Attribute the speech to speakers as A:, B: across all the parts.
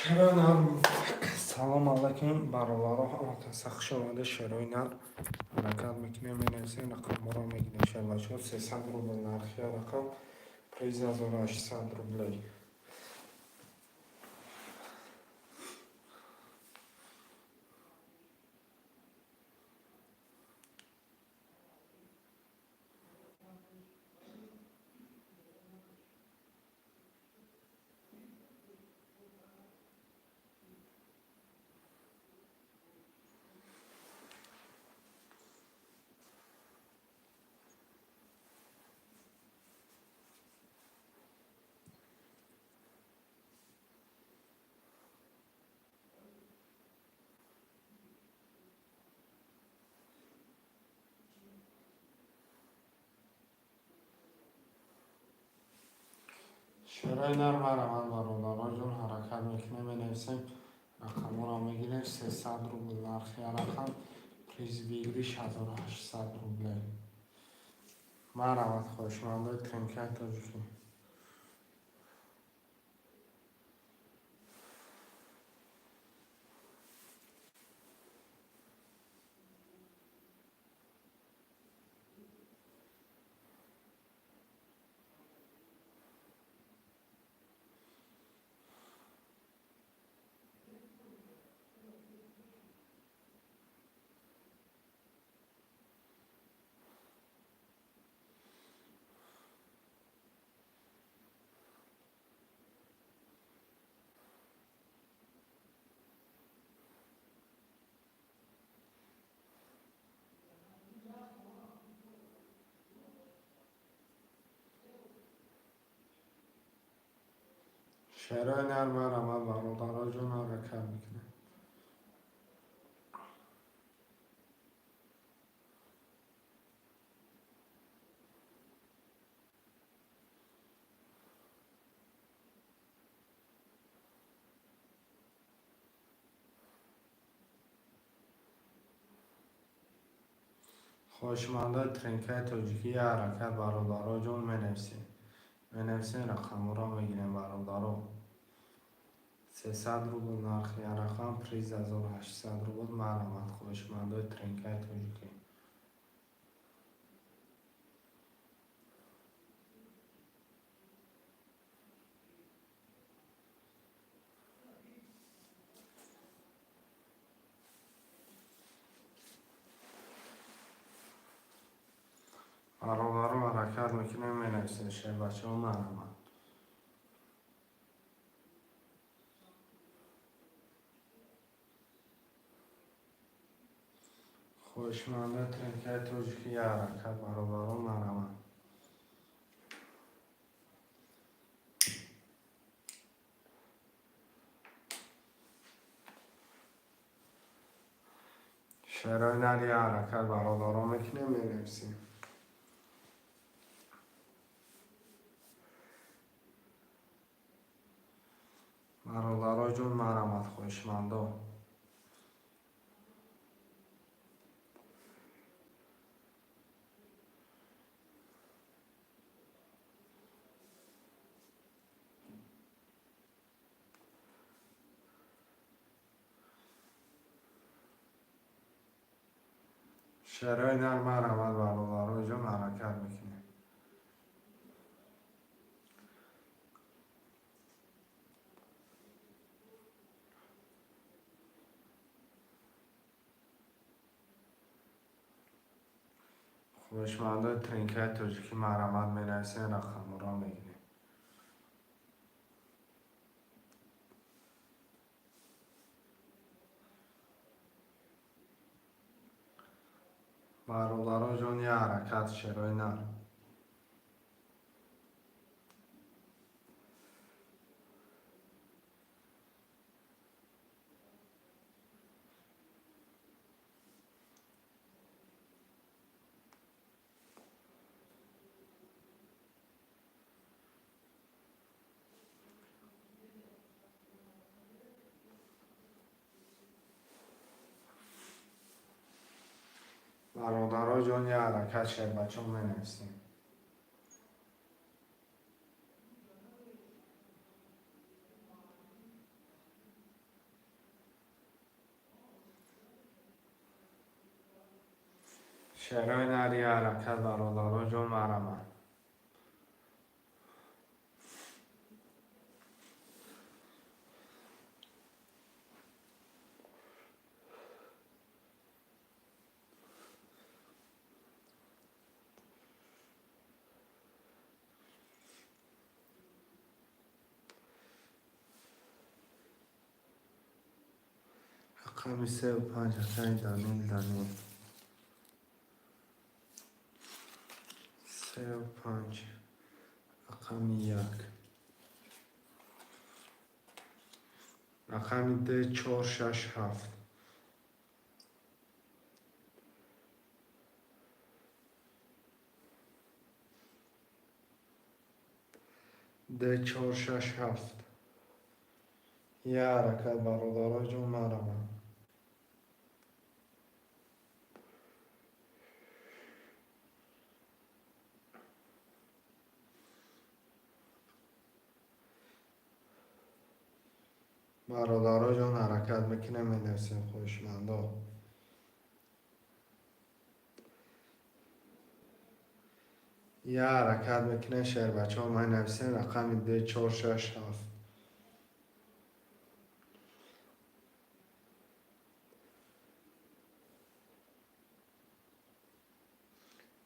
A: Шерои нар. Салом алайкум, бародаро, ҳамакаса хуш омада. Шерои нар ҳаракат мекунем, менависем, рақамҳоро мегирем. Шербачаҳо, 300 рубл нархи рақам, приз 1800 рублей. Шерои нар марамад, бародароҷон, ҳаракат мекунем, менависем, рақамҳоро мегирем. 300 рубл нархи рақам, приз выигрыш 1800 рублей. Марамад, хоҳишмандои тренкаи тоҷикӣ. Шерои нар марамад, бародароҷон, ҳаракат мекунем. Хоҳишмандои тренкаи тоҷикӣ, ҳаракат, бародароҷон, менависем, менависем, рақамҳоро мегирем, бародаро. 300 рубл нархи рақам, приз 1800 рубл. Марҳамат, хоҳишмандои тренкаи тоҷикӣ. Бародаро, ҳаракат мекунем, менависем, шербачаҳо, марҳамат. Хоҳишмандои тренкаи тоҷикӣ, ҳаракат, бародаро, марҳамат. Шерои нари ҳаракат, бародаро, мекунем, менависем. Бародароҷон, марҳамат, хоҳишмандо. Шерои нар марҳамат, бародароҷон, ҳаракат мекунем. Хоҳишмандои тренкаи тоҷикӣ, марҳамат, менависем, рақамҳоро мегирем. Бародароҷон, я ҳаракат, шерои нар. Бародароҷон, я ҳаракат, шербачон, менависем. Шерои нар, я ҳаракат, бародаро ҷон, марҳамат. Рақами сеу панҷ, акаи Данил, Данил. Сеу панҷ, рақами як. Рақами д чор шаш ҳафт. Д чор шаш ҳафт. Я ҳаракат, бародаро ҷон, марҳамат. Бародаро ҷон, ҳаракат мекунем, менависем, хоҳишмандо. Я ҳаракат мекунем, шербачаҳо, менависем рақами д чор шаш ҳафт.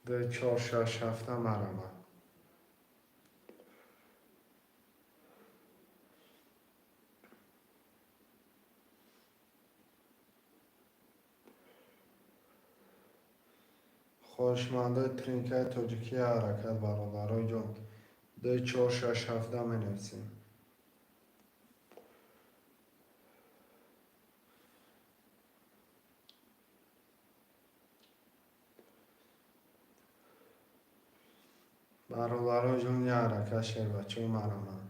A: Д чор шаш ҳафта, марҳамат. Хоҳишмандои тринкаи тоҷикӣ, ҳаракат, бародарои ҷон. Д чор шаш ҳафта менависем. Бародарои ҷон, я ҳаракат, шербачаҳо, марҳамат.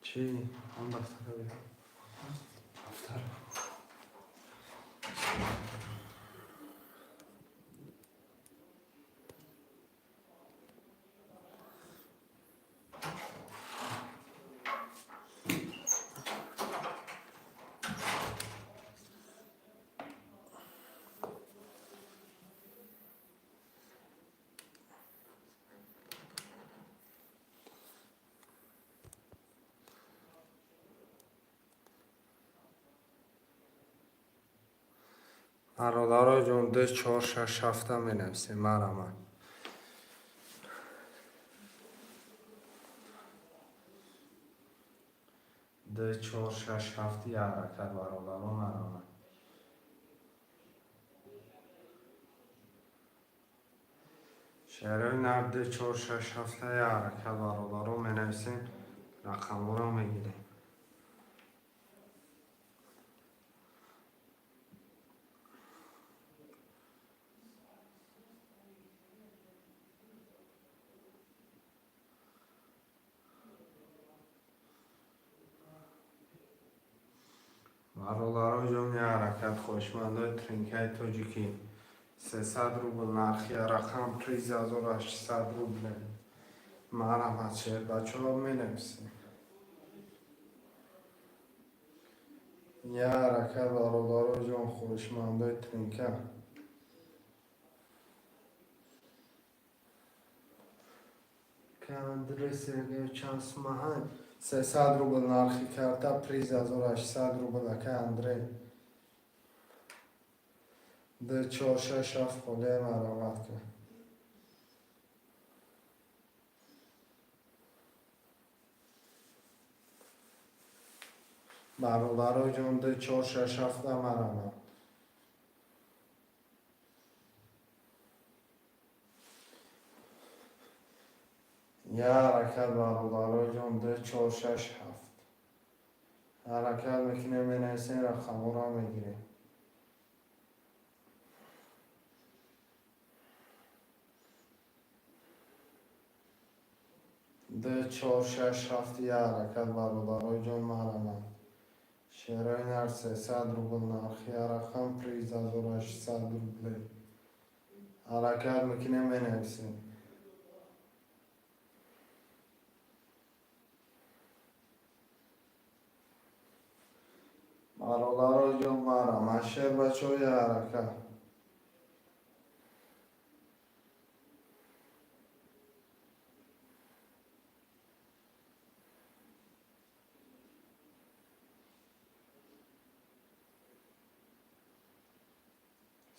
A: Чӣ? Он дафтара бе. Дафтар. Бародаро ҷон, д чор шаш ҳафта менависем, марҳамат. Д чор шаш ҳафт, я ҳаракат, бародаро, марҳамат. Шерои нар, д чор шаш ҳафта, я ҳаракат, бародаро, менависем, рақамҳоро мегирем. Бародаро ҷон, я ҳаракат, хоҳишмандои тринкаи тоҷикӣ. 300 рубл нархи рақам, приз 1800 рубле. Марҳамат, шербачаҳо, менависем. Я ҳаракат, бародаро ҷон, хоҳишмандои тринка. Андрей Сергеевич, чанд сумаҳай? 300 рубл нархи карта, приз 1800 рубл, ака Андрей. Д чор шаш ҳафт, холия марҳамат кун. Бародаро ҷон, д чор шаш ҳафта, марҳамат. Я ҳаракат, бародаро ҷон, д чор шаш ҳафт. Ҳаракат мекунем, менависем, рақамҳоро мегирем. Д чор шаш ҳафт, я ҳаракат, бародарои ҷон, марҳамат. Шерои нар, 300 рубл нархи рақам, приз 1800 рубле. Ҳаракат мекунем, менависем. Бародаро ҷон, марҳамат, шербачаҳои ҳаракат.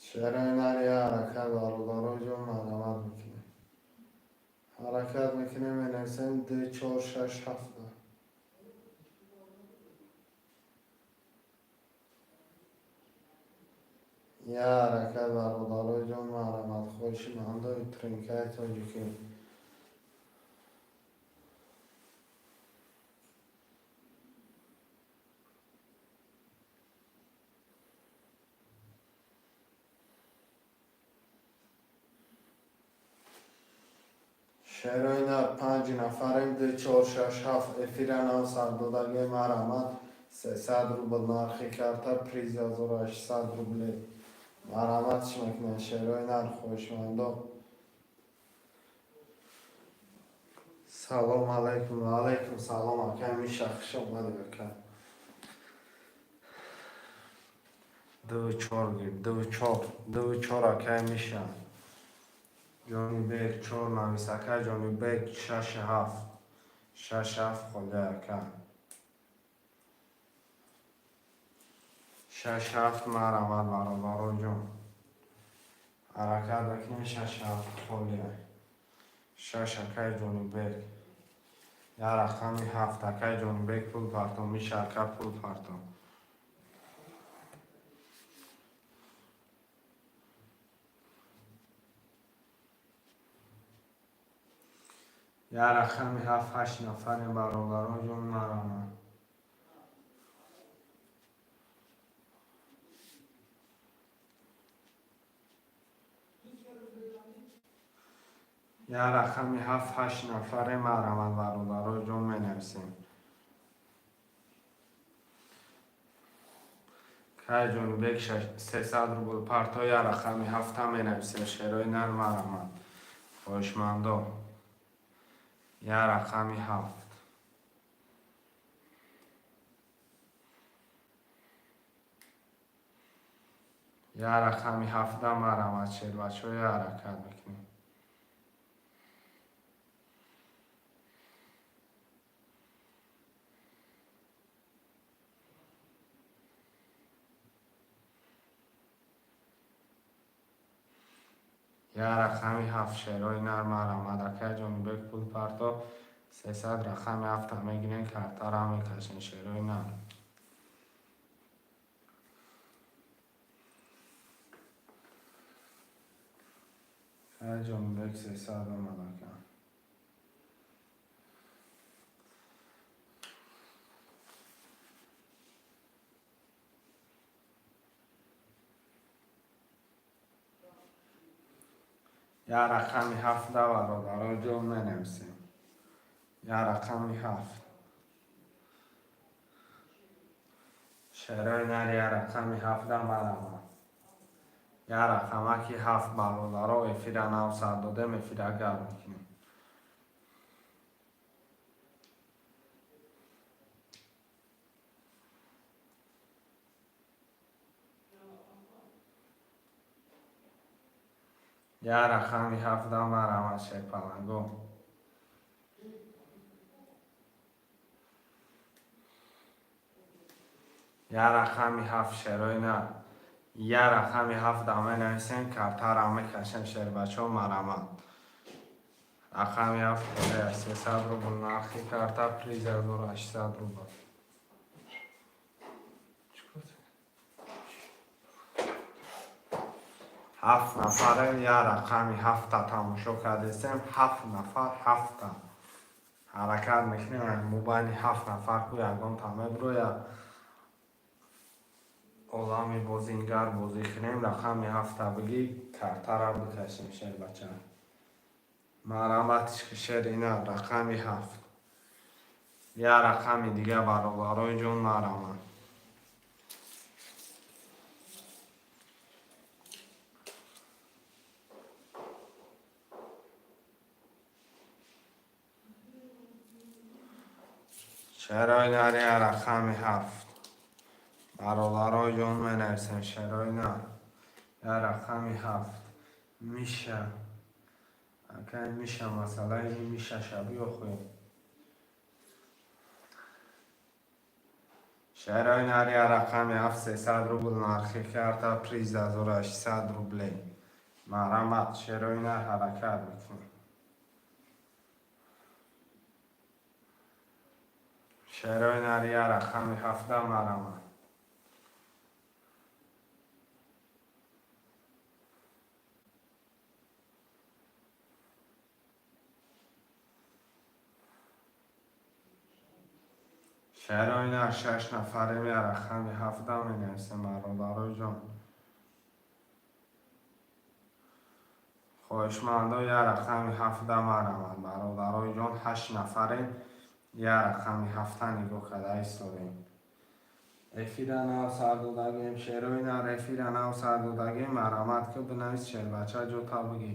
A: Шерои нари ҳаракат, бародаро ҷон, марҳамат мекунем. Ҳаракат мекунем, менависем ду, чор, шаш, ҳафт. Я ҳаракат, бародаро ҷон, марҳамат, хоҳиши мандои тринкаи тоҷикӣ. Шерои нар, панҷ нафарем, ду, чор, шаш, ҳафт. Эфира нав сардодаги, марҳамат. 300 рубл нархи карта, приз 1800 рубле. Марҳамат мекунем, шерои нар, хоҳишмандо. Салом алайкум, ва алайкум салом, ака Миша, хуш омадед, ака. Ду чор гир, ду чор, ду чор, акай Миша. Ҷонибек чор навис, ака Ҷонибек, шаш ҳафт. Шаш ҳафт холӣ, ака. Шаш ҳафт, марҳамат, бародаро ҷон. Ҳаракат мекунем, шаш ҳафт холӣ. Шаш, акай Ҷонибек. Я рақами ҳафт, акай Ҷонибек, пул партом, Миша ака, пул партом. Я рақами ҳафт, ҳашт нафарем, бародаро ҷон, марҳамат. Я рақами ҳафт, ҳашт нафарем, марҳамат, бародаро ҷон, менависем. Кай Ҷонибек 300 рубл парто, я рақами ҳафта менависем, шерои нар, марҳамат. Хоҳишмандо. Я рақами ҳафт. Я рақами ҳафта, марҳамат, шербачаҳои ҳаракат мекунем. Я рақами ҳафт, шерои нар, марҳамат, акай Ҷонибек, пул парто, 300, рақами ҳафта мегирем, картара мекашем, шерои нар. Акай Ҷонибек 300 омад, ака. Я рақами ҳафта, бародаро ҷон, менависем. Я рақами ҳафт. Шерои нар, я рақами ҳафта, марҳамат. Я рақамаки ҳафт, бародаро, эфира нав сар додем, эфира гарм мекунем. Я рақами ҳафта, марҳамат, шерпаланго. Я рақами ҳафт, шерои нар. Я рақами ҳафта менависем, картара мекашем, шербачаҳо, марҳамат. Рақами ҳафт холия, 300 рубл нархи карта, приз 1800 рубл. Ҳафт нафарем, я рақами ҳафта тамошо кардесем, ҳафт нафар, ҳафта. Ҳаракат мекунем, мобайни ҳафт нафар ку ягон меброя олами бозингар бозӣ кунем, рақами ҳафта бигӣ, картара бикашем, шербача. Марҳамат, шерина, рақами ҳафт. Я рақами дига, бародарои ҷон, марҳамат. Шерои нари, рақами ҳафт. Бародаро ҷон, менависем, шерои нар. Я рақами ҳафт. Миша. Акай Миша, масъалаи Миша шаби охӯ. Шерои нар, я рақами ҳафт, 300 рубл нархи карта, приз 1800 рублей. Марҳамат, шерои нар, ҳаракат мекунем. Шерои нар, я рақами ҳафта, марҳамат. Шерои нар, шаш нафарем, я рақами ҳафта менависем, бародарои ҷон. Хоҳишмандо, я рақами ҳафта, марҳамат, бародарои ҷон, ҳашт нафарем, я рақами ҳафта нигоҳ карда истодем. Эфира нав сар додагем, шерои нар, эфира нав сар додагем, марҳамат ки бинавис, шербача, ҷота бигӣ.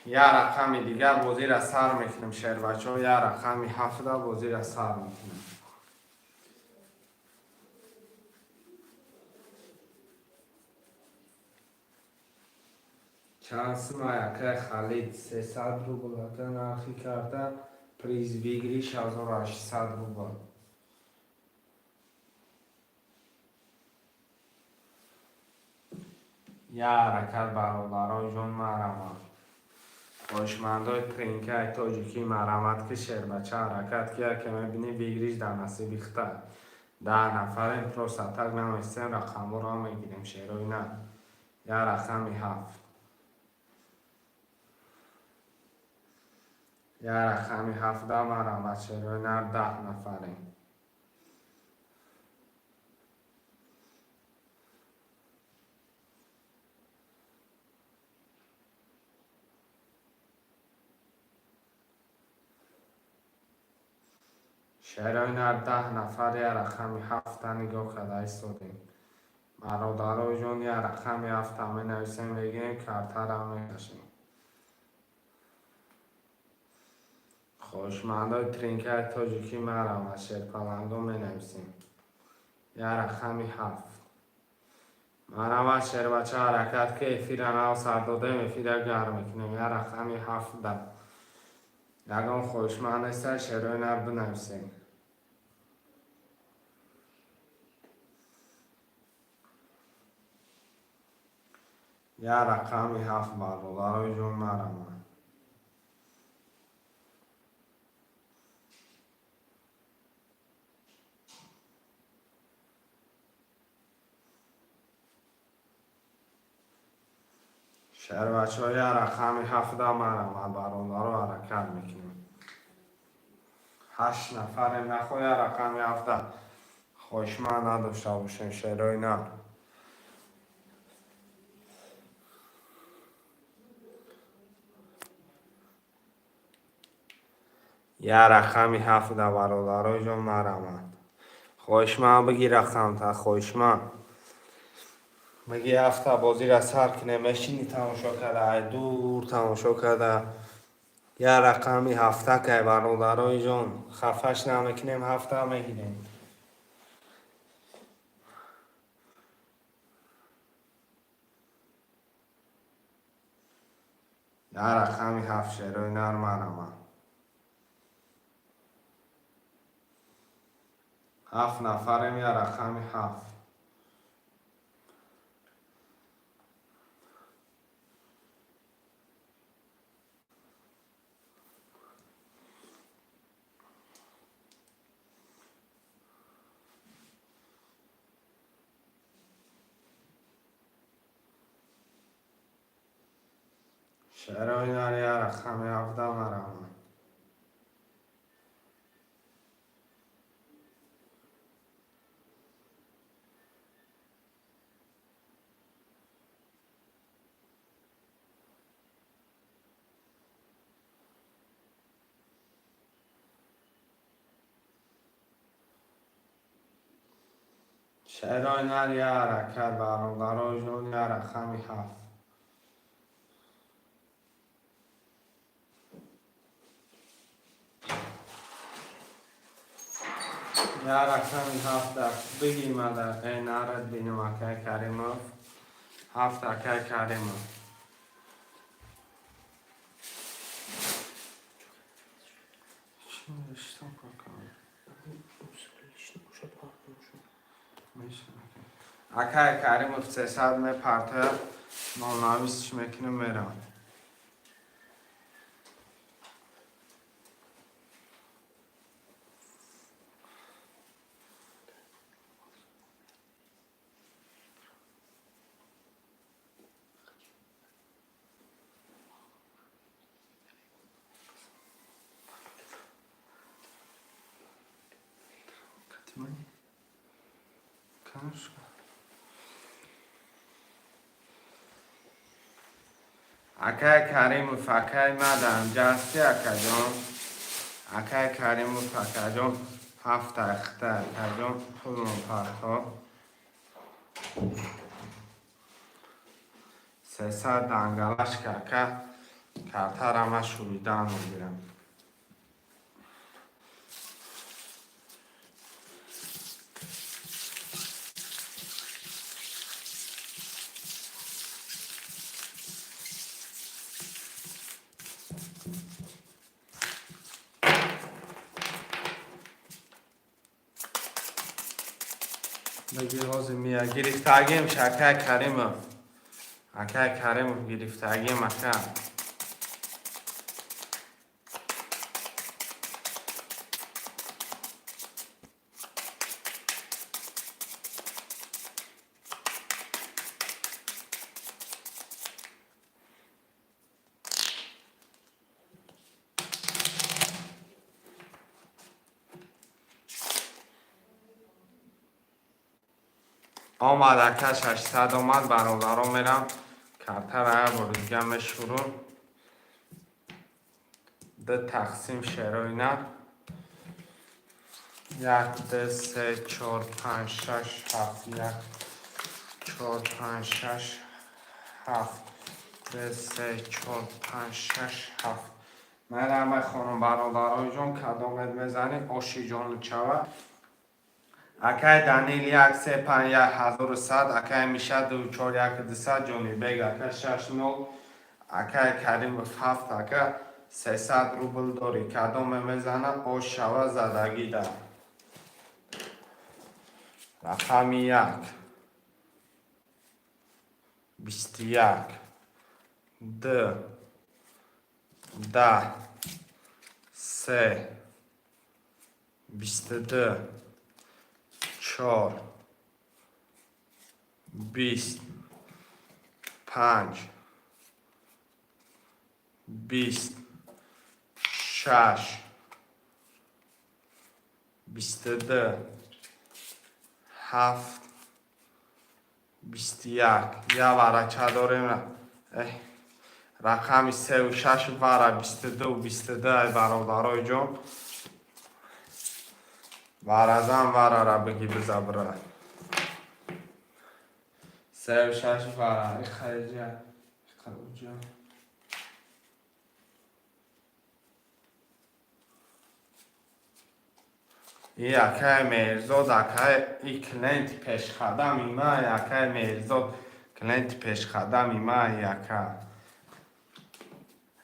A: Я рақами дигар бозира сар мекунем, шербачаҳо, я рақами ҳафта бозира сар мекунем. Чанд сумай, акай Халид? 300 рубл, ака, нархи карта, приз выигрыш 1800 рубл. Я ҳаракат, бародарои ҷон, марҳамат. Хоҳишмандои тринкаи тоҷикӣ, марҳамат ки, шербача, ҳаракат ки, яке мебинӣ, выигрыш дар насиби хита. 10 нафарем, просто так наместем, рақамҳоро мегирем, шерои нар. Я рақами ҳафт. Я рақами ҳафта, марҳамат, шерои нар, 10 нафарем. Шерои нар, 10 нафар, я рақами ҳафта нигоҳ карда истодем. Бародарои ҷон, я рақами ҳафта менависем, мегирем, картара мекашем. Хоҳишмандои тринкаи тоҷикӣ, марҳамат, шерпаланго, менависем. Я рақами ҳафт. Марҳамат, шербача, ҳаракат ки, эфира нав сар додем, эфира гарм мекунем. Я рақами ҳафта. Ягон хоҳишманд неста, шерои нар, бинависем. Я рақами ҳафт, бародарои ҷон, марҳамат. Шербачаҳо, я рақами ҳафта, марҳамат, бародаро, ҳаракат мекунем. Ҳашт нафарем, нахо я рақами ҳафта хоҳишманд надошта бошем, шерои нар. Я рақами ҳафта, бародарои ҷон, марҳамат. Хоҳишманд бигир рақамта, хоҳишманд. Меги ҳафта бозира сар кунем, мешини тамошо карда, ай дур тамошо карда. Я рақами ҳафта кай, бародарои ҷон, хафаш намекунем, ҳафта мегирем. Я рақами ҳафт, шерои нар, марҳамат. Ҳафт нафарем, я рақами ҳафт. Шерои нар, я рақами ҳафта, марҳамат. Шерои нар, я ҳаракат, бародарои ҷон, я рақами ҳафт. Я рақами ҳафта бигӣ мада, э нарад бинам, акай Каримов. Ҳафт, акай Каримов. Чӣ навиштам, кака? Акай Каримов 300 мепартояд, нонависш мекунам, мерам. Катимани? Конечно. Акай Каримов, акай мадам, ҷасти, акаҷон. Акай Каримов, акаҷон, ҳафта хта, акаҷон, пулмон парто. 300 дангалашка, ака, картара ма шуридан мегирам. Бигир, ҳозир мия гирифтагим, акай Каримов. Акай Каримов, гирифтагим, ака. Омад, ака, 600 омад, бародаро, мерам. Картара як бори дига мешурум. Ду тақсим шерои нар. Як, ду, се, чор, панҷ, шаш, ҳафт, як, чор, панҷ, шаш, ҳафт, ду, се, чор, панҷ, шаш, ҳафт. Мерам, мехонам, бародарои ҷон, кадомет мезанӣ, оши ҷону чава. Акай Данил, як, се, панҷ, як, 1100, акай Миша, ду, чор, як, 200, Ҷонибек ака, шаш, нол, акай Каримов, ҳафт, ака, 300 рубл дорӣ, кадоме мезана, ош шава задагида. Рақами як, 21, ду, 10, се, 22, чор, 20, панҷ, 20, шаш, 22, ҳафт, 21. Я варача дорем. Рақами севу шаш вара, 22, 22, ай бародарои ҷон. Варазан, варара бигӣ, бизабра. Севу шаш вара, ихаҷа, ихауҷа. И акай Меҳрзод, акай, и клиенти пешқадами ма, акай Меҳрзод, клиенти пешқадами ма, ака.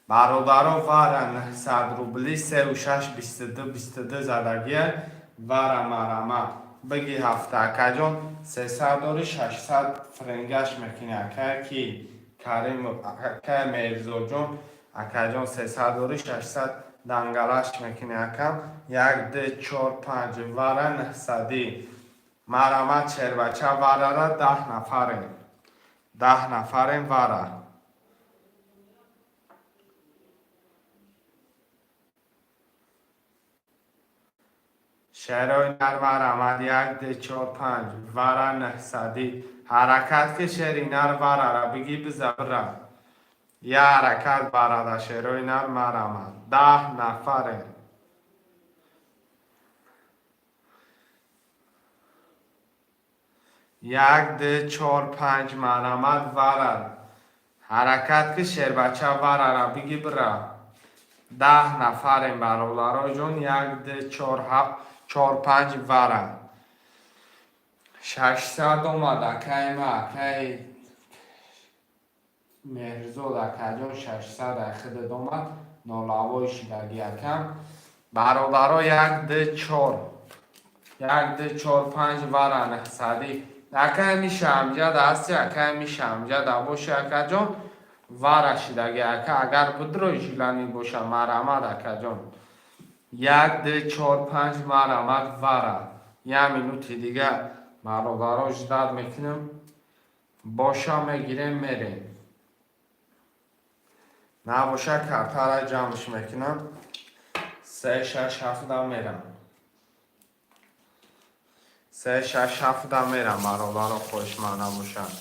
A: Бародаро, вара 900 рубли, севу шаш, 22, 22 задагия, вара марама. Биги ҳафта, акаҷон, 300 дори, 600 френгаш мекунӣ, акай ки Каримов, акай Меҳрзодҷон, акаҷон, 300 дори, 600 дангалаш мекунӣ, акам. Як, ду, чор, панҷ, вара 900-ӣ. Марамат, шербача, варара 10 нафарем. 10 нафарем вара. Шерои нар, марамат, як, ду, чор, панҷ, вара 900-ӣ. Ҳаракат ки, шери нар, варара бигӣ, бизабра. Я ҳаракат барада, шерои нар, марамат. 10 нафарем. Як, ду, чор, панҷ, марамат, вара. Ҳаракат ки, шербача, варара бигӣ, бира. 10 нафарем, бародарои ҷон, як, ду, чор, ҳафт. Чор, панҷ вара. 600 омад, акаи ма, акаи Меҳрзод, акаҷон, 600 айхидат омад, нолавои шидаги акам. Бародаро, як, ду, чор. Як, ду, чор, панҷ вара, 900-ӣ. Акай Миша амҷад ҳасти, акай Миша амҷад абоши, акаҷон, вара шидаги ака, агар будрои жилани боша, марамад, акаҷон. Як, ду, чор, панҷ, марамад, вара. Як минути дига, бародаро, ждать мекунем. Боша мегирем, мерем. Набоша картара ҷамъш мекунам. Се, шаш, ҳафта мерам. Се, шаш, ҳафта мерам, бародаро, хоҳишманд набошад.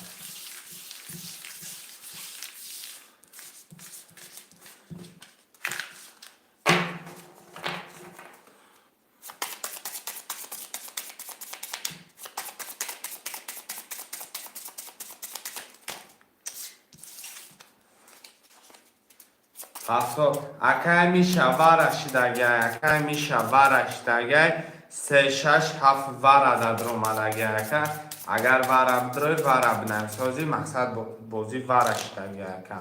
A: Ҳафтод. Акай Миша, вара шидагай, акай Миша, вара шидагай. Се, шаш, ҳафт вара дадромадагай, ака. Агар вара бидрой, вара бинависози, мақсад бозӣ вара шидагай, ака.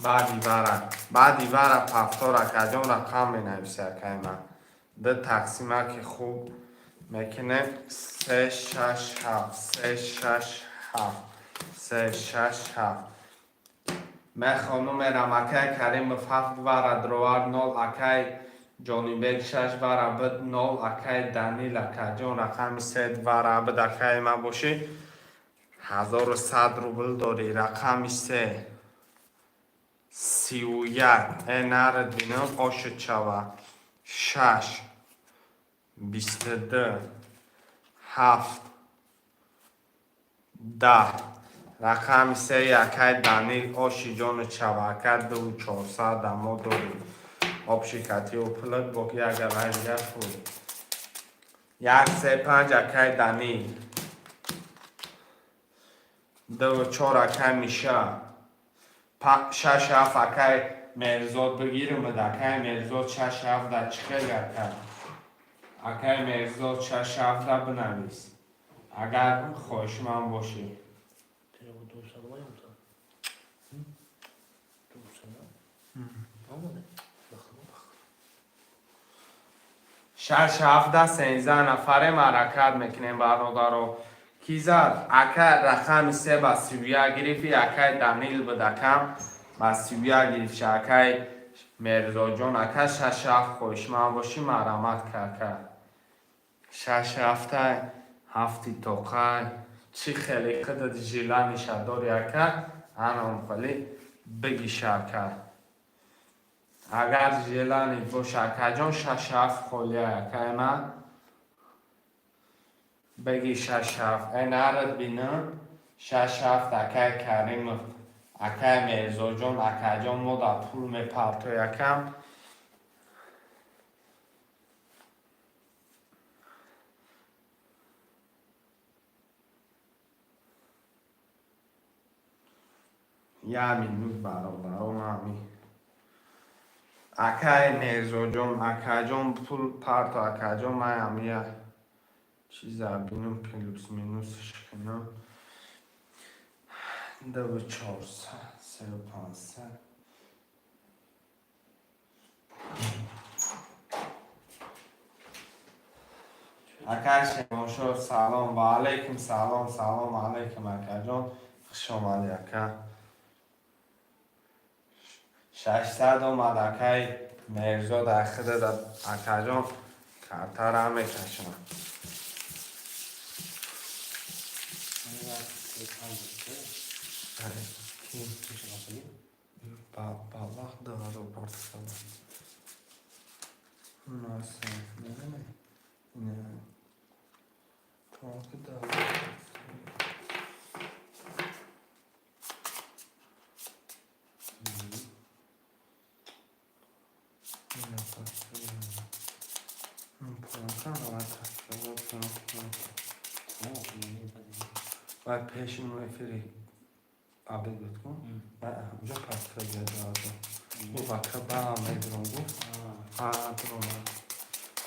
A: Баъди вара, баъди вара повтор, акаҷон, рақам менависи, акай ман. Ду тақсимаки хуб мекунем. Се, шаш, ҳафт, се, шаш, ҳафт, се, шаш, ҳафт. Мехону мерам, акай Каримов ҳафт вара дровар, нол, акай Ҷонибек шаш вара бид, нол, акай Данил, акаҷон, рақами се вара бид, акай ман бошӣ, 1100 рубл дорӣ. Рақами се, 31, э нарад бинам, ошуд шава, шаш, 22, ҳафт, 10. Рақами се, акай Данил, оши ҷону чава, ака, дуву чорсад мо дорӣ. Общий катиу пулат бо як галай дигар пул. Як, се, панҷ, акай Данил. Дуву чор, акай Миша. Шаш, ҳафт, акай Меҳрзод, бигирумад, акай Меҳрзод, шаш, ҳафт да чӣ хел, ака? Акай Меҳрзод, шаш, ҳафт да бинавис. Агар хоҳишманд бошӣ.
B: Перевод 200 омада. 200 омада.
A: Шаш, ҳафта, 13 нафарем, ҳаракат мекунем, бародаро. Ки зад? Ака, рақами се ба 31 гирифти, акай Данил буд, акам ба 31 гирифт, акай Мирзоҷон, ака, шаш, ҳафт хоҳишманд бошӣ, марҳамат ка, ака. Шаш, ҳафта, ҳафти тоқай, чӣ хеле худат желание дори, ака, анам хеле бигиша, ака. Агар желание боша, акаҷон, шаш, ҳафт холия, акай ман. Беги шаш, ҳафт. Э нарад бинам, шаш, ҳафт, акай Каримов, акай Мирзоҷон, акаҷон, мо дар пул мепартои, акам. Як минут, бародарон, ҳами. Акай Мирзоҷон, акаҷон, пул парто, акаҷон, ман ҳами як чиза бинам, плюс минусш кунам. Дуву чорсад, сеу пансад. Акай Шемоншо, салом, ва алайкум салом, салом алайкум, акаҷон, хуш омадӣ, ака. 600 омад, акай Мирзод, ахидад, акаҷон, картара мекашам. Ки? Ба вақт 2000 партофтам. Наса, не, не. Так, 2000. Ина партофтам. Планка равад. Вай пеши эфири Побед буд ку. Ҳамҷо пас кард. Гуфт, ака, ба мебирам, гуфт.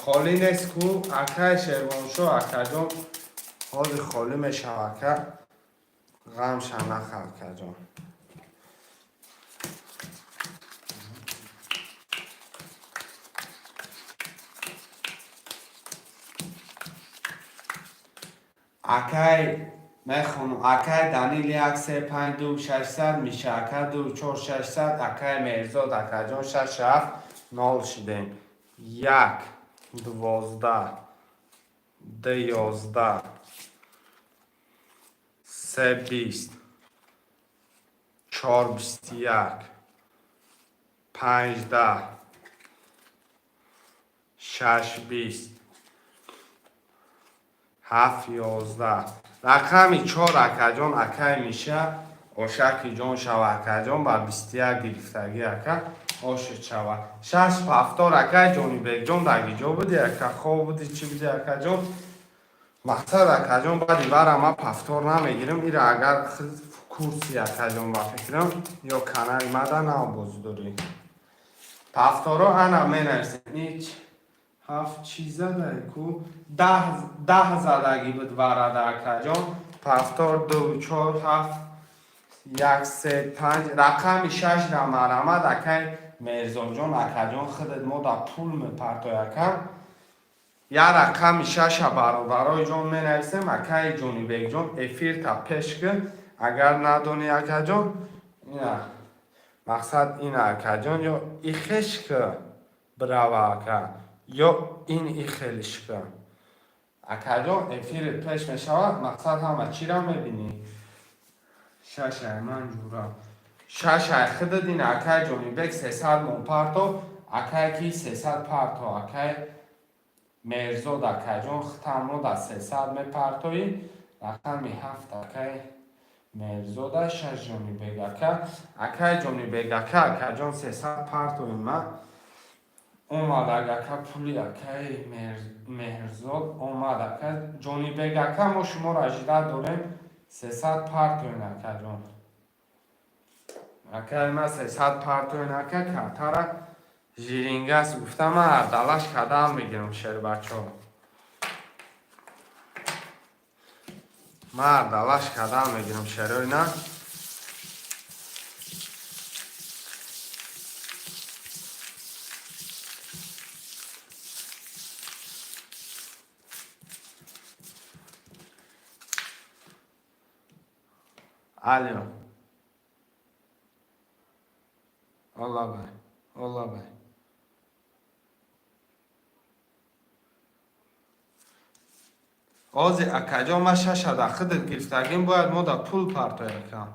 A: Холӣ нест ку, акай Шервоншо, акаҷон, ҳозир холӣ мешава, ака, ғамша наха, акаҷон. Акай, мехонам: акай Данил, 1, 3, 5, 2, 600, Миша ака, 2, 4, 600, акай Меҳрзод акаҷон, 6, 7, 0 шидем. 1, 12, 2, 11, 3, 20, 4, 21, 5, 10, 6, 20, 7, 11, рақами 4, акаҷон, акай Миша, ошаки ҷон шава, акаҷон, ба 21 гирифтагӣ, ака, ошид шава. Шаш ҳафтор, акай Ҷонибекҷон, дар ҷо буди, ака, хоб буди, чӣ буди, акаҷон? Мақсад, акаҷон, баъди вара ма повтор намегирам ира, агар курси, акаҷон, ба фикрам, ё канали мада нав бозӣ дорӣ. Повторо ана менависем. Ич ҳафт чӣ задай ку? 10 задагӣ буд варада, акаҷон. Повтор 2, 4, 7, 1, 3, 5, рақами 6 рамарамад, акай Меҳрзоҷон, акаҷон, худат мо да пул мепартой, ака. Як рақами шаша, бародарои ҷон, менависем. Акаи Ҷонибекҷон, эфирта пеш ки, агар надонӣ, акаҷон, ина мақсад ина, акаҷон, ё ихеш ки бирава, ака, ё ин ихелиш ки, акаҷон, эфирит пеш мешавад. Мақсад, ҳама чира мебинӣ. Шашай ман ҷура, шашай худат ин, акай Ҷонибек, 300 мон парто, акай ки 300 парто, акай Меҳрзод, акаҷон, хитамро дар 300 мепартоӣ. Рақами 7, акай Меҳрзода, 6, Ҷонибек ака, акай Ҷонибек ака, акаҷон, 300 партои ма омад, ака, пули акаи Меҳрзод омад. Ака Ҷонибек ака, мо шуморо аждат дорем, 300 партоин, акаҷон, акай ма, 300 партоин, ака. Картара жирингас гуфта, ман ардалаш кадам мегирам, шербачо, ман ардалаш кадам мегирам, шерои на. Алло. Алло бай. Алло бай. Ози, акаҷон, ма шашада худат гирифтагим, бояд мо да пул партоя, ака.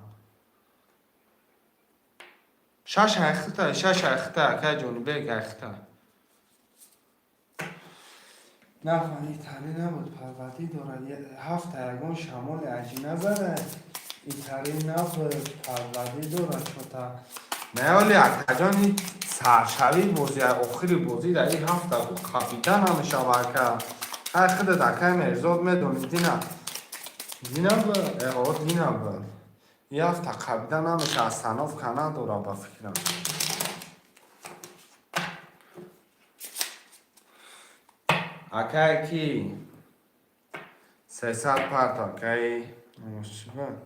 A: Шаш айхита, шаш айхита, акай Ҷонибек, айхита. Нафани тари набуд, парвардӣ дорад. Ҳафта ягон шамоли аҷиб назада. Итари набуд, парвардӣ дорад чота. Неоли, акаҷони, саршавии бозӣ, охири бозӣ дар ин ҳафта ку қапида намешава, ака. Ҳай, худат, акай Меҳрзод, медонӣ, дина. Дина буд, эҳо, дина буд. Ин ҳафта қапида намеша, остановка надора, ба фикрам. Акай ки 300 парто, акай чӣ буд?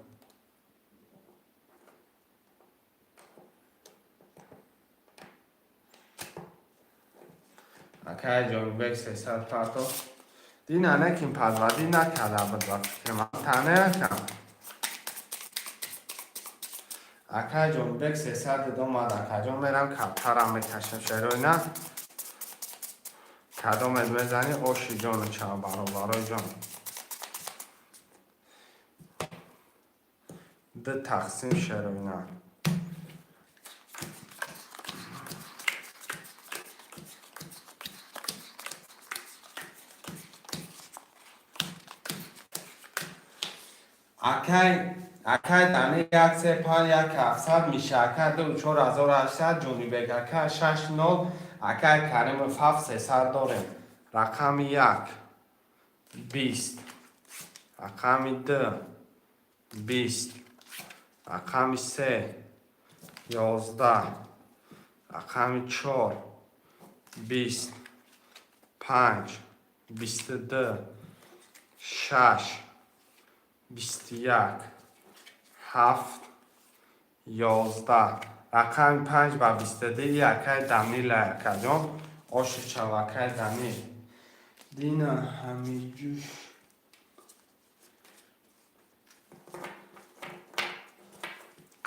A: Акай Ҷонибек, 300 парто. Дина некин падвадӣ накарда буд, ба фикрам. Тане акам. Акай Ҷонибек, 300 омад, акаҷон, мерам кабтарам мекашам, шерои на. Кадомет мезанӣ, оши ҷону чав, баробарои ҷон. Ду тақсим, шерои на. Акай Дани, 1, 3, 5, 1, 700, Миша ака, 2, 4800, Ҷонибек ака, 6, 0, акай Каримов, 7, 300 дорем. Рақами 1, 20, рақами 2, 20. Рақами се, 11. Рақами чор, 20. Панҷ, 22. Шаш, 21. Ҳафт, 11. Рақами панҷ ба 22 акай Данила, акаҷон. Оши чавакай Данил. Дина ҳамиҷӯш.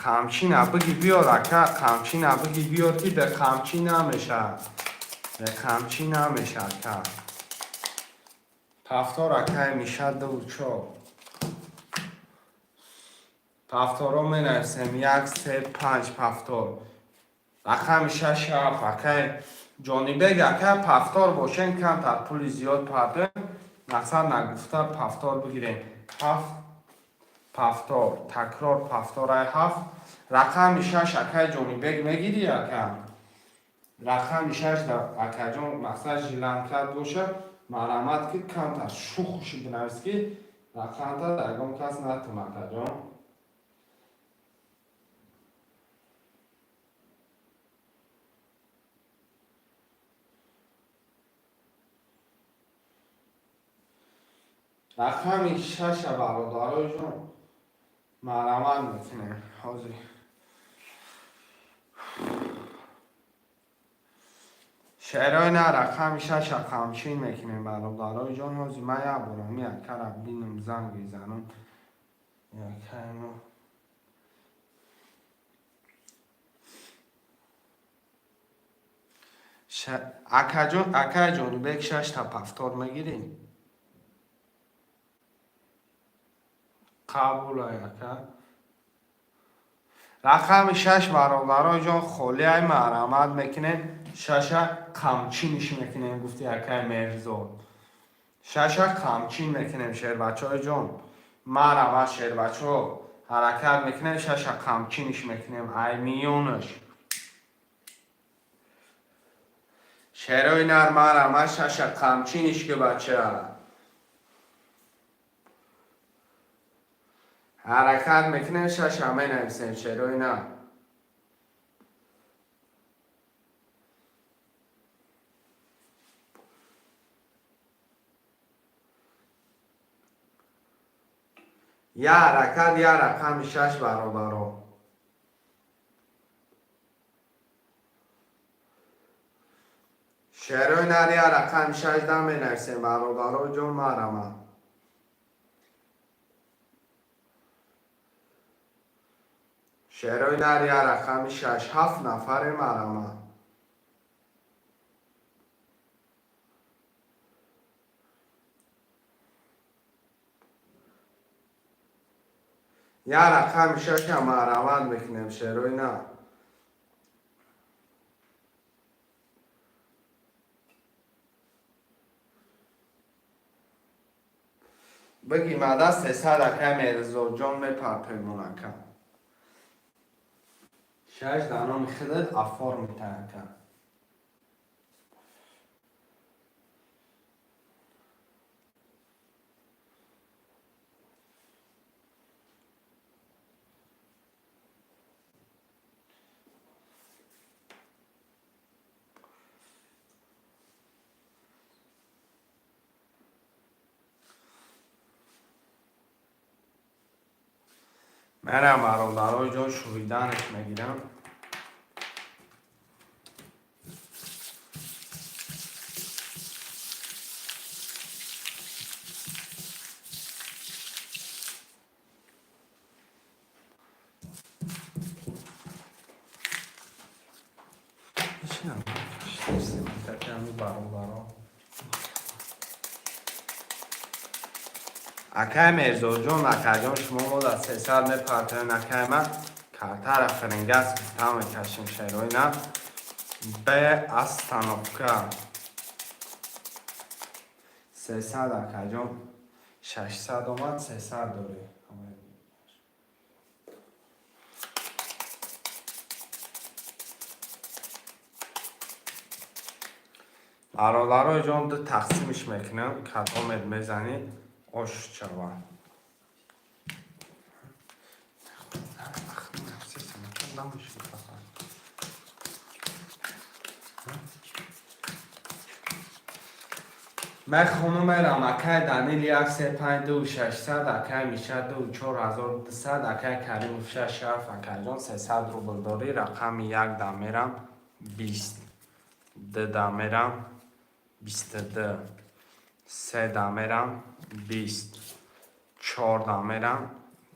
A: Қамчина биги биёр, ака, қамчина биги биёр, ки бе қамчӣ намешавад. Бе қамчӣ намешавад, ака. Повтор, акай Миша, ду чор. Повторо менависем: як, се, панҷ, повтор. Рақами шаш, ҳафт, акай Ҷонибек, ака, повтор бошен, камтар пули зиёд пардоем. Мақсад нагуфта повтор бигирем. Ҳафт повтор, такрор повторай ҳафт. Рақами шаш, акай Ҷонибек, мегирӣ, ака? Рақами шаш акаҷон, мақсад жиланкат боша, марҳамат ки камтар шухуши бинавис, ки рақамта ягон кас натум, акаҷон. Рақами шаша, бародарои ҷон, марҳамат мекунем ҳозир. Шеърҳои на, рақами шаша қамчин мекунем, бародарои ҷон. Ҳозир ман як борам якара бинам, занг мезанам якамо. Акаҷон, акай Ҷонибек, шашта повтор мегирӣ? Қабулай, ака. Рақами шаш, бародарои ҷон, холиай, марҳамат мекунем. Шаша қамчиниш мекунем, гуфти акай Меҳрзод. Шаша қамчин мекунем, шербачаҳои ҷон. Марҳамат, шербачаҳо, ҳаракат мекунем, шаша қамчиниш мекунем, ай миёнаш. Шерои нар, марҳамат, шаша қамчиниш ки, бача. Ҳаракат мекунем, шаша менависем, шерои нар. Я ҳаракат, я рақами шаш, бародаро. Шерои нар, я рақами шаш да менависем, бародаро ҷон, марҳамат. Шерои нар, я рақами шаш, ҳафт нафаре, марҳамат. Я рақами шаша марҳамат мекунем, шерои нар. Биги мада 300, акай Меҳрзодҷон, мепарпемон, ака. Шаш дар номи худат оформить, ака. Манам, бародарои ҷон, шуриданаш мегирам. Бародаро. Акай Мирзоҷон, акаҷон, шумо мо дар 300 мепартоем, акай ман картара фирингас гуфта мекашем, шерои на. Б остановка. 300, акаҷон, 600 омад, 300 дорӣ. Бародарои ҷон, ду тақсимиш мекунам, кадомет мезанӣ, ош шава. Кам шуд фақат. Мехонум, мерам. Акай Данил як, се, панҷ, ду, 600, акай Миша ду, 4200, акай Каримов шаш, ҳафт, акайҷон, 300 рубл дорӣ. Рақами як да мерам, 20, д да мерам, 22, се да мерам, 20, чор да мерам,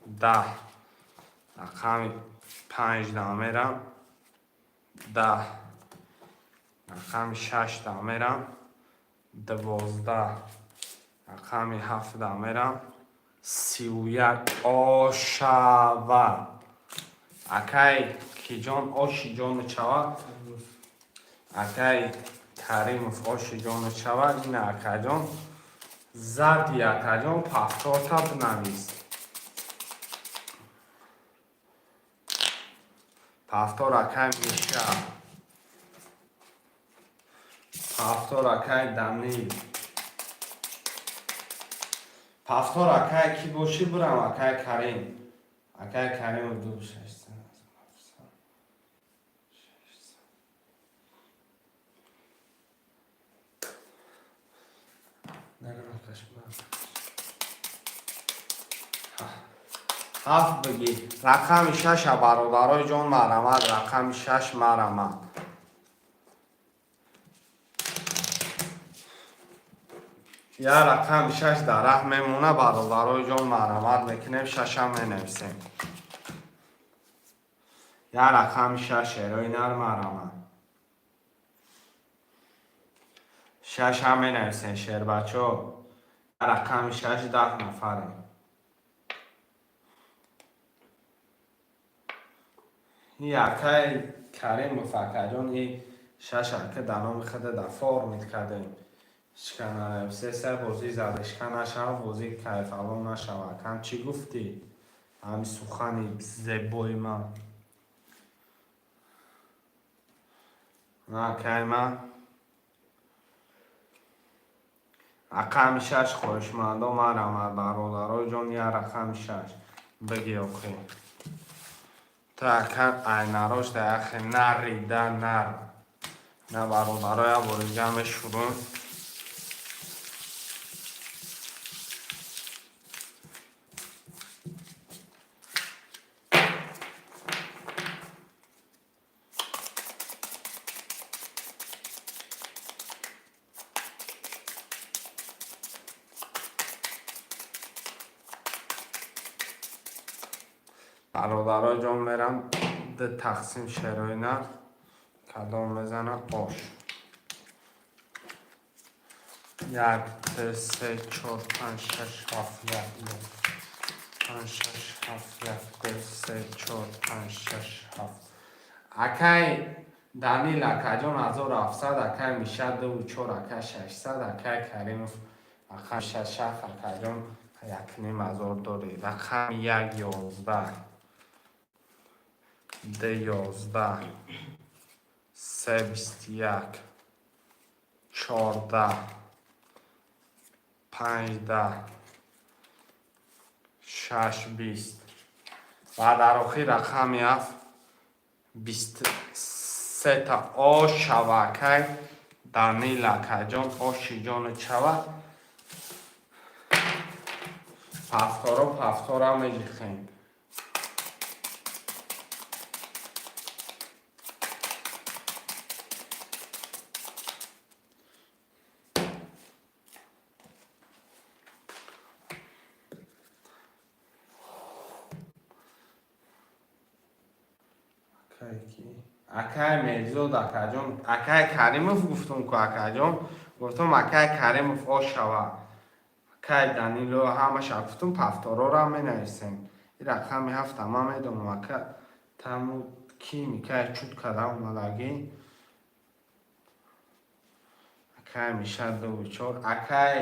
A: 10, рақами панҷ да мерам, 10, рақами шаш да мерам, 12, рақами ҳафт да мерам, 31. Ошава, акай киҷон, оши ҷону чава. Акай Каримов, оши ҷону чава. Ина, акаҷон, зади. Акаҷон, повторта бинавис. Повтор, акай Миша, повтор, акай Данил, повтор, акай ки бошӣ, бурам. Акай Карим, акай Каримов, ду, 600. Ҳафт бигӣ. Рақами шаша, бародарои ҷон, марамад. Рақами шаш, марамад. Я рақами шаш дар раҳ мемона. Бародарои ҷон, марамад мекунем, шаша менависем. Я рақами шаш, эрои нар, марамад. Шаша менависем, шербачо. Рақами шаш, 10 нафарем. Акай Каримов, акаҷон, и шаш ака дар номи худа дар формит кардем. Шикананависе, бозӣ задешка нашава, бозӣ кайфало нашава. Акам, чӣ гуфтӣ? Ҳами сухани зебои ман. Акай ман, рақами шаш, хоҳишмандо, марамад, бародарои ҷон. Я рақами шаш биги охи. Так, айнарош да яхе нарида нар. На, бародаро, я бори ҷамъ шурӯъ. Бародаро ҷон, мерам д тақсим. Шерои нар кадом мезана? Ош. Як, д, се, чор, панҷ, шаш, ҳафт, як, ду, панҷ, шаш, ҳафт, як, ду, се, чор, панҷ, шаш, ҳафт. Акай Данил, акаҷон, 1700, акай Миша дуву чор, акай 600, акай Каримов, акай шаш, ҳафт, акаҷон, 1500 дорӣ. Рақами як, 11, д, 11, се, 21, 14, панҷ, 10, шаш, 20 ва дар охир рақами ҳафт, 23-та. Ош шава, акай Данил, акаҷон, оши ҷону чава. Повторо, повтора меҷихем. Акай Меҳзод, акаҷон, акай Каримов, гуфтум ку, акаҷон, гуфтум, акай Каримов, ош шава. Акай Данило, ҳамаша гуфтум, повторора менависем. И рақами ҳафта ман медонам, ака, таму ки микай чуд када омадагӣ. Акай Миша, дуву чор, акай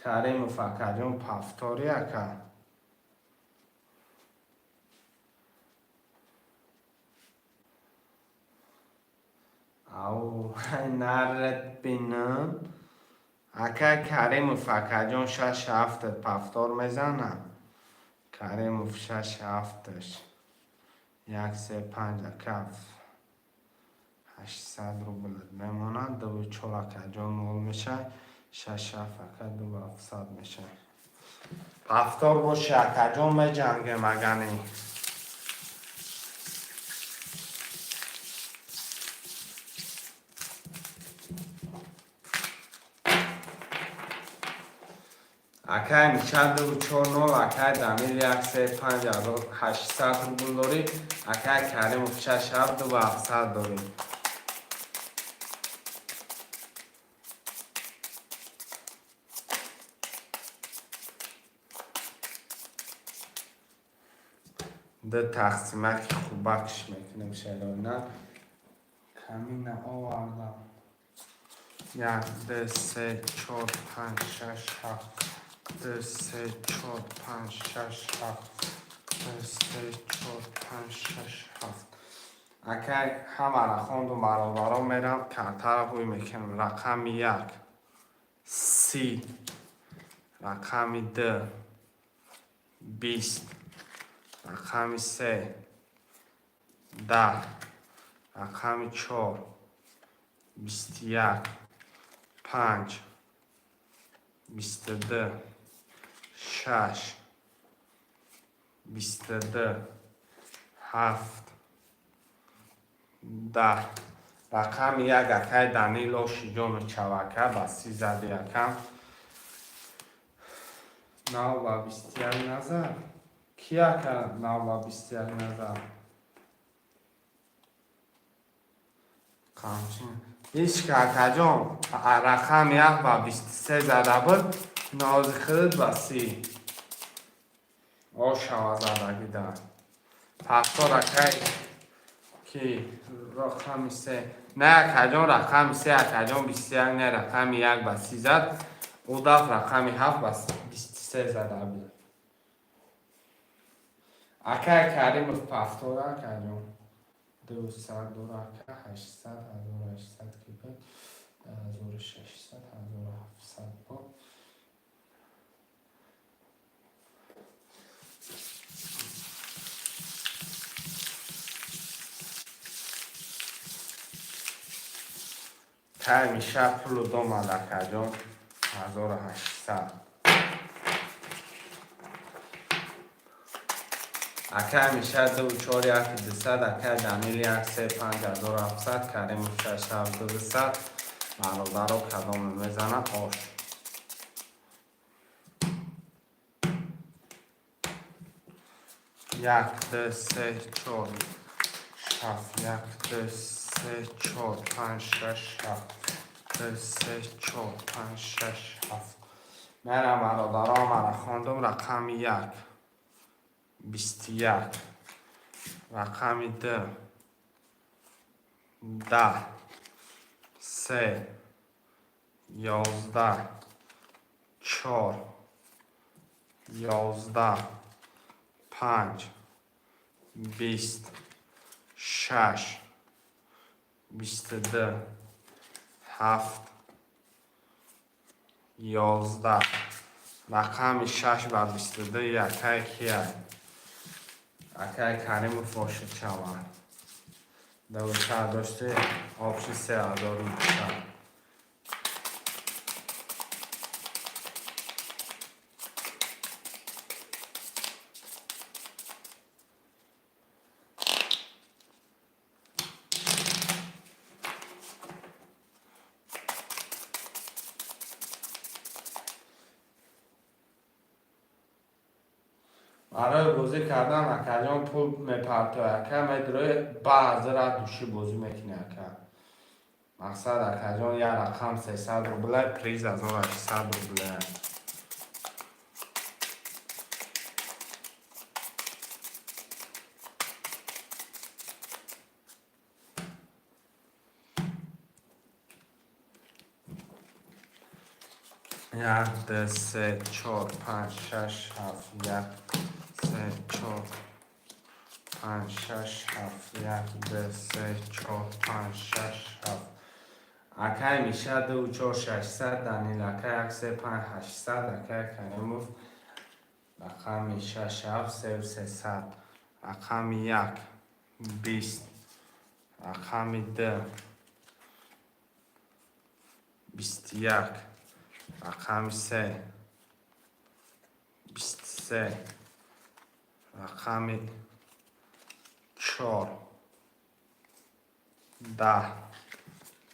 A: Каримов, акаҷон, повтори, ака. Ау, нарад бинам. Акай Каримов, акаҷон, шаш, ҳафтат повтор мезанам. Каримов, шаш, ҳафташ. Як, се, панҷ, ака, 800 рубл мемонад. Дуву чор, акаҷон, нол мешавад. Шаш, ҳафт, ака, 2700 мешавад. Повтор боши, акаҷон, меҷангем агани. Акай Миша дуву чор нол, акай Дамил як, се, панҷ, 800 рубл дорӣ, акай Каримов шаш, ҳафт, 2700 дорӣ. Ду тақсимаки хубакш мекунем, шерона камина овардам. Як, ду, се, чор, панҷ, шаш, ҳафт, ду, се, чор, панҷ, шаш, ҳафт, ду, се, чор, панҷ, шаш, ҳафт. Акай, ҳамара хондум, баробаро мерам, картаро ҳуй мекунам. Рақами як, 30, рақами ду, 20, рақами се, 10, рақами чор, 21, панҷ, 22, шаш, 22, ҳафт, 10. Рақами як, акай Данило Шиҷону Чавака, ба 30 зади, акам. Нав ба 21 назар. Ки, ака, нав ба 21 назар? Қамчин ҳеч, акаҷон. Рақами як ба 23 зада буд, нози худат ба 30 ошава задагида. Повтор, акай, ки рақами се. Не, акаҷон, рақами се, акаҷон, 21 не, рақами як ба 30 зад. Ӯ даф рақами ҳафт ба 23 зада буд. Акай Каримов, повтор, акаҷон. 200 дора, ака, 800, 1800 ки буд, 1600, 1700 буд. Тайми шаб пулу домад, акаҷон, 1800. Акай Миша дуву чор, як, 200, акай Данил як, се, панҷ, 1700, Каримов шаш, ҳафт, 200. Бародаро, кадоме мезанад ош? Як, ду, се, чор, ҳафт, як, ду, се, чор, панҷ, шаш, ҳафт, ду, се, чор, панҷ, шаш, ҳафт. Мерам, бародаро, мара хондум. Рақами як, 21, рақами ду, 10, се, 11, чор, 11, панҷ, 20, шаш, 22, ҳафт, 11. Рақами шаш ба 22 якай кия? Акай Каримов бошад, шавад. Давшар дошти, общий 3900. Барои бозӣ кардан, акаҷон, пул мепартои, ака, медурои, баъзера душӣ бозӣ мекунӣ, ака. Мақсад, акаҷон, як рақам 300 рубля, приз 1800 рубля. Як, ду, се, чор, панҷ, шаш, ҳафт, як, се, чор, панҷ, шаш, ҳафт, як, ду, се, чор, панҷ, шаш, ҳафт. Акай Миша дуву чор, 600, Данил ака як, се, панҷ, 800, акай Каримов рақами шаш, ҳафт, севу сесад. Рақами як. 20, рақами 2, 21, рақами 3, 23, рақами 4, 10,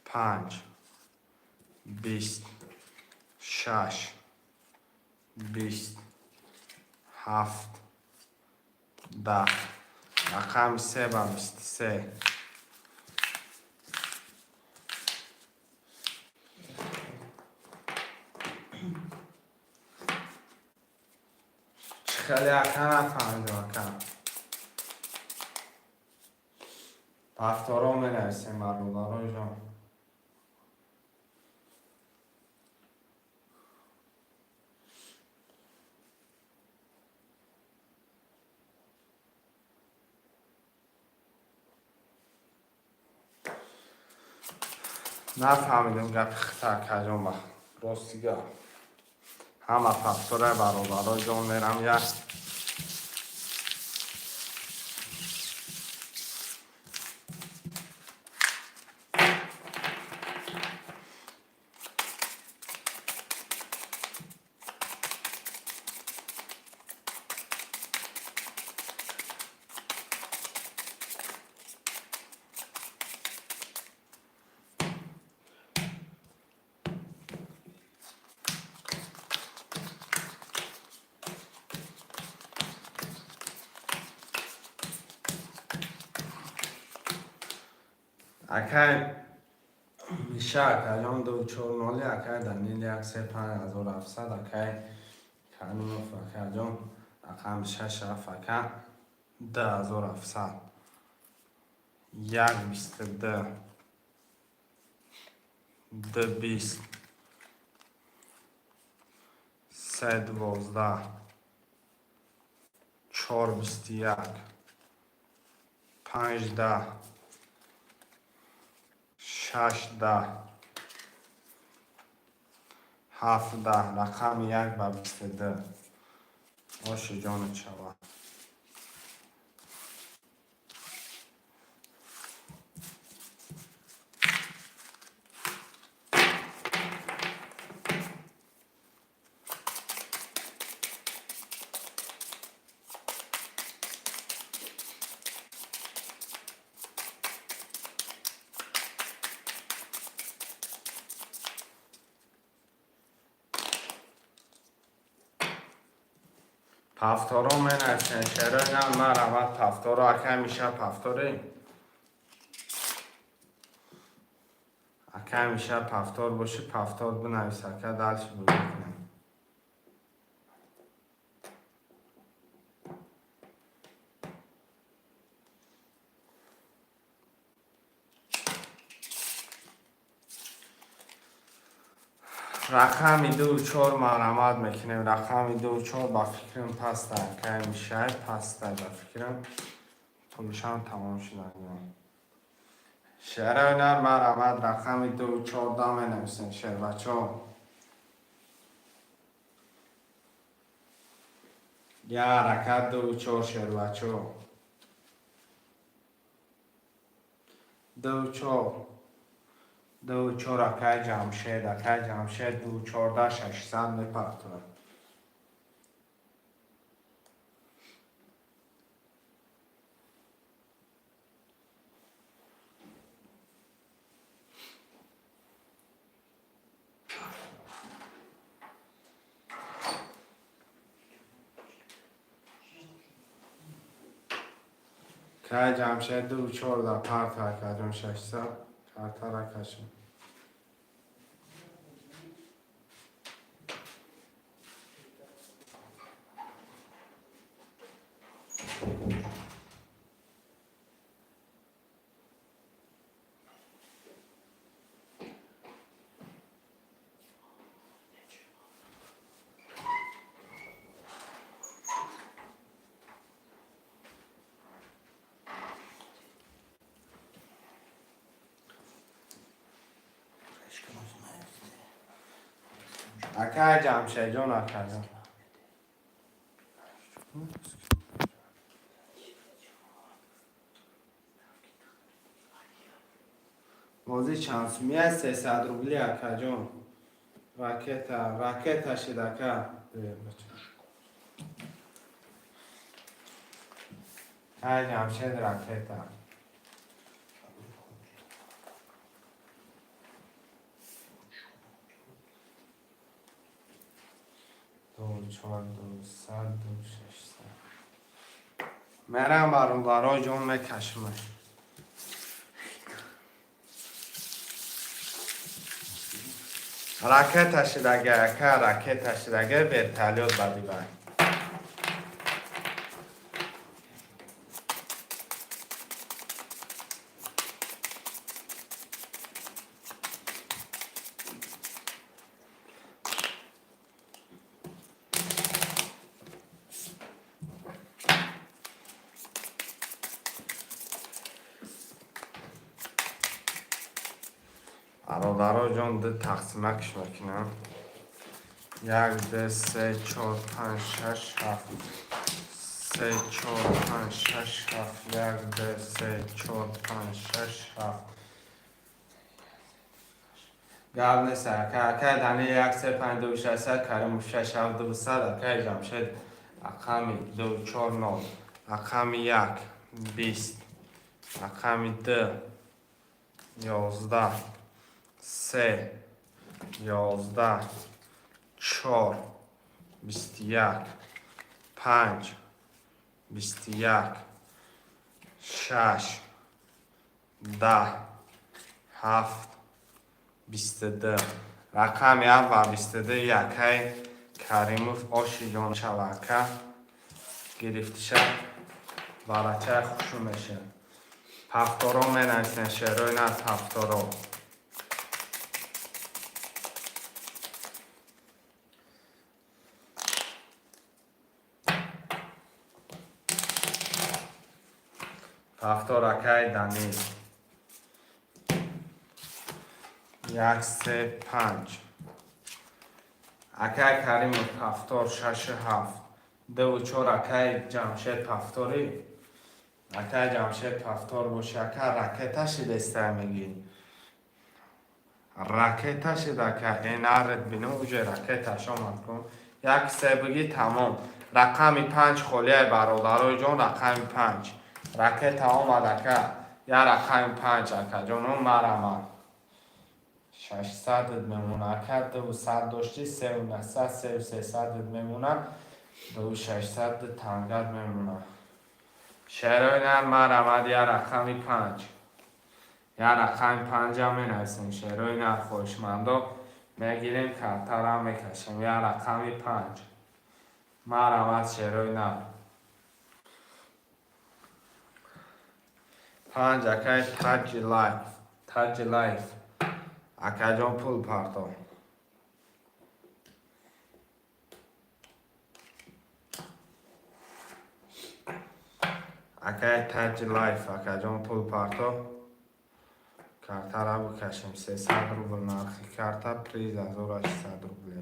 A: 5, 20, 6, 20, 7, 10, рақами 3 ба 23. Чӣ хеле, ака, нафаҳмидам, ака. Дафторо менависем, бародароҷон. Нафаҳмидем гапи хита, акаҷон, ба рости гап. Ҳама фактораи, бародароҷон, мерам як. Акай Миша, акаҷон, ду чор ноли, акай Данил, як се 5700, акай Каримов, акаҷон, рақами шаш ҳафт, ака, 2700, як 22, ду 20, се 12, чор 21, панҷ 10, шаш 10, ҳафт 10, рақами як ба 22. Оши ҷонат шавад. Пафторо менависен, шерои на маравад пафторо, ака Миша, пафторе. Ака Миша, пафтор боши, пафтор бинавис, ака, дальше бозӣ кунем. Рақами ду чор марамат мекунем. Рақами ду чор ба фикрам паста, акай Мишай, паста ба фикрам. Пулшам тамом шуда. Шерои нар марамат рақами ду чор да менависем, шербачо. Я ҳаракат ду чор, шербачо. Ду чор. Ду чор, акай Ҷамшед, акай Ҷамшед, ду чорда 600 мепартояд. Акай Ҷамшед, ду чорда парта, акаҷон, 600 картара кашем. Акай Ҷамшедҷон, акаҷон. Ҳозир чанд сумия? 300 рубли, акаҷон. Ракета, ракета шид, ака. Ай, Ҷамшед, ракета. Ду, чор, ду, сад, ду, шашсад. Мерам, бародаро ҷон, мекашимаш. Ракета шидага, ака, ракета шидага, вертолёт ба Дубай. Бародаро ҷон, ду тақсимакш мекунам. Як, ду, се, чор, панҷ, шаш, ҳафт. Се, чор, панҷ, шаш, ҳафт. Як, ду, се, чор, панҷ, шаш, ҳафт. Гап нест, ака. Акай Дани, як, се, панҷ, ду, шашсад, Каримов, шаш, ҳафт, ду, сад, акай Ҷамшед, рақами ду, чор, нол. Рақами як, 20. Рақами ду, 11. Се, 11, чор, 21, панҷ, 21, шаш, 10, ҳафт, 22. Рақами ҳафт ва 22 якай Каримов оши ҷон шава, ака. Гирифтиша барачаи хушу меша. Ҳафторо менависен, шерои нас, ҳафторо. Ҳафтор, акай Данил. Як, се, панҷ. Акай Каримов, ҳафтор, шашу ҳафт. Дуву чор, акай Ҷамшед, ҳафтори. Акай Ҷамшед, ҳафтор боши, ака, ракета шидестай мегӣ. Ракета шид, ака, энарет бину, уже ракеташ омад кун. Як, се бигӣ, тамом. Рақами панҷ холияй, бародарои ҷон, рақами панҷ. Ракета омад, ака. Я рақами панҷ, акаҷону, марама. 600-ат мемона, ака, дуву сад доштӣ, севу наҳсад, севу сесадат мемона, дуву шашсад тангат мемона. Шерои нар, марамад, я рақами панҷ. Я рақами панҷам менависем, шерои нар, хоҳишмандо мегирем, картарам мекашем. Я рақами панҷ. Марамад, шерои нар. Панҷ, акай Таҷи Лайф. Таҷи Лайф. Акаҷон, пул парто. Акай Таҷи Лайф, акаҷон, пул парто. Картара бикашем. 300 рубл нархи карта, приз 1800 рубле.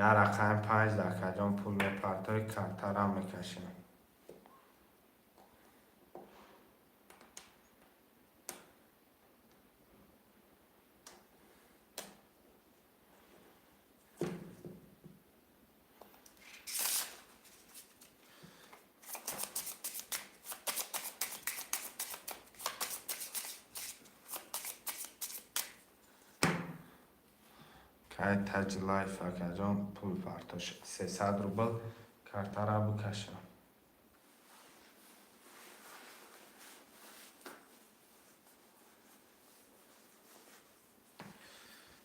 A: Я рақами панҷ, акаҷон, пул мепартои, картарам мекашем. Кай Таҷи Лайф, акаҷон, пул партош. 300 рубл, картара бикашам.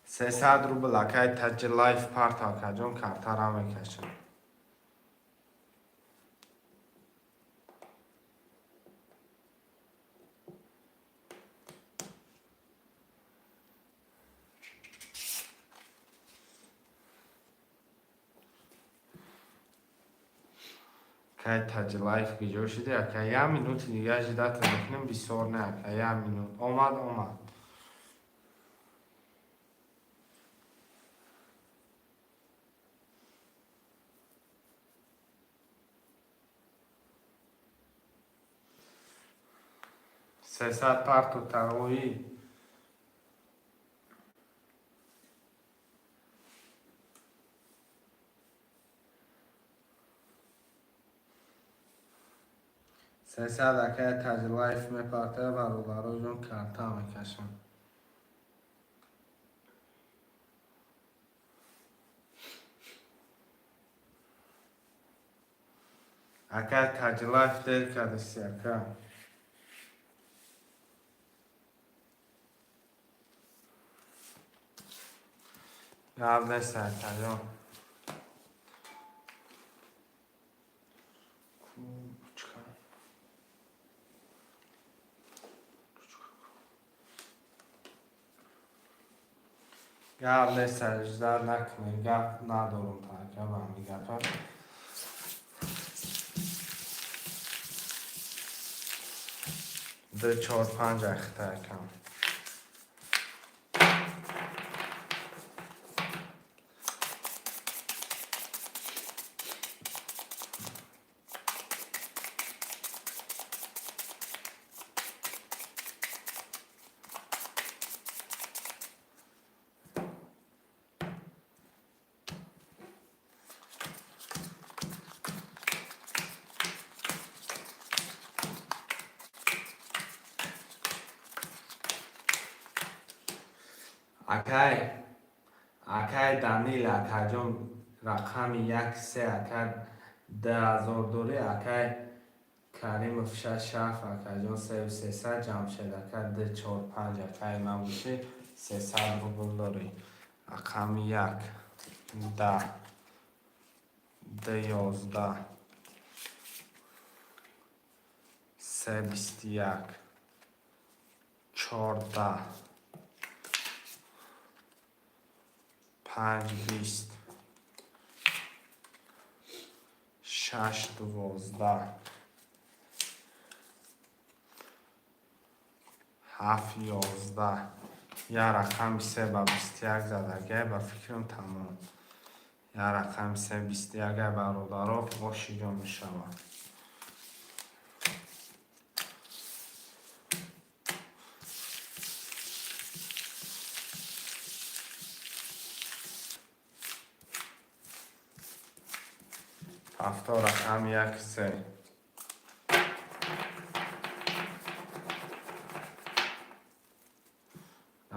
A: 300 рубл, акай Таҷи Лайф, парто, акаҷон, картара мекашам. Кай Таҷи Лайф киҷо шуди, ака? Як минути дига ждать мекунем, бисёр не, ака, як минут. Омад, омад. 300 парту тағоӣ. 300 акай Таҷлайф мепартая, бародароҷон, карта мекашам. Акай Таҷлайф, дер кардиси, ака. Гап нест, акаҷон. Кучка. Гап нест, ждать накунед, гап надорум та, ака, ба ҳамин гапа. Ду, чор, панҷ ахта, акам. Акай Данил, акаҷон, рақами як се, ака, 2000 дорӣ, акай Каримов шаш ҳафт, акаҷон, сею сесад, Ҷамшед ака, ду чор панҷ, акай ман бошӣ, 300 рубл дорӣ. Рақами як, 10, ду 11, се 21, чор 10, панҷ 20, шаш 12, ҳафт 11. Як рақами се ба 21 задагай, ба фикрам, тамом. Як рақами се 21-ай, бародаро, ошиҷо мешавад. Ҳафто рақами як се.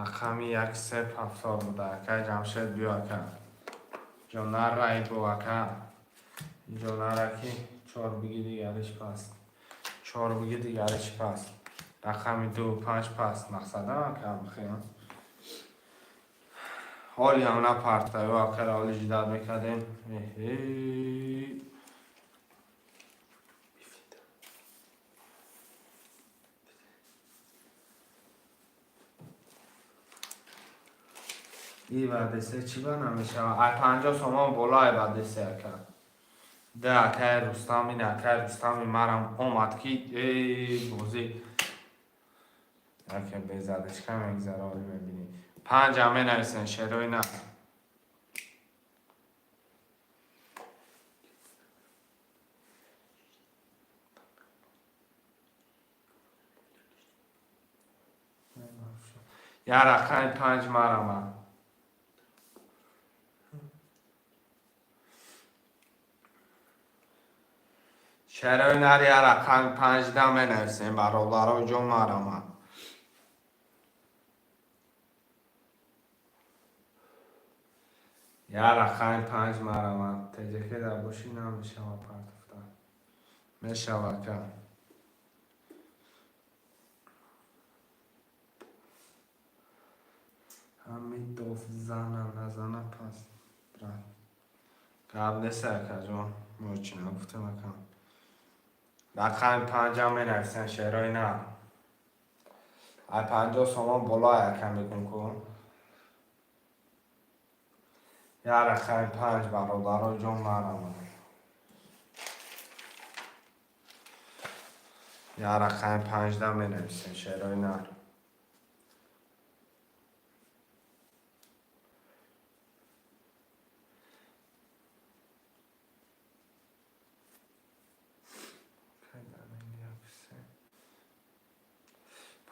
A: Рақами як се ҳафтод буда. Акай Ҷамшед, биё, ака. Ҷонара ибо, ака. Ҷонара ки чор биги, дигариш паст. Чор биги, дигариш паст. Рақами ду панҷ паст. Мақсадам, ака, бихем. Ҳолиам напартаю, акара, ҳоли ждать мекардем. Эҳе. И баъдесе чӣ ба намешава? Ай 50 сомон боло, ай баъдесе, ака. Д акай Рустам, ин акай Рустами марам омад ки бозӣ яке безадачка мегзара, оли мебинӣ. Панҷам менависен, шерои на. Як рақами панҷ марама. Шерои нар, як рақами панҷда менависем, бародаро ҷон, марама. Як рақами панҷ марама. Теҷаке дар бошӣ намешава партофта. Мешава, ака. Ҳамидов зана назана пас, брат. Гап нест, акаҷон. Мо чӣ нагуфтем, ака. Рақами панҷам менависем, шерои на. Ай 50 сомон боло, ака, мегум ку. Як рақами панҷ, бародаро ҷон, марама. Як рақами панҷда менависем, шерои нар.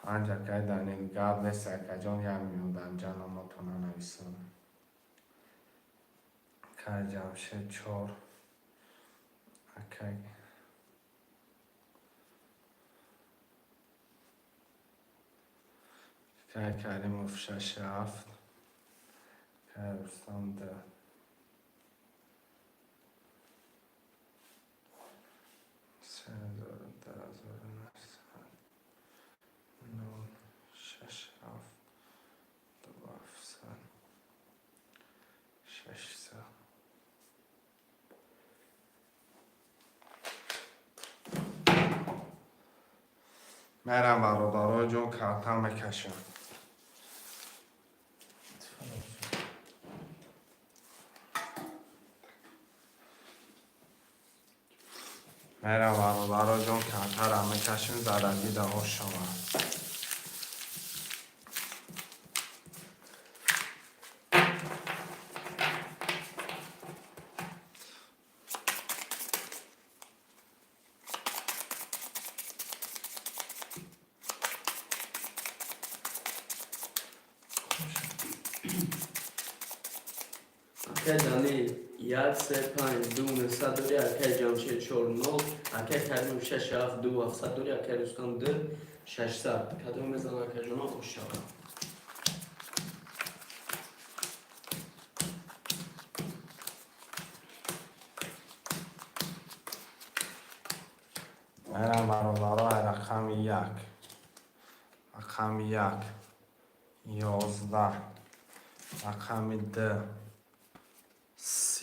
A: Панҷ, акай Данил, гап нест, акаҷон, 1 минут анҷа номотона нависам. Акай Ҷамшед, чор. Акай Каримов, шаш, ҳафт. Акай Рустам, ду. 3900, нол, шаш, ҳафт, ду, ҳафтсад, 600. Мерам, бародарои ҷон, карта мекашам.
B: Телефон.
A: Мерам, бародарои ҷон, картара мекашем, задагӣ даҳо шавад.
C: Акай Данил, як, се, панҷ, ду, нӯҳсад дори. Акай Ҷамшед, чор, нол. Акай Каримов, шаш, ҳафт, ду, ҳафтсад дори. Акай Рустам, ду, 600. Кадом мезанад, акаҷоно, хуш шавад.
A: Мерам, бародаро, рақами як. Рақами як. 11. Рақами ду.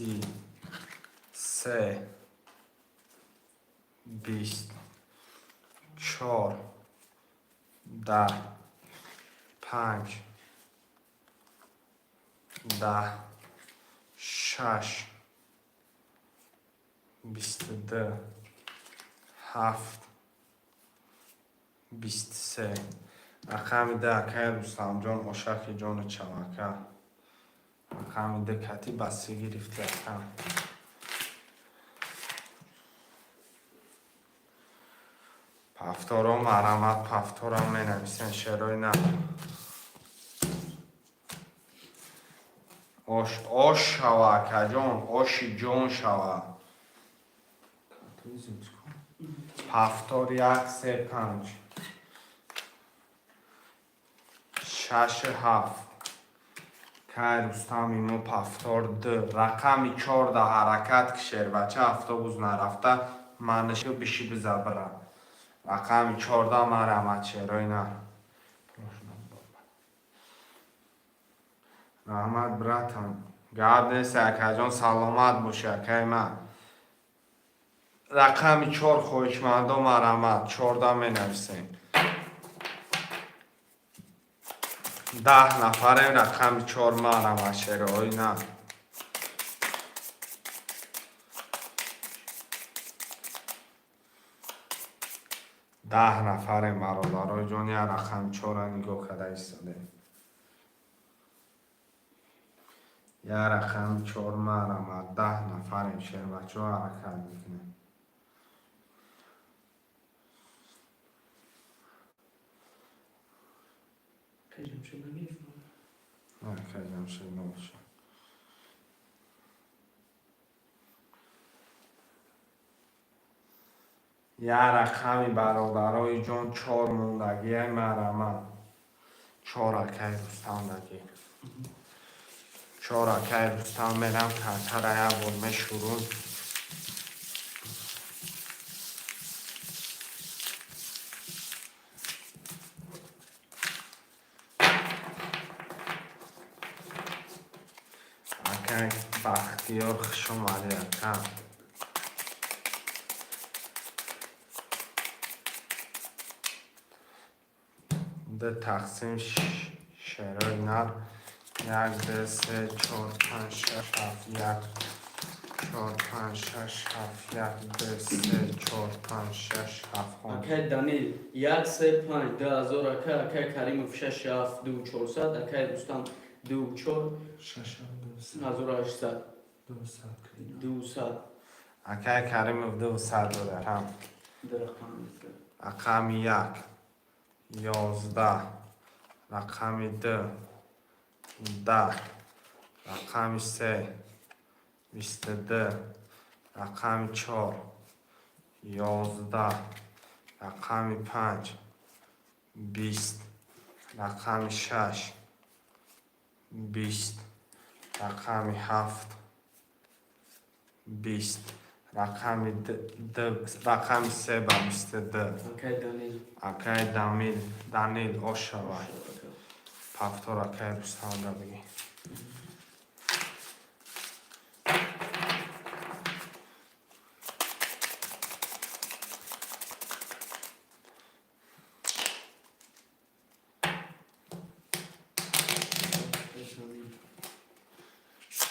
A: 30. Се. 20. Чор. 10. Панҷ. 10. Шаш. 22. Ҳафт. 23. Рақами ду, акай Рустамҷон, ошаки ҷону чавака. Рақами ду кати басӣ гирифти, ака. Повторо марамат, повторам менависен, шерои на. Ош, ош шава, акаҷон, оши ҷон шава. Повтор як, се, панҷ. Шаш, ҳафт. Кай Рустами мо, повтор ду. Рақами чорда ҳаракат ки, шербача, автобус нарафта, маниши биши бизабра. Рақами 14 марамат, шерои на. Раҳмат, братан. Гап нест, акаҷон, саломат боши, акай ман. Рақами чор хоҳишмандо марамат, 14 менависем. 10 нафарем, рақами чор марамат, шерои на. 10 нафарем, бародарои ҷон, як рақами чора нигоҳ карда истодем. Як рақами чор марамат, 10 нафарем, шербачаҳо, ҳаракат мекунем.
C: Акай Ҷамшед нагирифт?
A: Акай Ҷамшед набошад. Як рақами, бародарои ҷон, чор мондагиай, марамат. Чор, акай Рустам дагӣ. Чор, акай Рустам, мерам картара як бор мешурум. Акай Бахтиёр, хуш омадӣ, ака. Д тақсим, шерои нар. Як, ду, се, чор, панҷ, шаш, ҳафт, як, чор, панҷ, шаш, ҳафт, як, ду, се, чор, панҷ, шаш, ҳафт, хон.
C: Акай Данил, як, се, панҷ, 2000, акай. Акай Каримов, шаш, ҳафт, ду, 400. Акай Рустам, ду, чор,
B: Шаш, ду,
C: 1800.
B: 200.
C: 200.
A: Акай Каримов 200 дорад.
C: Ду рақам.
A: Рақами як. 11, рақами 2, 10, рақами 3, 22, рақами 4, 11, рақами 5, 20, рақами 6, 20, рақами 7, 20, рақами рақами 3 ба 22.
C: Акай Данил.
A: Акай Дамил, Данил ошавай. Повтор акай Рустам да бигӣ.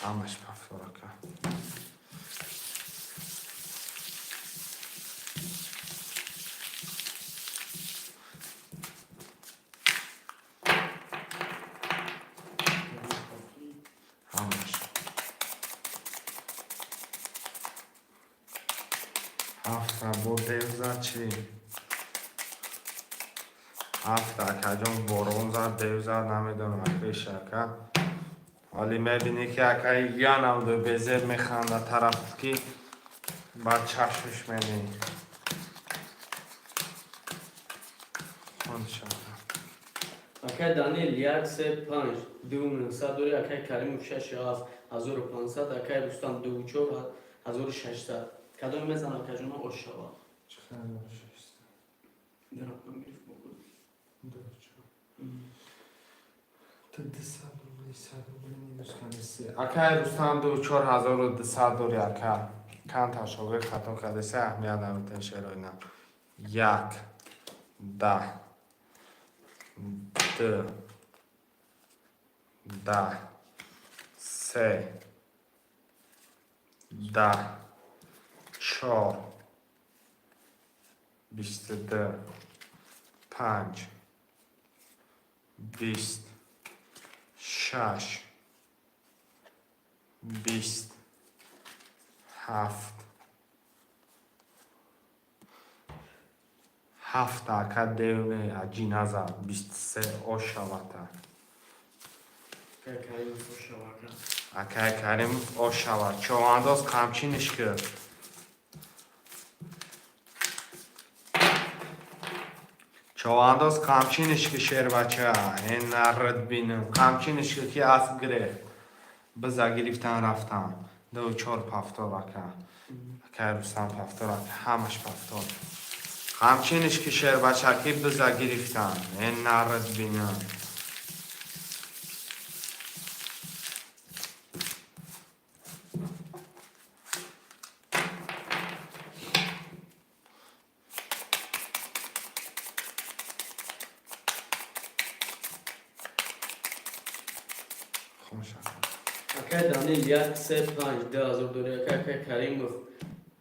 A: Ҳамаш повтор ака. Ҳамаш. Ҳафта бо дев зад чӣ? Ҳафта акаҷон борон зад, дев зад, намедонам акаи шака. Ҳоли мебинӣ ки акаи янамду безеб механда тараф ки ба чашмш менӣ. Хон шака.
C: Акай Данил 1 3 5 2 900 дори, акай Каримов 6 7 1500, акай Рустам 2 4 1600. Кадом мезан акаҷона ошава?
B: Чӣ хабар шашта?
C: Дарахтам гирифт бо.
B: Ду чор. Ту 200 рубли, 100 рубли минус кардеси.
A: Акай Рустам ду 4200 дори ака. Кан шогирд хато кардеси, аҳамият наметен шероина. Як, 10, 2, 10, 3, 10, 4, 22, 5, 20, 6, 20, 7, 7 ака девне аҷи назад, 23 ошавата.
C: Акай Каримов ошава ака.
A: Акай Каримов ошава. Човандоз қамчиниш ки. Човандоз қамчиниш ки шербача. Эн нард бинам. Қамчиниш ки ки асп гирефт. Биза гирифтан рафтан. Ду чор повтор ака. Акай Рустам повтор ака. Ҳамаш повтор. Қамчиниш ки шербача ки биза гирифтан. Эн нард бинам. Хон шака.
C: Акай Данил 1 3 5 2000 дори, акай Каримов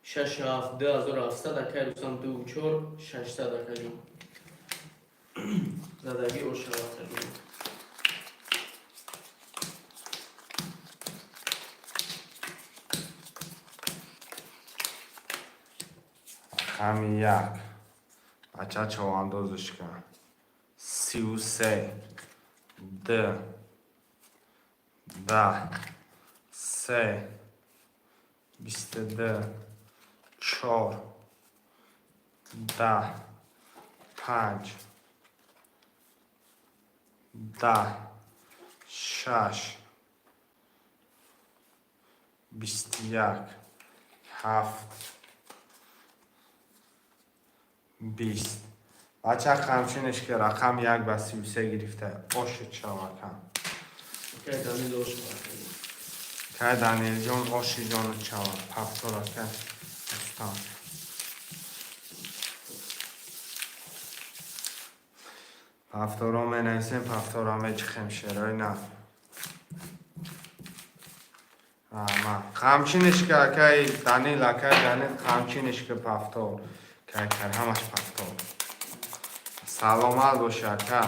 C: 6 7 2700, акай Рустам 2 4 600 акаҷон. Задагӣ ошава акаҷон.
A: Рақами 1. Бача човандозиш кан. 33, 2, 10, 3, 22, 4, 10, 5, 10, 6, 21, 7, 20. Бача қамчиниш ки рақам 1 ба 33 гирифта. Оши чавакам.
C: Акай Данил ошава акаҷон.
A: Кай Данилҷон оши ҷону чава. Повтор ака Рустам. Повторо менависем, повторо мечихем шерои на. Ама қамчиниш ки акай Данил, акай Данил қамчиниш ки повтор. Кай кай ҳамаш повтор. Саломат боши ака.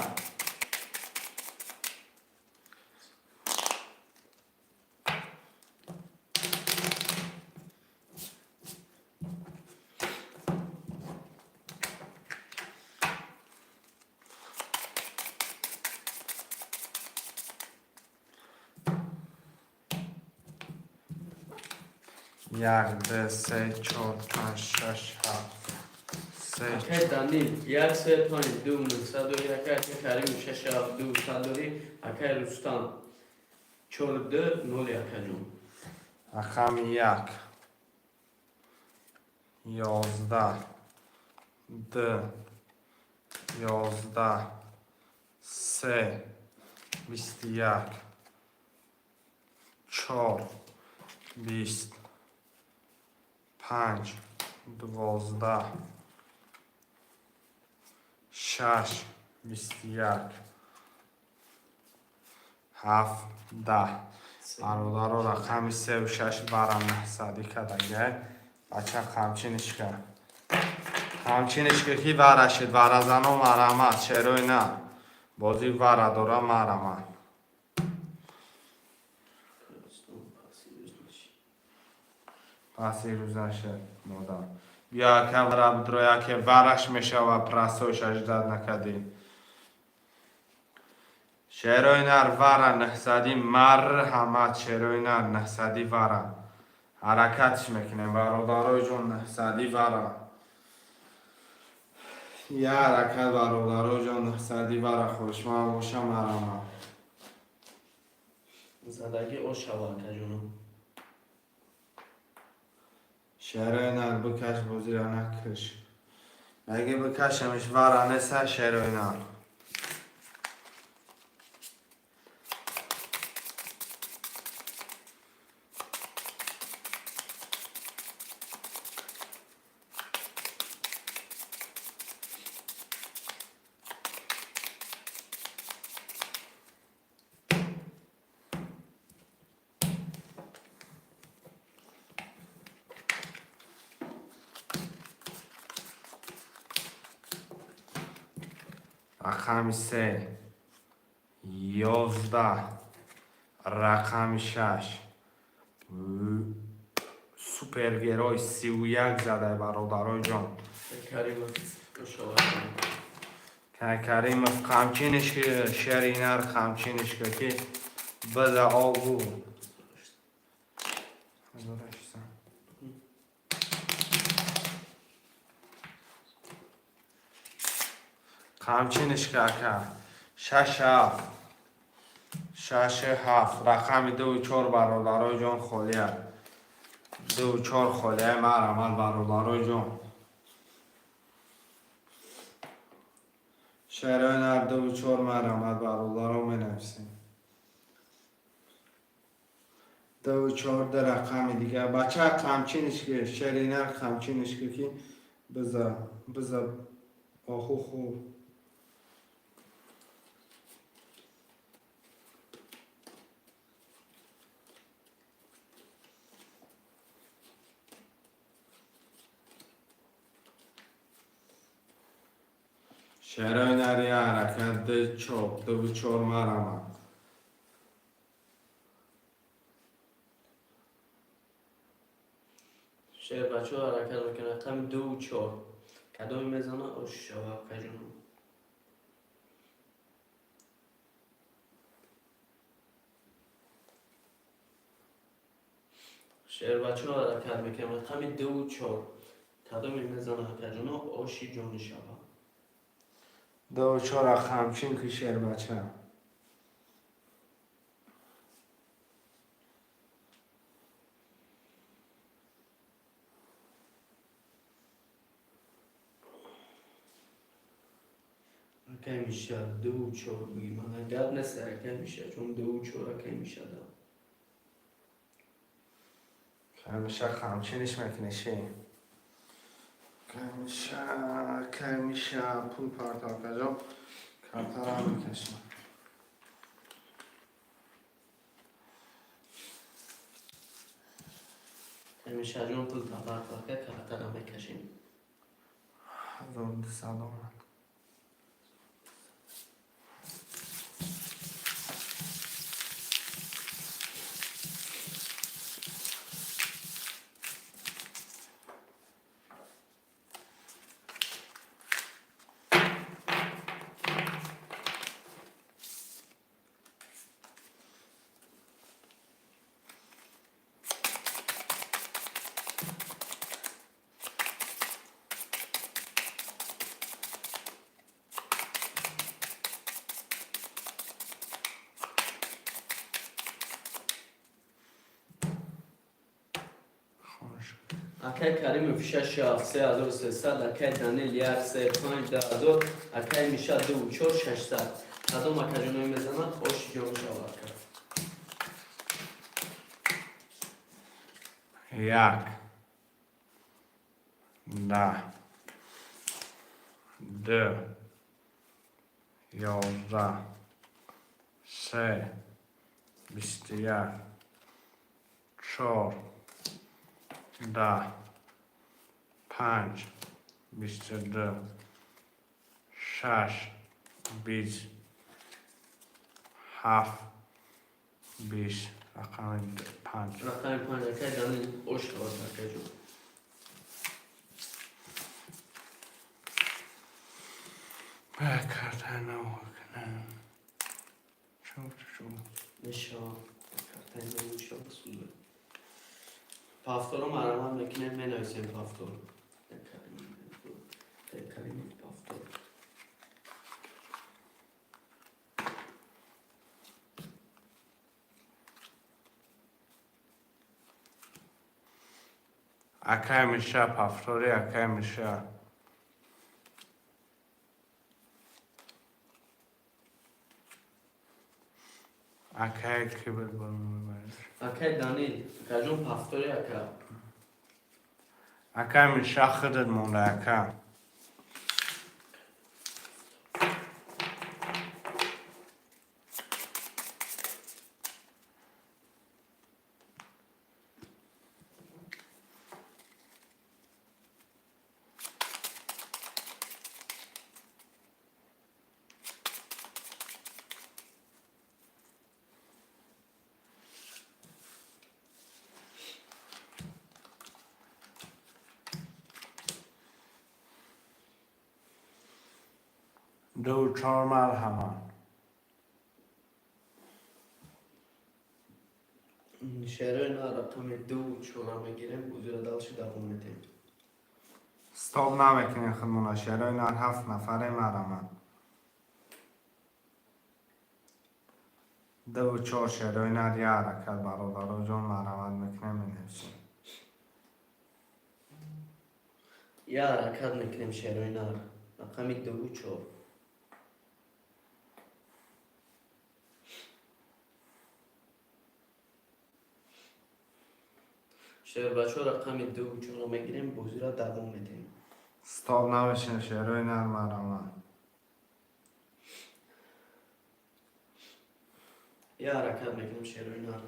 A: Як, ду, се, чор, панҷ, шаш, ҳафт, се.
C: Акай Данил, як, се, панҷ, ду, нӯҳсад дорӣ, акай Каримов, шаш, ҳафт, ду, сад дорӣ, акай Рустам, чор, ду, нол, акаҷон.
A: Рақами як, 11, ду, 11, се, 21, чор, 20, панҷ, 12, шаш, 21, ҳафт, 10. Бародаро, рақами севу шаш бара наҳсадӣ кардагай. Бача, қамчинишка, қамчинишка, ки варашид варазано, марамат, шерои на бозӣ вара дора, марамат.
C: Рустам, паси рӯз нашид.
A: Паси рӯз нашид, модар. Биё, ака, вара бидро, яке вараш мешава, прасош аждад накардӣ. Шерои нар, вара наҳсадӣ, марҳамат, шерои нар, наҳсадӣ вара. Ҳаракатш мекунем, бародарои ҷон, наҳсадӣ вара. Я ҳаракат, бародарои ҷон, наҳсадӣ вара, хушман боша, марҳамат.
C: Задагӣ ош шава, акаҷонам.
A: Шерои нар, бикаш, бозира накаш. Меги бикашамиш, вара неса, шерои нар. Рақами се, 11, рақами шаш, супергерой 31 задай, бародарои ҷон.
C: Каримов, ош шава.
A: Каримов, қамчинишки, шери нар, қамчинишка, ки биза обу. 1800. Қамчинишка, ака, шаш, ҳафт, шаш, ҳафт, рақами дуву чор, бародарои ҷон, холия, дуву чор холия, марҳамат, бародарои ҷон. Шерои нар, дуву чор, марҳамат, бародаро, менависем. Дуву чор, ду рақами дигар. Бача, қамчинишки, шери нар, қамчинишки, ки биза, биза, оху хуб. Шерои нари, ҳаракат, ду, чор, дуву чор, марҳамат.
C: Шербачаҳо, ҳаракат мекунад, рақами дуву чор. Кадоме мезана, ош шава, акаҷонам. Шербачаҳо, ҳаракат мекунем, рақами дуву чор. Кадоме мезана, акаҷоно, оши ҷони шава.
A: Дуву чора қамчин ки, шербача.
C: Акай Миша, дуву чор бигӣ. Мана гап нест, акай Миша, чун дуву чор акай Миша да.
A: Камиша, қамчиниш мекунӣ, ши. Камиша, камиша, пул партов, акаҷон, картара мекашам.
C: Мишаҷон, пул партов, ака, картара мекашем.
A: 1200 омад.
C: Акай Каримов 6 7, 3300, акай Данил 1 3 5, 2000, акай Миша 2 4, 600. Кадом акаҷоное мезанад, оши ҷон шава, ака.
A: Як, 10, 2, 11, 3, 21, 4, 10, 5, 22, 6, 20, 7, 20, рақами 5.
C: Рақами 5, акай Данил, ош шавад, акаҷон.
A: Картаи нав кунам. Чур чур.
C: Мешава, картаи нав мешава, сумба. Повторо марамат мекунем, менависем повтор. Каримов, повтор.
A: Акай Миша, повтори, акай Миша. Акай ки буд баромад?
C: Акай Данил, акаҷон, повтори, ака.
A: Акай Миша, худат монда, ака. 2, 4, марҳамат.
C: Шерои на, рақами 2 чора мегирем, бозиро дальше давом метем.
A: Стоп намекунем худмона, шерои нар, ҳафт нафаре, марҳамат. 2 чор, шерои нар, я ҳаракат, бародароҷон, марҳамат мекунем, менависем.
C: Я ҳаракат мекунем, шерои нар, рақами 2 чор. Шербачо, рақами 2 чорро мегирем, бозиро давом медиҳем.
A: Стоп намешем, шерои нар, марҳамат.
C: Я ҳаракат мекунем, шерои нар.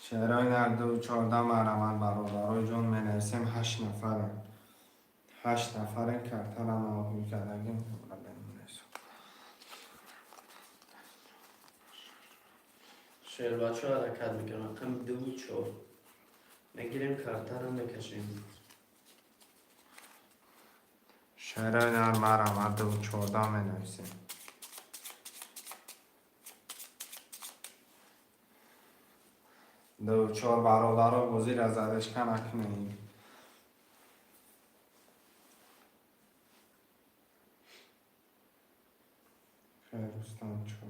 A: Шерои нар, 2 14, марҳамат, бародарои ҷон, менависем. Ҳашт нафарем, ҳашт нафарем, картара навҳуй кардагим.
C: Шербачо, ҳаракат мекунем, рақами 2 чор мегирем, картаро мекашем.
A: Шерои нар, марҳамат, 2 14 менависем. 2 чор, бародаро, бозиро задишка накунем. Рустам чор.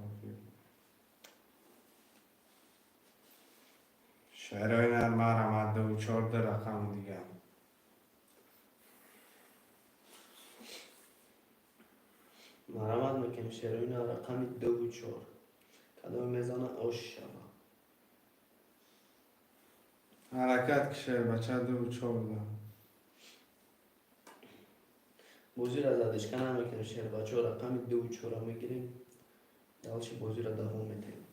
A: Шерои нар, марҳамат, 2 чор, ду рақами дигар.
C: Марҳамат мекунем, шерои нар, рақами 2 чор. Кадоме мезана, ош шава.
A: Ҳаракат ки, шербача, 2 чор буда.
C: Бозиро задишка намекунем, шербачо, рақами 2 чора мегирем, дальше бозиро давом медиҳем.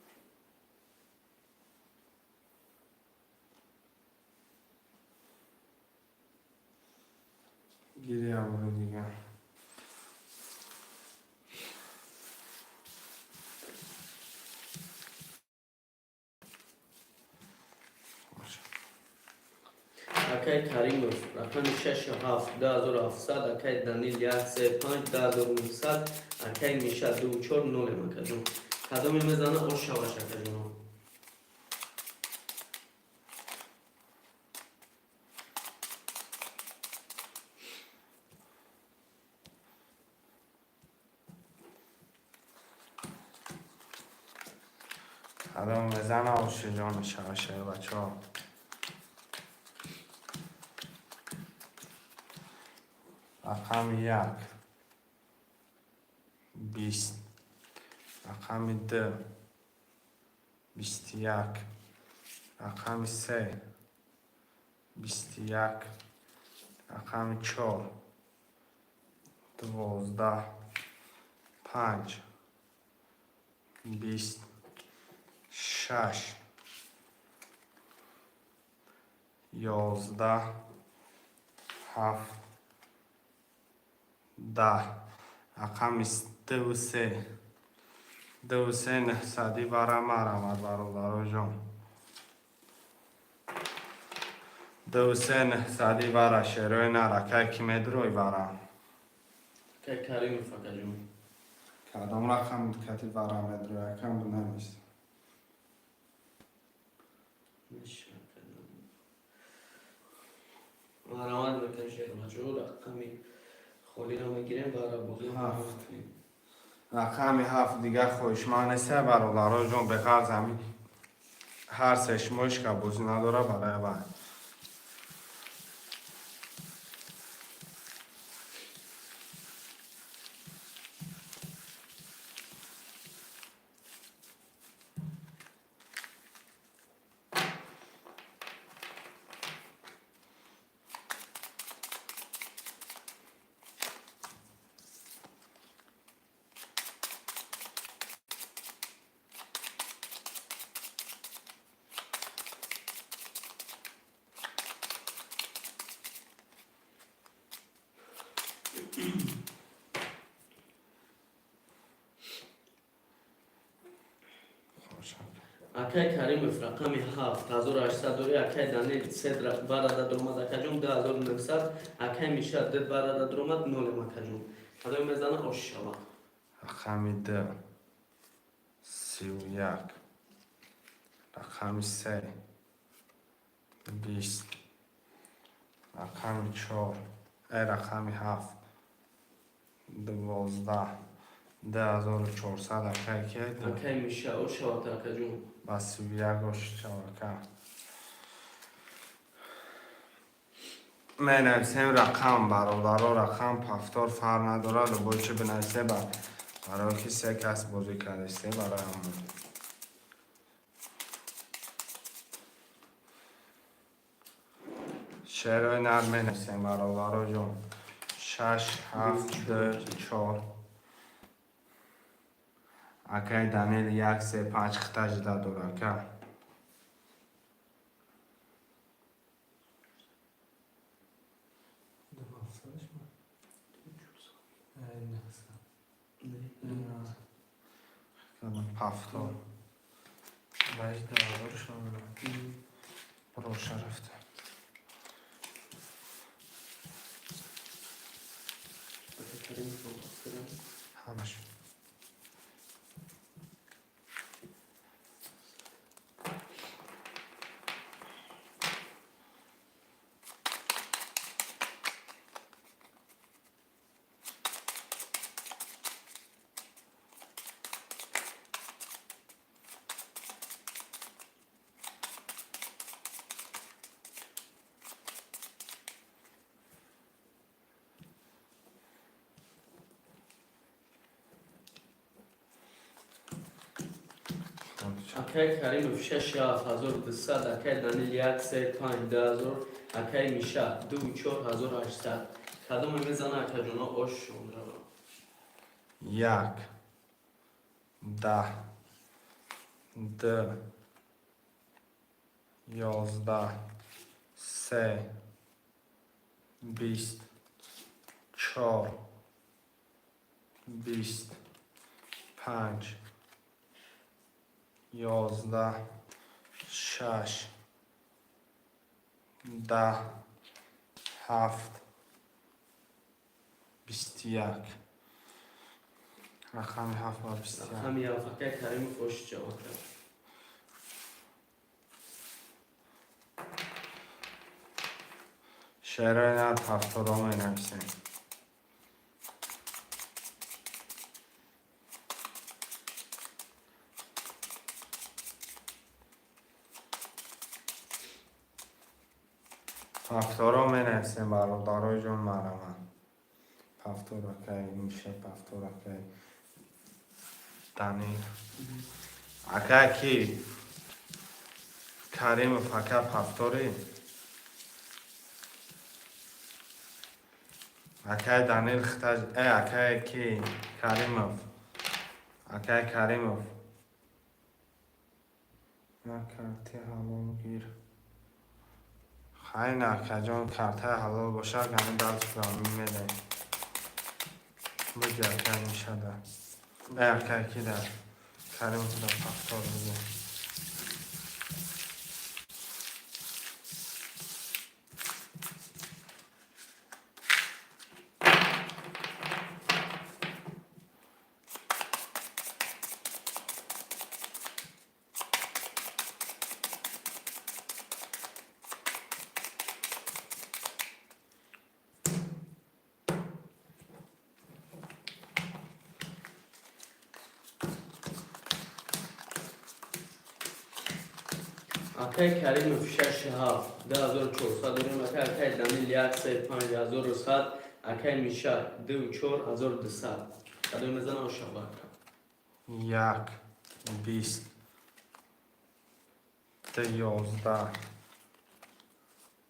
A: Гири аввали дигар.
C: Акай Каримов, рақами 6 7, 2700, акай Данил 1 3 5, 2900, акай Миша 2 4, нолем, акаҷон. Кадоме мезана, ош шаваш, акаҷоно.
A: Кадом мезана, ошиҷон шава, шербачаҳо. Рақами як 20, рақами ду 21, рақами се 21, рақами чор 12, панҷ 20, шаш 11, ҳафт 10. Рақами дуву се, дуву се нӯҳсадӣ бара марамад, бародароҷон. Дуву се нӯҳсадӣ бара, шерои наракай ки медурой бара.
C: Акай Каримов, акаҷон.
A: Кадом рақам кати бара медурой, акам бинавис.
C: Меша, акаҷон. Марамад мекунем, шербачаҳо, рақами холиро мегирем ва бозӣ.
A: Ҳафт. Рақами ҳафт дигар хоҳишманд неста, бародароҷон, беғарз ҳами ҳар се шумо ҳеч бозӣ надора барои вай.
C: Акай Каримов, рақами ҳафт 1800 дори. Акай Данил се барада дуромад, акаҷон, 2900. Акай Миша ду барада дуромад, нолем, акаҷон. Кадоме мезана, ош шава.
A: Рақами ду 31, рақами се 20, рақами чор, рақами ҳафт 12, 2400. Акай ки?
C: Акай Миша, ош шавад, акаҷон.
A: Ба 31 ош шавака. Менависем рақам, бародаро, рақам повтор фарқ надорад, любой чи бинависе, барои ки се кас бозӣ кардисте, барои ҳамон. Шерои нар менависем, бародаро ҷон. Шаш, ҳафт, ду, чор. Акай Данил як, се, панҷ хита жида дора, ака.
B: Ду ҳафтсадаш ма? Нӯҳсад.
A: Повтор. Баъди 2000 броша рафта.
C: Акай Каримов кардам.
A: Ҳамаш.
C: Акай Каримов шаш 7200, акай Данил як, се, панҷ 2000, акай Миша ду 4800. Кадоме мезана, акаҷоно, ош шон рава.
A: Як, 10, ду, 11, се, 20, чор, 20, панҷ, 11, шаш, 10, ҳафт, 21. Рақами ҳафт ва 21.
C: Рақами ҳафт, акай Каримов ош ҷавоб кард.
A: Шерои нар ҳафторо менависем. Повторо менависем, бародарои ҷон, марама. Повтор, акай Миша, повтор, акай Данил. Акай ки? Каримов, ака, повтори? Акай Данил хитаж, акай ки? Каримов. Акай Каримов. На карти ҳалол гир. Хай, на, акаҷон, картаи ҳалол бошад, ҳамин дастро медаҳем. Буги, акай Мишада. Акай ки да? Каримов да повтор буги.
C: Акай Каримов 6 7 2400 дорем, акай, акай Данил 1 3 5 1100, акай Миша 2 4 1200. Кадом мезанам, шаба, ака?
A: Як, бист, ду, 11,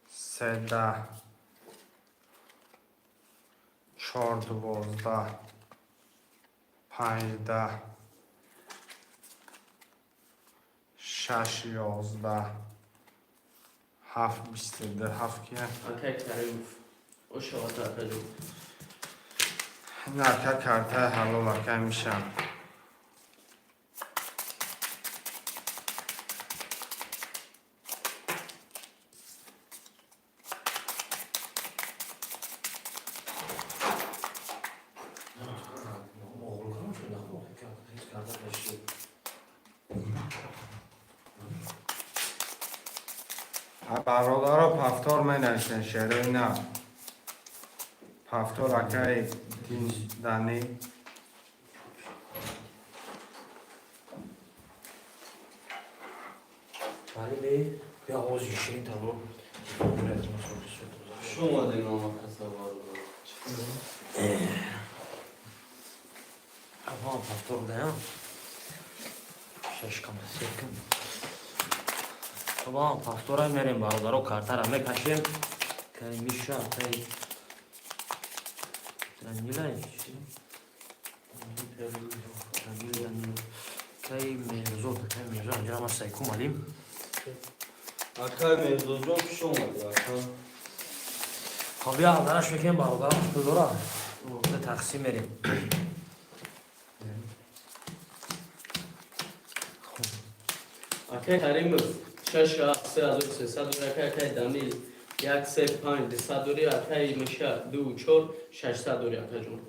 A: се, 10, чор, 12, панҷ, 10, шаш, 11, ҳафт, 22, ҳафт кия?
C: Акай Каримов. Ошавата, акаҷон.
A: На, ака, картаи ҳалол, акай Миша.
D: Оғлукам шуда, хуб, ҳеҷ карта кашид.
A: Бародаро, повтор менависен, шерои на. Повтор, акаи Дани.
D: Вале бия ози ширин табо.
C: Хуш омадем, омакаса, бародар.
D: Ава повтор даям. Шаш кама секам. Ава повтора мерем, бародаро, картара мекашем. Кай Миша, кай Данила, Данил, Данил. Кай Меҳрзод, кай Меҳрзод, анҷа ма сайкум алим.
C: Акай Меҳрзодҷон, хуш омадӣ, ака.
D: Хоб, бия алдараш мекунем, бародарам, пул дора. Тақсим мерем.
C: Акай Каримов 6 7 3300 дори, акай, акай Данил 1 3 5 200 дори, акай Миша 2 4 600 дори, акаҷон.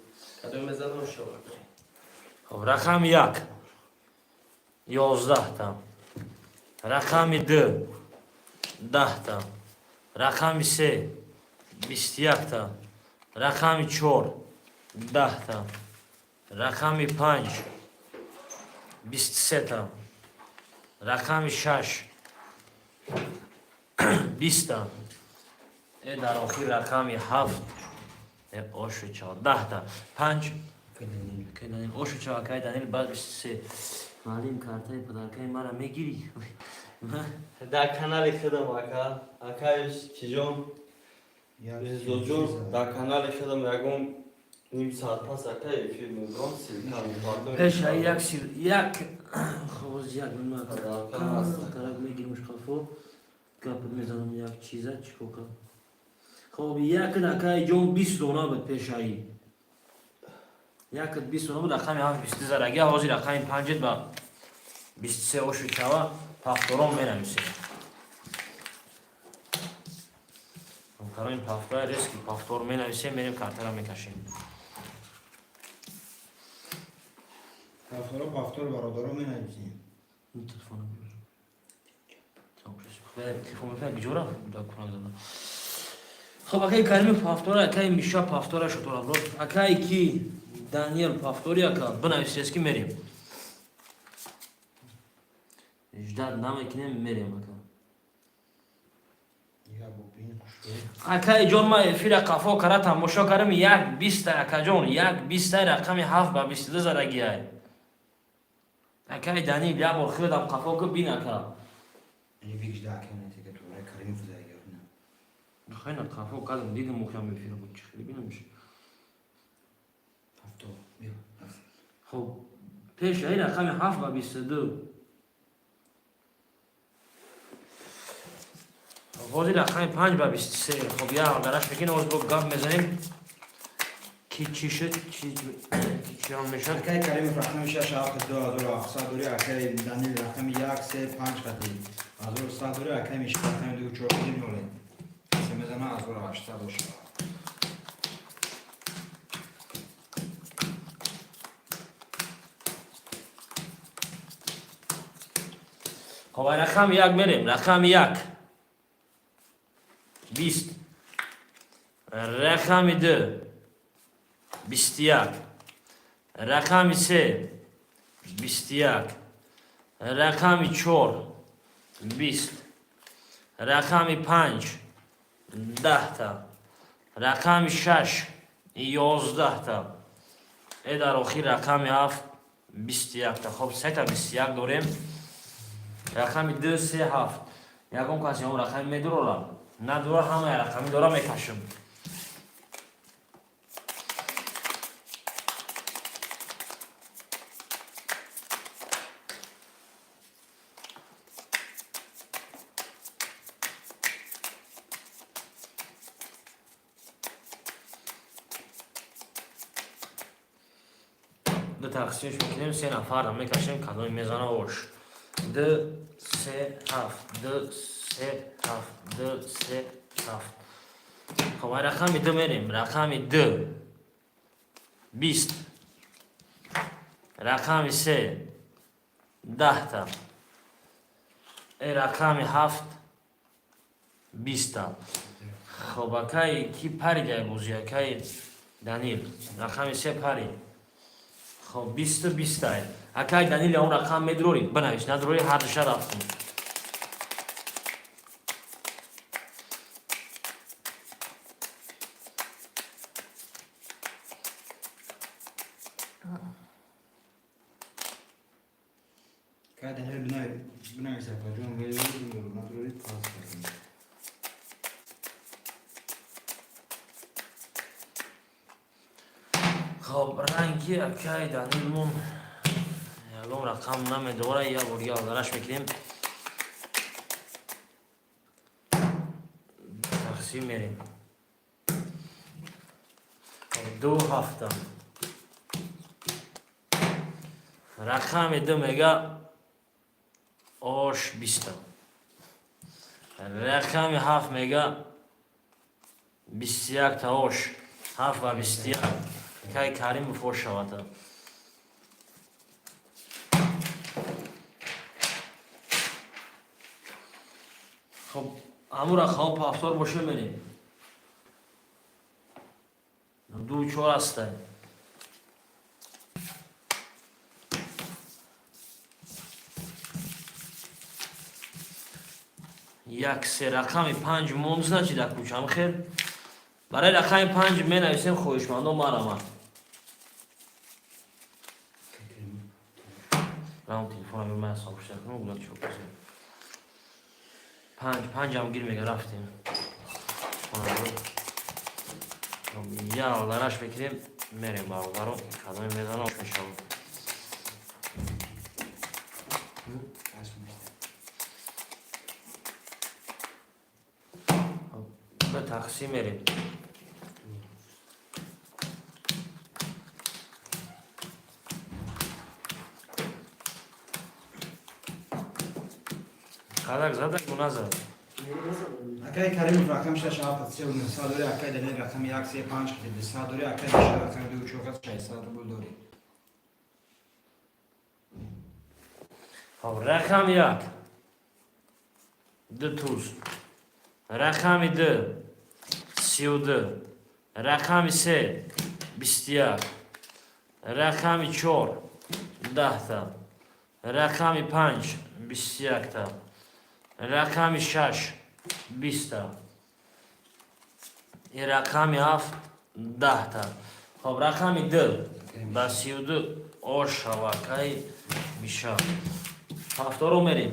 C: Кадом мезанам, шава, ака?
D: Хоб, рақами як 11та, рақами ду 10та, рақами се 21та, рақами чор 10та, рақами панҷ 23та, рақами шаш 20та, дар охир рақами ҳафт ошу чава 10та. Панҷ ошу чава, кай Данил, баъд 23. Маълим, картаи подаркаи мара мегирӣ?
C: Дар канали худам, ака, акай чиҷон, Меҳрзодҷон, дар канали худам ягон ним соат пас, ака, эфир мебурам, ссылка мепардом.
D: Пеша як сил як хоз як минут мегирим, шкафо гап мезанам, як чиза чико кар. Хоб, як акай ҷон 20 дона буд, пешаи якат 20 дона буд, рақами ҳафт бисту зараги, ҳозир рақами панҷет ба 23 ошу чава. Повторон менависем. Ҳамкарони повтора, резкий повтор менависем, мерем, картара мекашем.
B: Повторо, повтор, бародаро, менависем.
D: Телефон телефон куҷо рафт? Хоб, акаи Карими повтора, акаи Миша повтора шутораброд, акаи ки Даниел повтори, ака, бинависес, ки мерем, ждать намекунем, мерем, ака. Акаи ҷон, ман эфира қафо кара тамошо кардам, як биста, акаҷон, як биста, рақами ҳафт ба 22 задагиай. Акаи Данил, як бор худам қафо ку бин, ака. Хеле қафо кардам, дидам, мухям эфира буд, чӣ хеле бинамш. Хоб, пеш ай рақами ҳафт ба 22. Ҳозир рақами панҷ ба 23. Хоб, як дараш мекунем, ҳозир бо гап мезанем, ки чӣ шуд, ки чиён мешуд.
B: Акаи Каримов рақами шаш ҳафт ду ҳазору ҳафтсад дорӣ, акаи Данил рақами як се панҷ хати 1100 дорӣ, акаи Мишка рақами ду чор ним ноле. Се мезана 1800 бошад.
D: Хоб, ай рақами як мерем. Рақами як 20, рақами ду 21, рақами се 21, рақами чор 20, рақами панҷ 10-та, рақами шаш 11-та, дар охир рақами ҳафт 21-та. Хоб, сета 21 дорем. Рақами ду, се, ҳафт. Ягон касе он рақами медурора? Надура, ҳамаи рақами дора мекашам. Ду тақсимш мекунем, се нафарро мекашем, кадоми мезана ош. Ду, се, ҳафт, ду, се, ҳафт, ду, се, ҳафт. Хоб, ай рақами ду мерем. Рақами ду 20, рақами се 10-та, рақами ҳафт 20-та. Хоб, акай ки паридай бози, акай Данил, рақами се парид. Хоб, бисту бистай. Акай Данил, он рақам медурорӣ, бинавис, надурорӣ, ҳардуша рафтем.
B: Акаи Данил, бинавис, акаҷон, медурорӣ, пас кардем.
D: Хоб, ранги акай Данилмон ягон рақам намедора, як бор дига алдараш мекунем. Тақсим мерем. Ду ҳафта. Рақами ду мега ош 20-та. Рақами ҳафт мега 21-та ош. Ҳафт ба 21. Кай Каримов ош шавада. Хоб, ҳамун рақамҳо повтор боша, мерем. Ду чор ҳастай. Як се, рақами панҷ монд, значит, дар кӯчам хел. Барои рақами панҷ менависем, хоҳишмандо, марама. Рам телефонам ман сообща кунам, гулак чо кунем. Панҷ, панҷам гир мега, рафтем. Я алдараш мекунем, мерем, бародаро, кадоме мезанам мешавад. Ба тақсим мерем. Қадак задак назад.
B: Акаи Каримов рақами шаш ҳафт се нӯҳсад дорӣ, акаи Данил рақами як се панҷ хати дусад дорӣ, акаи Миша рақами ду чор хати 600 рубл дорӣ.
D: Хоб, рақами як ду туз, рақами ду 32, рақами се 21, рақами чор 10-та, рақами панҷ 21-та, рақами шаш 20-та. И рақами ҳафт 10 та. Хоб, рақами ду ба 32 ошавакай миша. Ҳафторо мерем.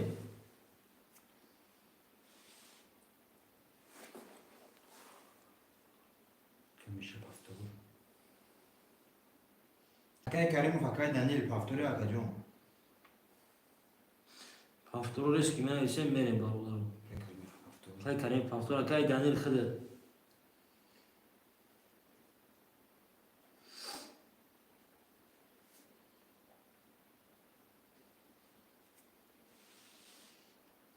B: Миша повтор. Акай Каримов, акай Данил, повтори, акаҷон.
D: Повторо риски менависем, мерем, бародаро. Акай Карим повтор, акай Данил хидр.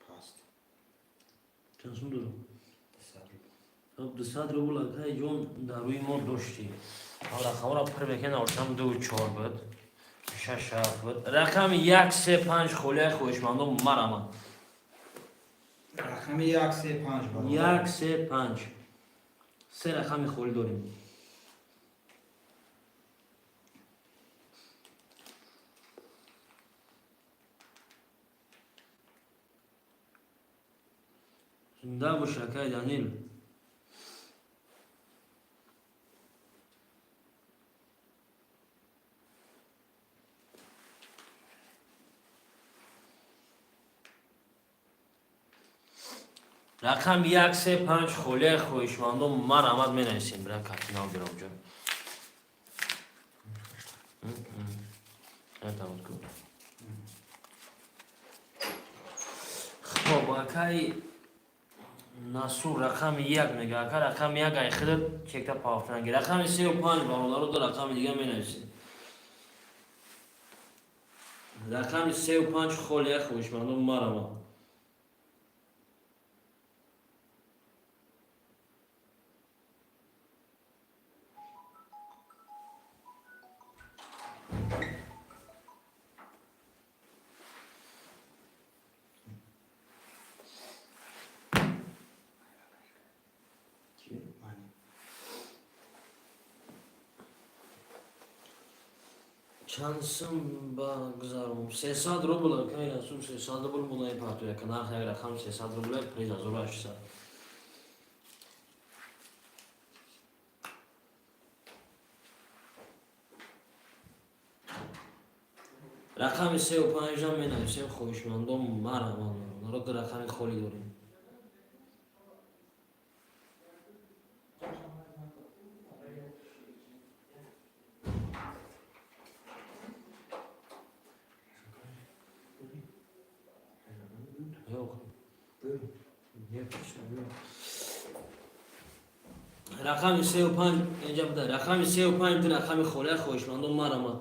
B: Паст.
D: Чанд сум дорам? Хоб, 200 рубл, акай ҷон, дар рӯи мо доштӣ. Рақамро пур мекунем, ошам ду чор буд, шаш ҳафт буд. Рақами як се панҷ холияи, хоҳишмандон, марамад.
B: Рақами як се панҷ.
D: Як се панҷ. Се рақами холӣ дорем. Зинда бош, акай Данил. Рақам як се панҷ холияи, хоҳишмандон, марамад, менависем. Бира картинал биромҷо. Ку. Хоб, акай Насур рақами як мега. Ака, рақами як ай хидат чекта пафтанги. Рақами сеу панҷ, бародаро, ду рақами дига менависем. Рақами сеу панҷ холия, хоҳишмандон, марамад. Чанд сум ба гузаром? 300 рубл, акай Расул, 300 рубл будаи партояка. Нарх як рақам 300 рубл, приз 1800. Рақами сеу панҷам менависем, хоҳишмандон, марамад. Ро ду рақами холӣ дорем. Yo'q. Yo'q. Рақами сеу панҷ инҷа буда. Рақами сеу панҷ, ду рақами холия, хоҳишмандон, марамад.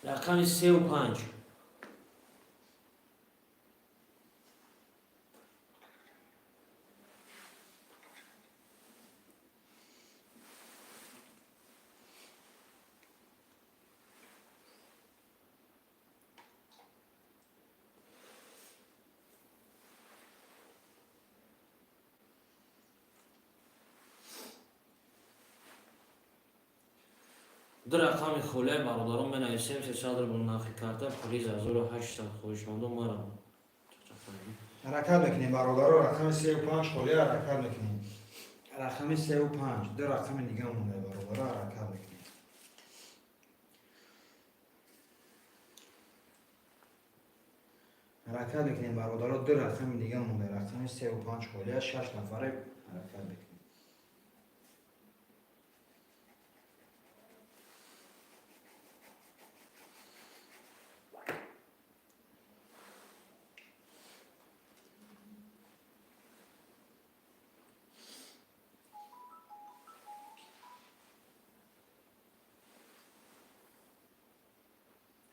D: Рақами сеу панҷ. Ду рақами холия, бародарон, менависем. 300 рубл нархи карта, приз 1800, хоҳишмандон, марамад.
B: Ҳаракат мекунем, бародаро. Рақами сеу панҷ холия, ҳаракат мекунем. Рақами сеу панҷ, ду рақами дига монда, бародаро, ҳаракат мекунем. Ҳаракат мекунем, бародаро, ду рақами дига монда. Рақами сеу панҷ холия, шаш нафаре, ҳаракат мекунем.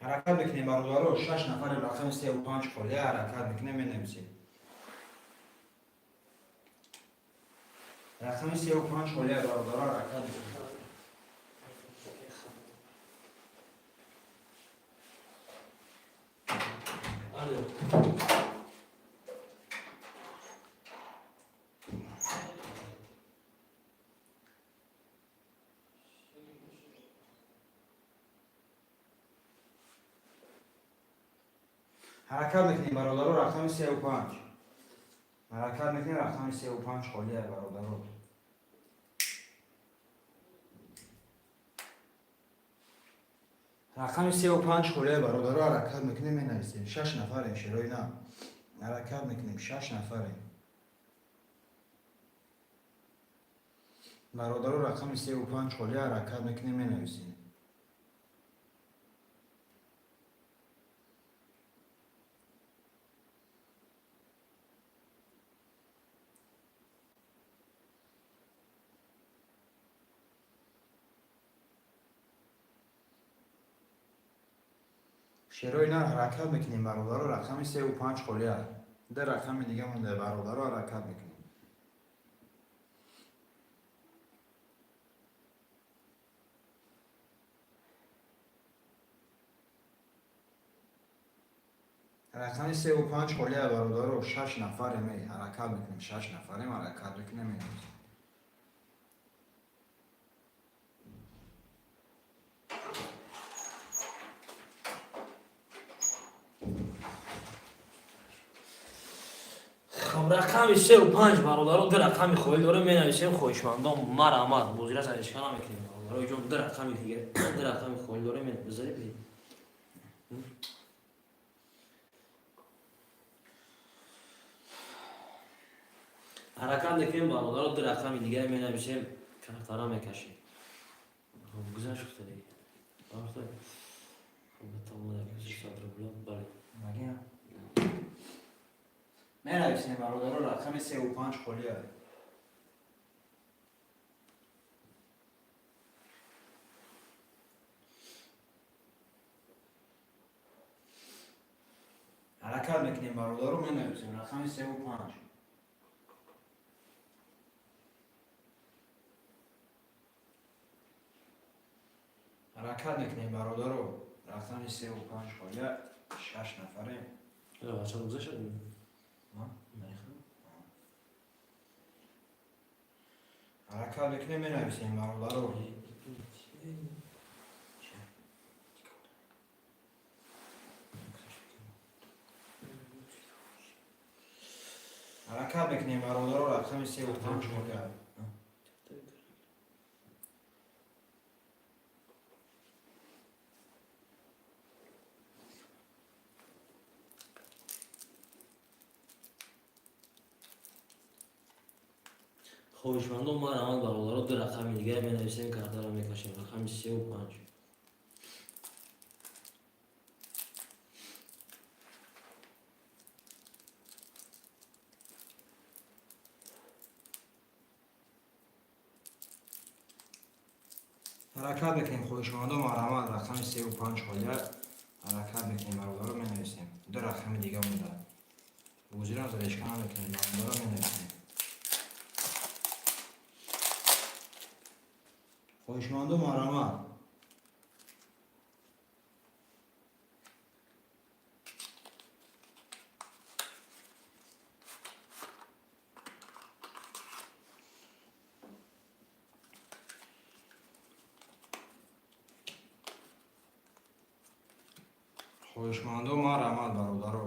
B: Ҳаракат мекунем, бародаро, шаш нафари, рақами сеу панҷ холия, ҳаракат мекунем, менависем. Рақами сеу панҷ холия, бародаро, ҳаракат мекунем.
D: Алло.
B: Ҳаракат мекунем, бародаро, рақами 35. Ҳаракат мекунем, рақами 35 холия, бародаро. Рақами 35 холия, бародаро, ҳаракат мекунем, менависем. Шаш нафарем, шерои на. Ҳаракат мекунем, шаш нафарем. Бародаро, рақами 35 холия, ҳаракат мекунем, менависем. Шерои нар, ҳаракат мекунем, бародаро, рақами 35 холия. Ду рақами дига монда, бародаро, ҳаракат мекунем. Рақами 35 холия, бародаро, шаш нафарем, ҳаракат мекунем, шаш нафарем, ҳаракат мекунем, менависем.
D: Хоб, рақами 35, бародаро, ду рақами холӣ дорем, менависем. Хоҳишмандон, марҳамат, бозира саришка намекунем, бародаро ҷон. Ду рақами дига, ду рақами холӣ дорем, бизаред. Ҳаракат мекунем, бародаро, ду рақами дига менависем, картара мекашем. Хоб, гузашт, гуфта дига. Хоб, рубля, бале.
B: Менависем, бародаро, рақами 35 холия. Ҳаракат мекунем, бародаро, менависем рақами 35. Ҳаракат мекунем, бародаро, рақами 35 холия, шаш нафарем.
D: Чанд гузашт?
B: Ҳаракат мекунем, менависем, бародаро. Ҳаракат мекунем, бародаро, рақами 35 холия.
D: Хоҳишмандон, марҳамат, бародаро, ду рақами дига менависем, картаро мекашем, рақами 35.
B: Ҳаракат мекунем, хоҳишмандон, марҳамат, рақами 35 холия. Ҳаракат мекунем, бародаро, менависем. Ду рақами дига монда, бозиро задешка намекунем, бародаро, менависем. Хоҳишмандон, марҳамат. Хоҳишмандон, марҳамат, бародаро.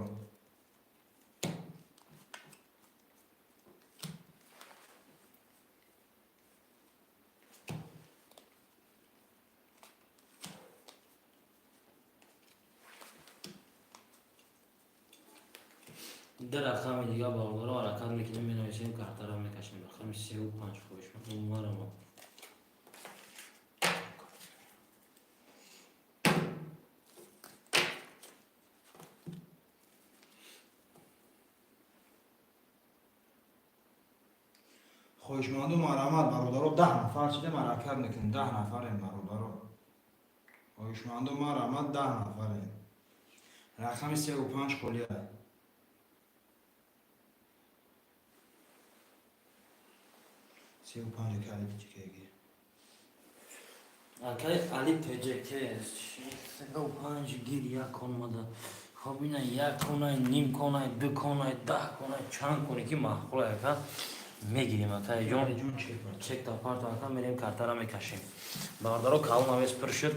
D: Ду рақами дига, бародаро, ҳаракат мекунем, менависем, картаро мекашем, рақами 35. Хоҳишмандон, марҳамат.
B: Хоҳишманду, марҳамат, бародаро, 10 нафар шидем, ҳаракат мекунем, 10 нафарем, бародаро. Хоҳишманду, марҳамат, 10 нафарем. Рақами 35 холия. 35 кали тичкеги.
D: Акай Али ТЖК, 35 гир, як кон мада. Хоб, ина як конай, ним конай, ду конай, 10 конай, чанд коне ки маъқул ака, мегирем, акай ҷон. Чек та парто, ака, мерем, картара мекашем, бародаро. Калон авес пур шуд.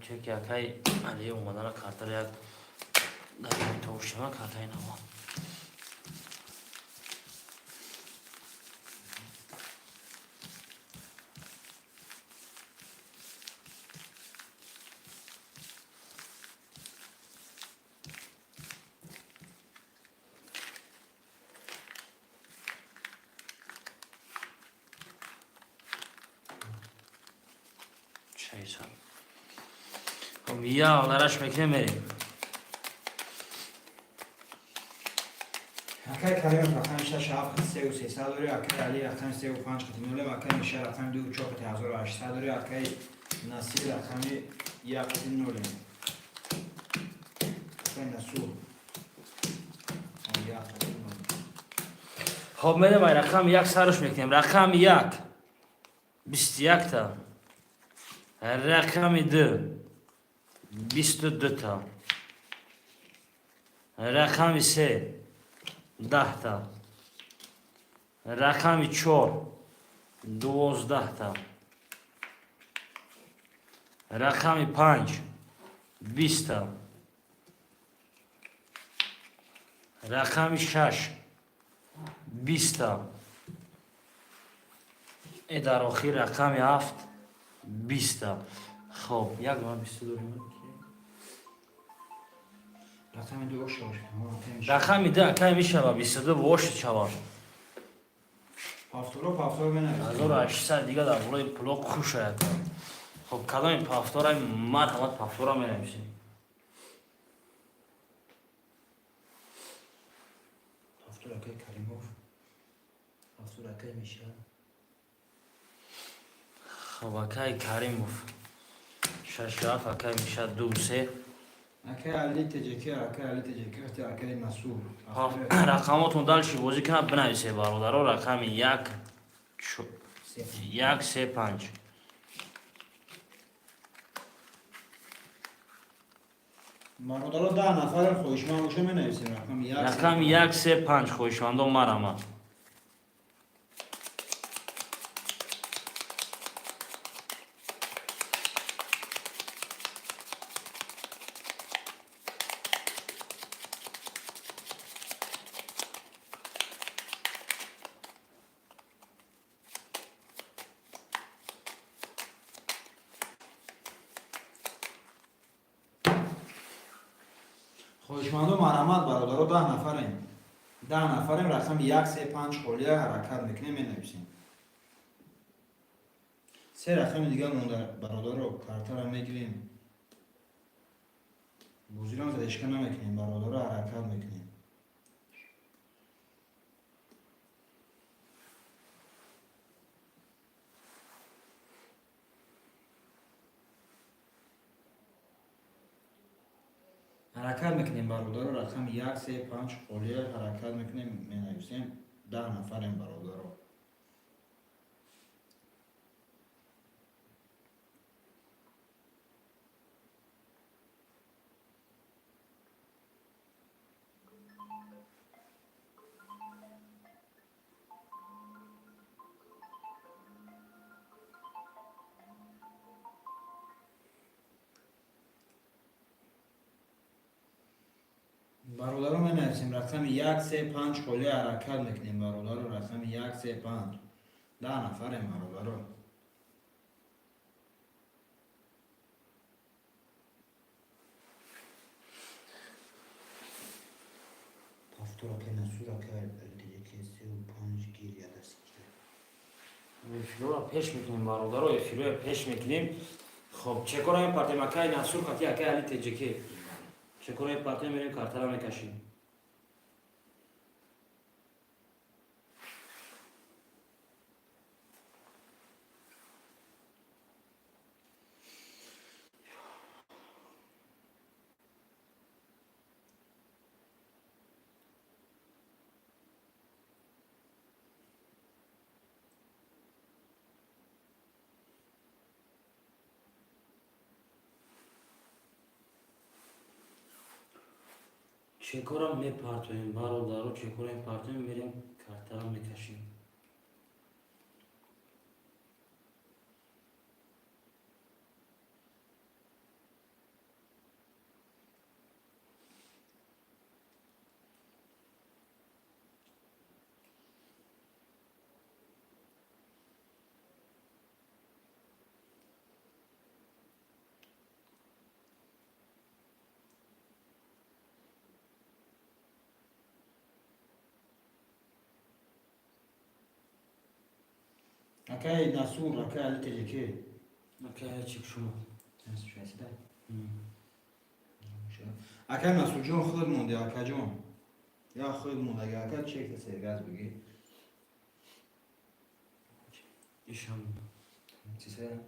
D: Чеки акай Али омадана, картара як. Дар товушама картаи наво. Шайсан. Хоб, я олараш мекунем, мерем.
B: Акай Каримов рақами шаш ҳафт сеу сесад дори, акай Али рақами сеу панҷ қати нолем, акай Миша рақами ду чор қати 1800 дори, акай Насир рақами як қати нолем. Акай Насур як қати нолем.
D: Хоб, мерем, ай рақами як сарш мекунем. Рақами як 21-та. Рақами ду 22-та. Рақами се 10-та. Рақами чор 12-та. Рақами панҷ 20-та. Рақами шаш 20-та. Дар охир рақами ҳафт 20-та. Хоб, як дона бисту дорем.
B: Рақами ду ош шава. Акай Миша.
D: Рақами ду, акай мешава, 22 вош шава.
B: Повторо, повтор менависем.
D: 1800 дига дар болои пуло хуш ояд. Хоб, кадоми повтора, марҳамат, повтора менависем.
B: Повтор акай Каримов. Повтор акай Миша.
D: Хоб, акай Каримов шаш ҳафт, акай Миша ду се.
B: Акай Али ТЖК, акай Али ТЖК, қати акай Насур.
D: Рақамотон дальше бозӣ кунад, бинависе, бародаро. Рақами як як се панҷ.
B: Бародаро, 10 нафар хоҳишманд боша, менависем рақами як.
D: Рақами як се панҷ, хоҳишмандо, марама.
B: Хоҳишмандо, марҳамат, бародаро, 10 нафарем. 10 нафарем, рақами як се панҷ холия, ҳаракат мекунем, менависем. Се рақами дигар монда, бародаро, картара мегирем. Бозирам задешка намекунем, бародаро, ҳаракат мекунем. Ҳаракат мекунем, бародаро, рақами як се панҷ холия, ҳаракат мекунем, менависем. 10 нафарем, бародаро. Бародаро, менависем рақами як се панҷ холия, ҳаракат мекунем, бародаро, рақами як се панҷ. 10 нафарем, бародаро. Повтор акай Насур, акай ЛТЖК сеу панҷ гир яда сиҷда.
D: Эфирро пеш мекунем, бародаро, эфирро пеш мекунем. Хоб, чекора мепартем, акай Насур қати акай Али ТЖК. Чекора мепартем, мерем, картара мекашем. Чекора мепартоем, бародаро, чекора мепартоем, мерем, картара мекашем.
B: Акай Насур, акай Али Теҷеке.
D: Акай чик шумо.
B: Акай Насурҷон, худ монди, акаҷон. Я худ мондаги, ака, чекта сергаз бигӣ.
D: Ишам.
B: Чисе?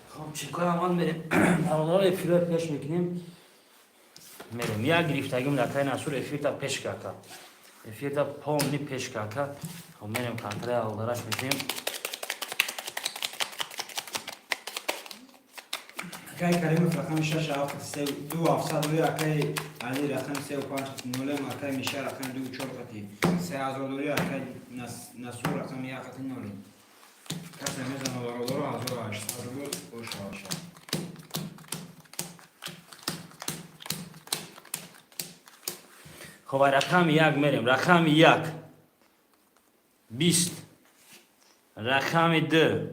D: Хоб, чикор амал мерем. Бародаро, эфирро пеш мекунем. Мерем. Як гирифтагим лакай Насур эфирта пеш кака. Эфирта полный пеш кака. Хоб, мерем, картаи алдараш мекунем.
B: Акай Каримов рақами шаш ҳафт се ду ҳафтсад дори, акай Али рақами сеу панҷ нолем, акай Миша рақами ду чор қати 3000 дори, акай Насур рақами як қати нолем. Касе мезана, бародаро, 1800 рубл бошаваша.
D: Хоб, ай рақами як мерем. Рақами як 20, рақами ду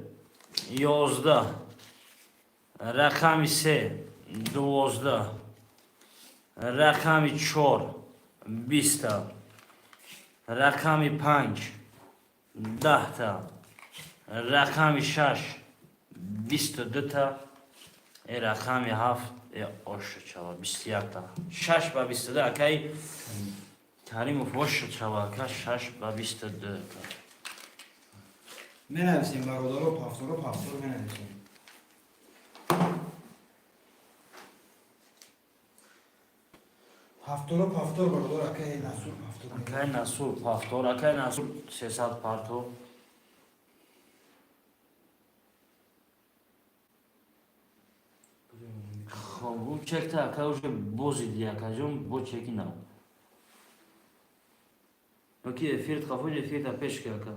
D: 11, рақами се 12, рақами чор 20-та, рақами панҷ 10-та, рақами шаш 22-та, рақами ҳафт ошчава 21-та. Шаш ба 22, акай Каримов, ошчава, ака, шаш ба 22-та.
B: Менависем, бародаро, повторо, повтор менависем. Повторо, повтор, бародар, акай Насур повтор.
D: Акай Насур повтор, акай Насур 300 парто. Хоб, у чекта, ака, уже бозиди, акаҷон, бо чеки нав. Оки эфир хафоҷ, эфирта пеш ки, ака.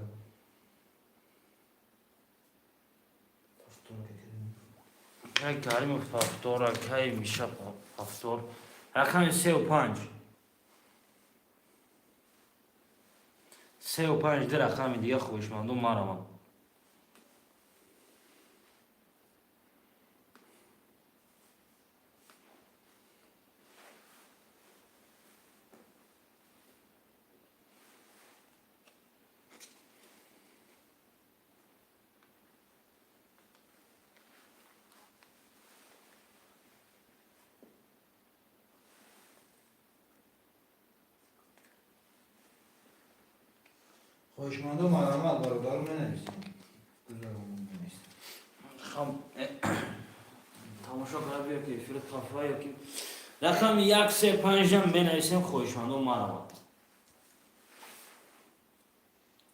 D: Акай Каримов повтор, акай Миша повтор. Рақами сеу панҷ. Сеу панҷ, ду рақами дига, хоҳишмандон, марамам.
B: Хоҳишмандо, марҳамат, бародаро, менависем.
D: Хам тамошо кара биё, ки эфир хафа ё ки рақами як се панҷам менависем, хоҳишмандо, марамам.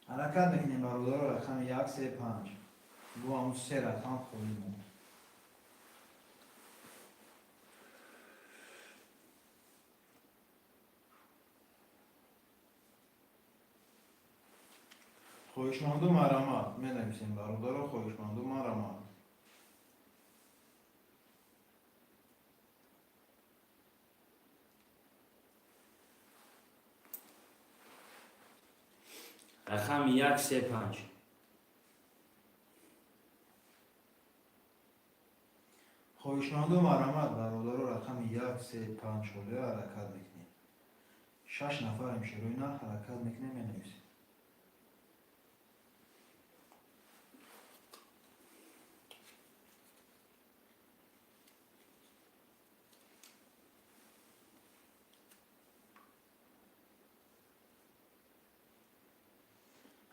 B: Ҳаракат мекунем, бародаро, рақами як се панҷ. Бо ҳамун се рақам холӣ монд. Хоҳишманду, марҳамат, менависем, бародаро, хоҳишманду, марҳамат.
D: Рақами як се панҷ.
B: Хоҳишманду, марҳамат, бародаро, рақами як се панҷ холиро ҳаракат мекунем. Шаш нафарем, шерои на, ҳаракат мекунем, менависем.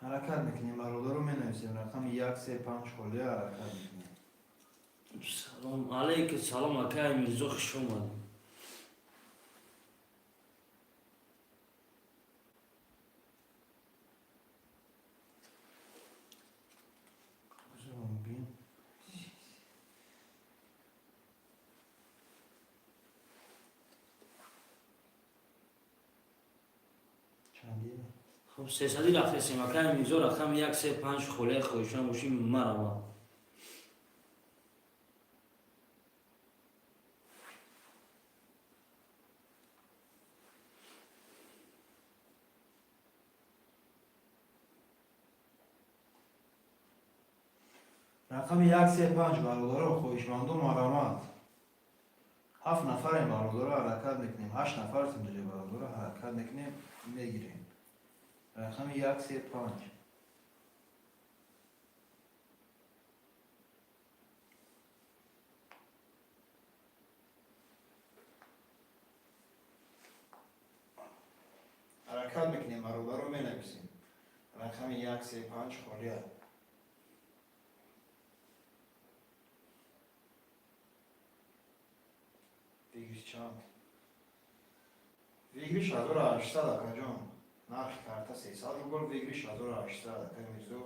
B: Ҳаракат мекунем, бародаро, менависем, рақами як се панҷ холиро ҳаракат мекунем.
D: Салом алейкум, салом, акай Мирзо, хуш омад.
B: Бин. Чанди?
D: Хоб, сесади рафтесем, акай Мирзо, рақами як се панҷ холия, хоҳишманд бошӣ, марамам.
B: Рақами 1, 3, 5, бародаро, хоҳишмандо, марҳамат. Ҳафт нафарем, бародаро, ҳаракат мекунем. Ҳашт нафарсем диҷа, бародаро, ҳаракат мекунем, мегирем. Рақами 1, 3, 5. Ҳаракат мекунем, бародаро, менависем. Рақами 1, 3, 5 холия. Выигрыш чанд? Выигрыш 1800, акаҷон. Нархи карта 300 рубл, выигрыш 1800, акай Мирзо.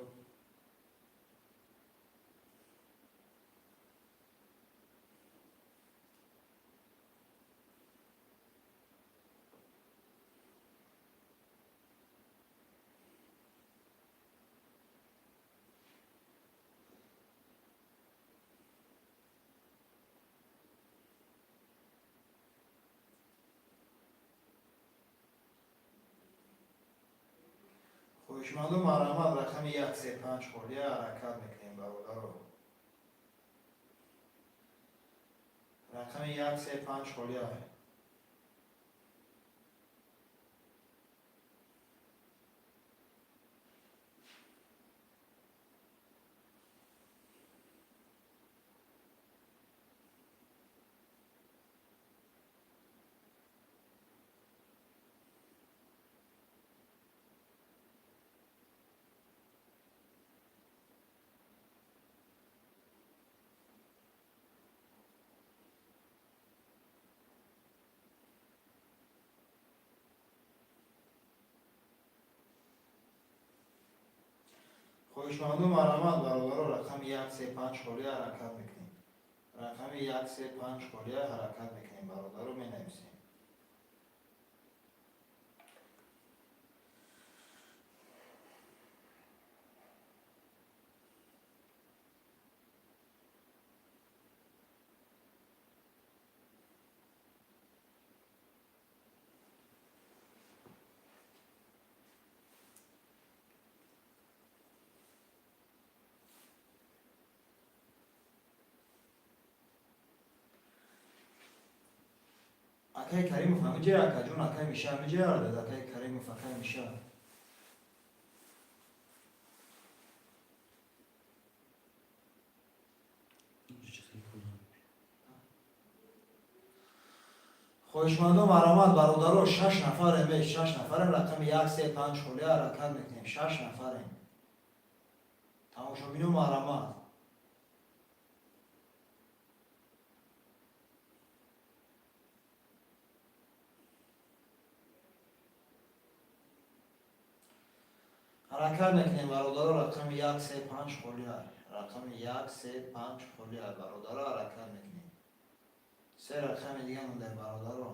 B: Хоҳишманду, марҳамат, рақами 1, 3, 5 холия, ҳаракат мекунем, бародаро. Рақами 1, 3, 5 холия. Хоҳишманду, марҳамат, бародаро, рақами 1, 3, 5 холия, ҳаракат мекунем. Рақами 1, 3, 5 холия, ҳаракат мекунем, бародаро, менависем. Акай Каримов ҳамиҷа, акаҷон, акай Миша ҳамиҷа ардад, акай Каримов, акай Миша. Хоҳишмандо, марҳамат, бародаро, шаш нафарем, е, шаш нафарем, рақами 1, 3, 5 холия, ҳаракат мекунем, шаш нафарем. Тамошобино, марҳамат. Ҳаракат мекунем, бародаро, рақами 1, 3, 5 холия. Рақами 1, 3, 5 холия, бародаро, ҳаракат мекунем. Се рақами дига монда, бародаро.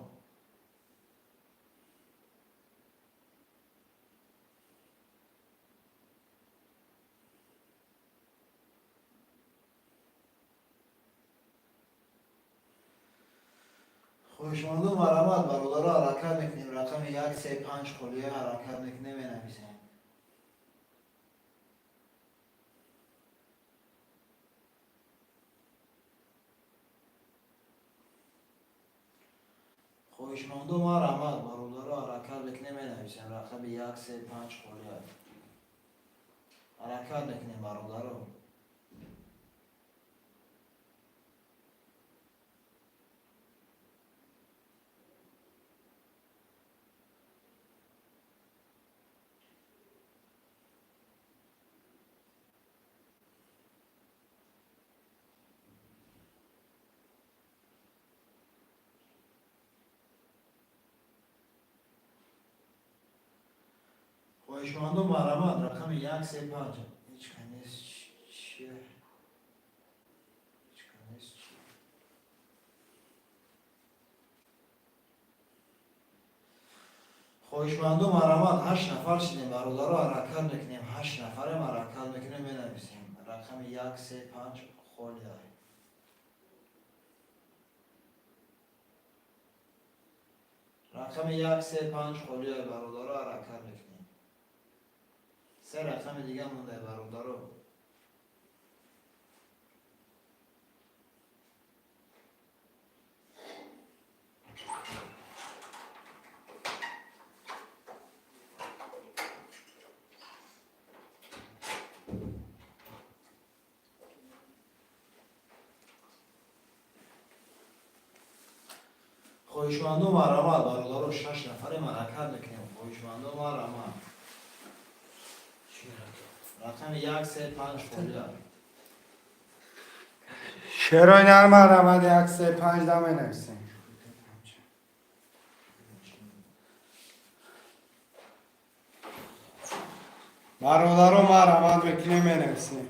B: Хоҳишмандо, марҳамат, бародаро, ҳаракат мекунем. Рақами 1, 3, 5 холия, ҳаракат мекунем, менависем. Хоҳишмандо, марҳамат, бародаро, ҳаракат мекунем, менависем. Рақами 1, 3, 5 холия. Ҳаракат мекунем, бародаро. Хоҳишмандо, марҳамат, рақами 1, 3, 5. Ҳеҷ канес чия? Ҳеҷ канес чия? Хоҳишмандо, марҳамат, ҳашт нафар шидем, бародаро, ҳаракат мекунем. Ҳашт нафарем, ҳаракат мекунем, менависем. Рақами 1, 3, 5 холия. Рақами 1, 3, 5 холия, бародаро, ҳаракат мекунем. Се рақами дига монда, бародаро. Хоҳишманду, марҳамат, бародаро, шаш нафаре, ҳаракат мекунем. Хоҳишманду, марҳамат. Рақами як, се, панҷ холия.
A: Шерои нар, марҳамат, як, се, панҷ да менависем. Бародаро, марҳамат мекунем, менависем.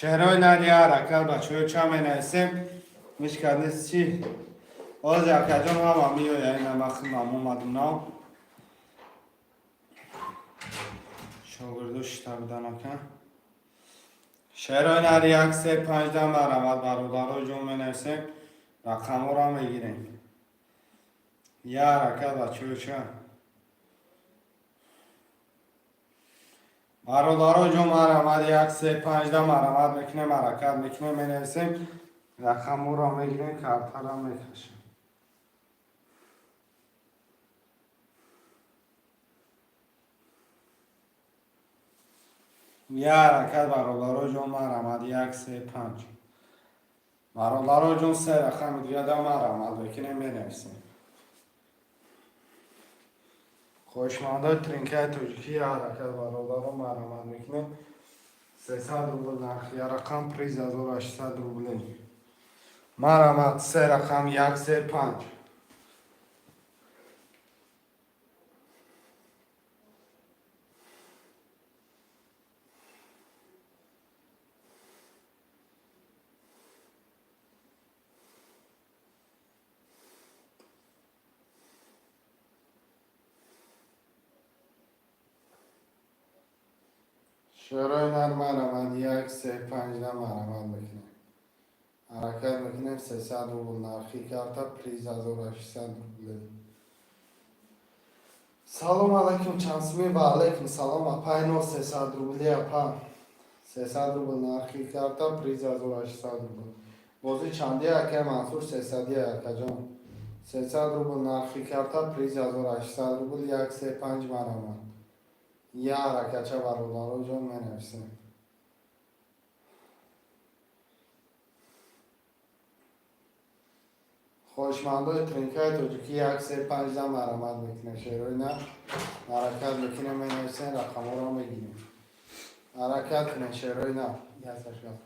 A: Шерои нар, я ҳаракат, бачаҳо, ча менависем? Мишкат нест чӣ? Ози, акаҷон, ҳама меоя, ина ман худам омадум нав. Шогирдо шита будан, ака. Шерои нар, як, се, панҷ да марҳамат, бародаро ҷон, менависем, рақамҳоро мегирем. Я ҳаракат, бачаҳо, ча? Бародаро ҷон, марҳамат, як, се, панҷ да марҳамат мекунем, ҳаракат мекунем, менависем, рақамҳоро мегирем, картаро мекашем. Я ҳаракат, бародаро ҷон, марҳамат, як, се, панҷ. Бародаро ҷон, се рақами дига да марҳамат мекунем, менависем. Хоҳишмандои тринкаи тоҷикӣ, я ҳаракат, бародаро, марҳамат мекунем. 300 рубл нарх я рақам, приз 1800 рублей. Марҳамат, се рақам, як, се, панҷ. Шерои нар, марҳамат, як, се, панҷ да марҳамат мекунем. Ҳаракат мекунем, 300 рубл нархи карта, приз 1800 рублей. Салом алайкум, чанд сумӣ? Ва алайкум салом, апай, но 300 рубли, апа. 300 рубл нархи карта, приз 1800 рубл. Бозӣ чанди, акай Мансур? 300-ия, акаҷон. 300 рубл нархи карта, приз 1800 рубл, як, се, панҷ, марҳамат. Я ҳаракатча, бародаро ҷон, менависем. Хоҳишмандои тринкаи тоҷикӣ, як, се, панҷ да марҳамат мекунем. Шерои нар, ҳаракат мекунем, менависем, рақамҳоро мегирем. Ҳаракат кунем, шерои нар. Ясаш гап.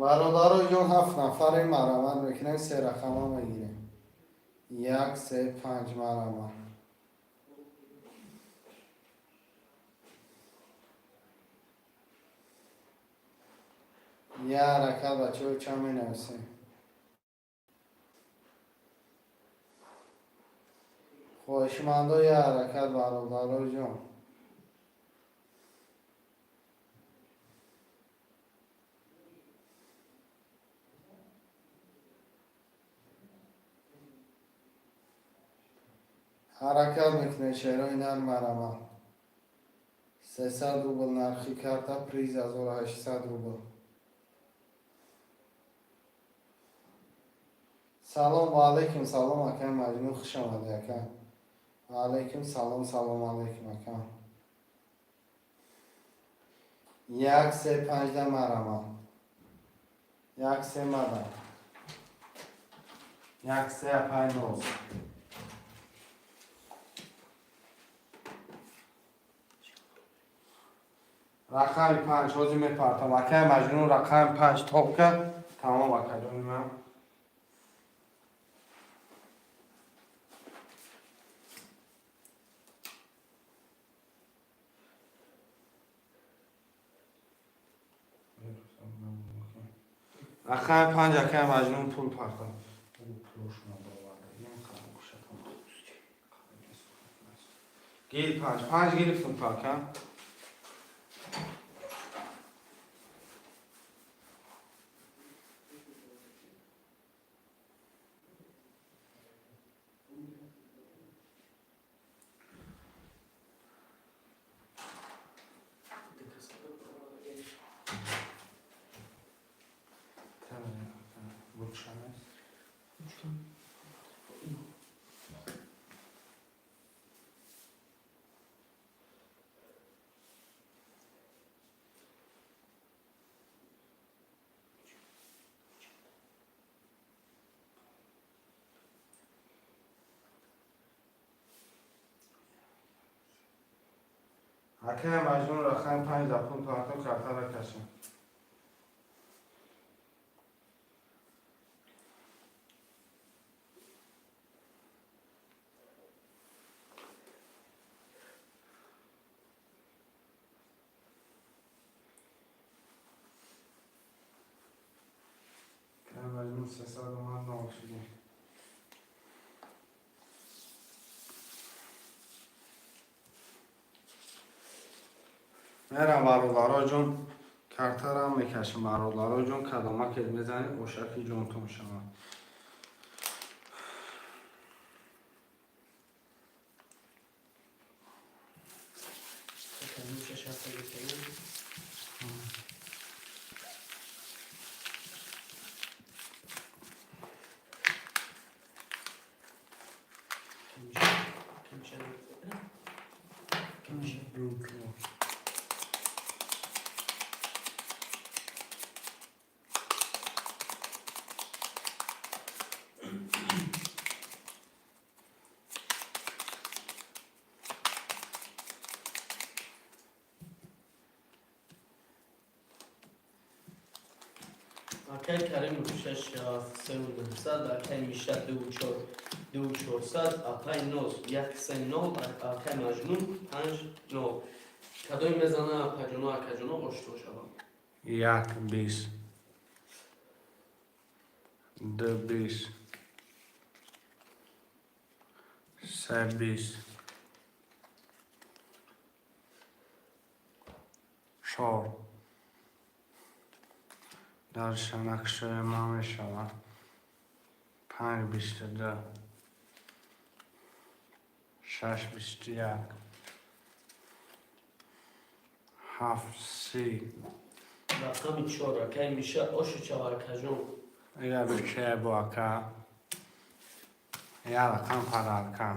A: Бародаро ҷон, ҳафт нафарем, марҳамат мекунем, се рақама мегирем. Як, се, панҷ, марҳамат. Я ҳаракат, бачаҳо, ча менависем? Хоҳишмандо, я ҳаракат, бародаро ҷон. Ҳаракат мекунем, шерои нар, марҳамат. 300 рубл нархи карта, приз 1800 рубл. Салом, ва алайкум салом, акай Маҷнун, хуш омадӣ, ака. Ва алайкум салом, салом алайкум, ака. Як, се, панҷ да марҳамат. Як, се, мадам. Як, се, апай ноз. Рақами панҷ ҳозир мепартам. Акай Маҷнун, рақами панҷ топка. Тамом, акаҷони ман. Рақами панҷ, акай Маҷнун, пул партам. Пулошона бароварда. Гир, панҷ. Панҷ гирифтум, ака. Акай Маҷнун, рақами панҷ да пул парто, картара кашем. Акай Маҷнун, 300 омад, нол шудем. Мерам, бародаро ҷон, картарам мекашем. Бародаро ҷон, кадомакет мезанед, ошаки ҷонтон шавад.
C: Каримов шаш ҳафт гирифтагӣ. Кимша, кимша, кимша. Акай Каримов шаш ҳафт сеу нӯҳсад, акай Миша ду чор ду чорсад, апай Ноз як се нол, акай Маҷнун панҷ нол. Кадоме мезана, апаҷоно, акаҷоно, ошто шавам.
A: Як бист, ду бист, се бист, чор. Дар шанакшои ман мешавад. Панҷ 22, шаш 21, ҳафт 30.
C: Рақами чор, акай Миша, ошу чава, акаҷон.
A: Я бикебу, ака. Я рақам подарка.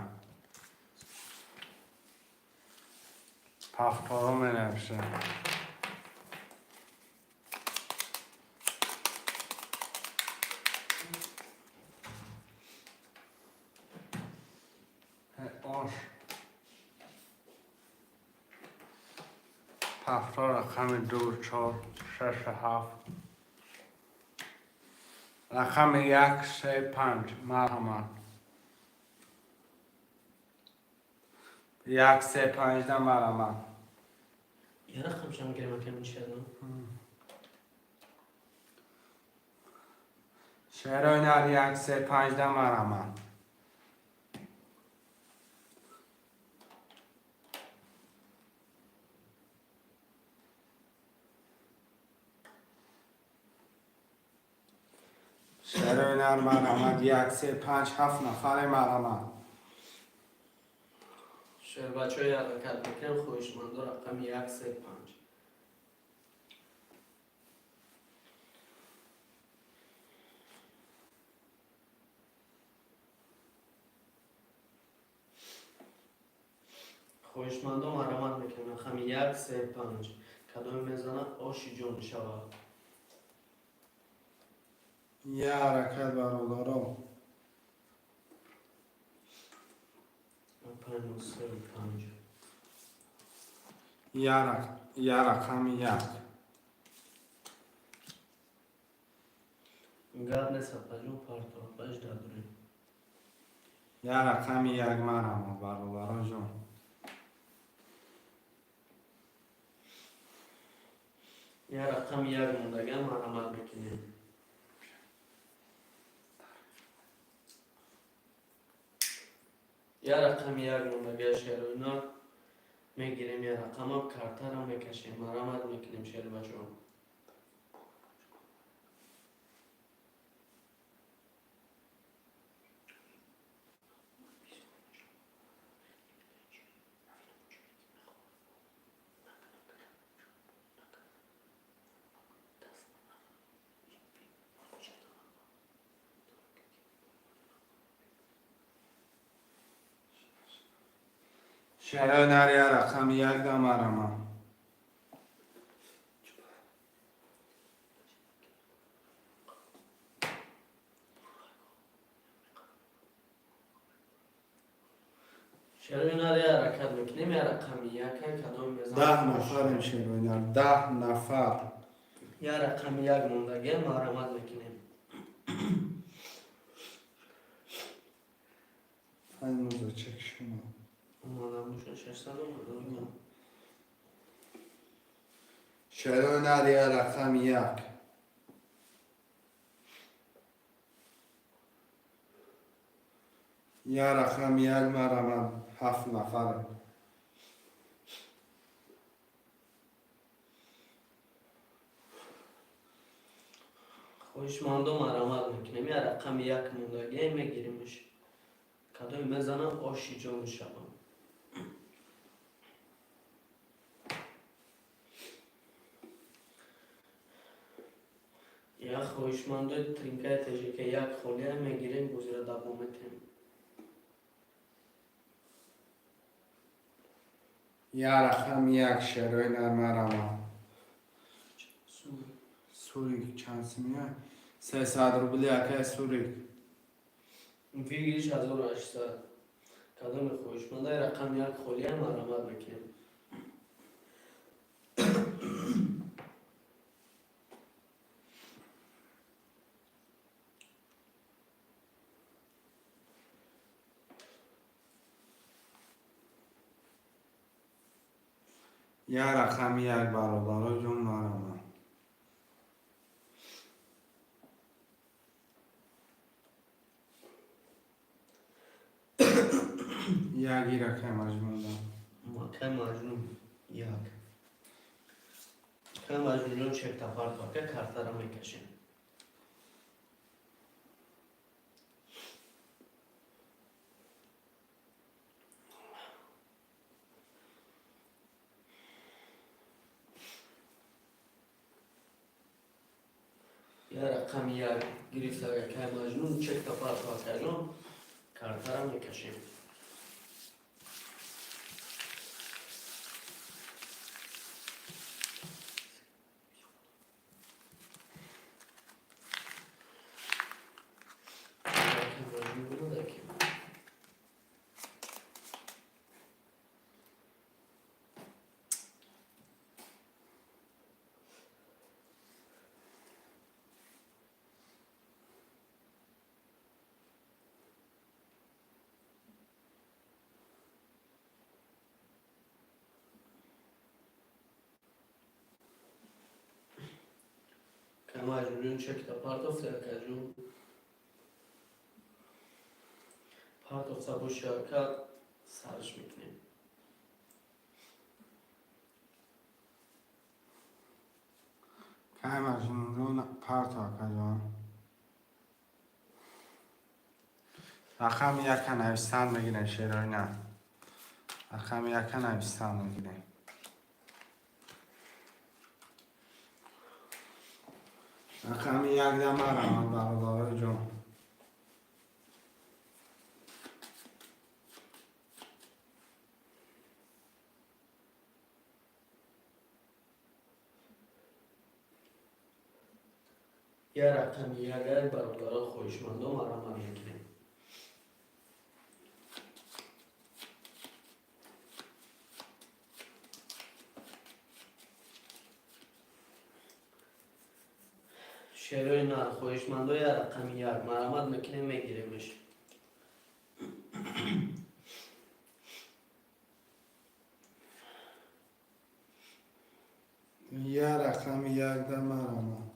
A: Повторо менависем. Ош. Повтор рақами ду, чор, шаш, ҳафт. Рақами як, се, панҷ. Марҳамат. Як, се, панҷда марҳамат.
C: Я рақамшам гирем, акай Миша, ну?
A: Шерои нар, як, се, панҷда марҳамат. Шерои нар, марҳамат. Як, се, панҷ, ҳафт нафаре, марҳамат.
C: Шербачаҳои, ҳаракат мекунем, хоҳишмандо, рақами як, се, панҷ. Хоҳишмандо, марҳамат мекунем, рақами як, се, панҷ. Кадоме мезана, оши ҷон шавад.
A: Я ҳаракат, бародаро.
C: Панҷ, се, панҷ.
A: Я рақами як.
C: Гап нест, апаҷон, парто апаҷ дадорем.
A: Я рақами як, марҳамат, бародаро ҷон.
C: Я рақами як мондаган, марҳамат мекунем. Я рақами як мондага, шероина мегирем, я рақама картара мекашем, марҳамат мекунем, шербачо.
A: Шерои нар, я рақами як да марҳамат.
C: Шерои нар, я ҳаракат мекунем, я рақами яка кадом мезанам?
A: 10 нафарем, шерои нар, 10 нафар.
C: Я рақами як мондагия, маҳрамат мекунем.
A: Ҳанӯза чек шумо.
C: Омада боша, 600 омада.
A: Шерои нар, я рақами як. Я рақами як, марамад, ҳафт нафарем.
C: Хоҳишмандо, маҳрамат мекунем, я рақами як мондагия, мегиримш. Кадоме мезанам, оши ҷон шавам. Як хоҳишмандои тринкаи тежика як холия мегирем, бозира давом метем.
A: Я рақами як, шерои нар, марамад. Сурик чанд симия? 300 рубли, акай Сурик.
C: Выигрыш 1800. Кадоме хоҳишмандаи рақами як холия, маҳрамат мекунем.
A: Я рақами як, бародаро ҷон, марамад. Як иракай Маҷнунда.
C: Акай Маҷнун як. Акай Маҷнунҷон, чекта парту, ака, картара мекашем. Я рақами як гирифта акай Маҷнун, чекта парту, акайҷон, картара мекашем. Акай Маҷнун буд, аки. Акай Маҷнунҷон, чекта партофта, акайҷон. Партофта боши, ака, сарш мекунем.
A: Кай Маҷнунҷон, парто, акаҷон. Рақами яка нависан мегирем, шерои нар. Рақами яка нависан мегирем. Рақами як да марамад, бародарои ҷон.
C: Я рақами ягай, бародаро, хоҳишмандо, маҳрамат мекунем. Шерои нар, хоҳишмандо, я рақами як, маҳрамат мекунем, мегиремш.
A: Я рақами як да марамад.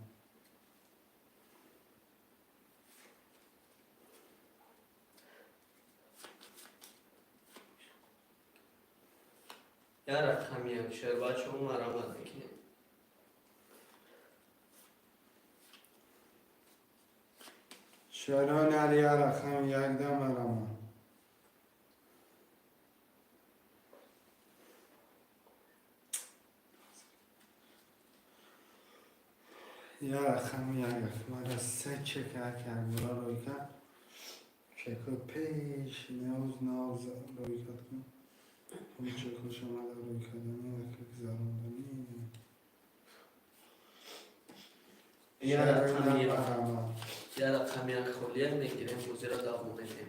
C: Я рақами як, шербачо, маҳрамат мекунем.
A: Шерои нар, я рақами як да марамад. Я рақами як, мара се чек як якбора рӯй кард. Чекҳои пеш ниёз нав рӯй кард кун. Он чекҳоша мада рӯй кардани яка гузарондани.
C: Я рақами як.
A: Марамад.
C: Я рақами як холия, мегирем, бозира давом медиҳем.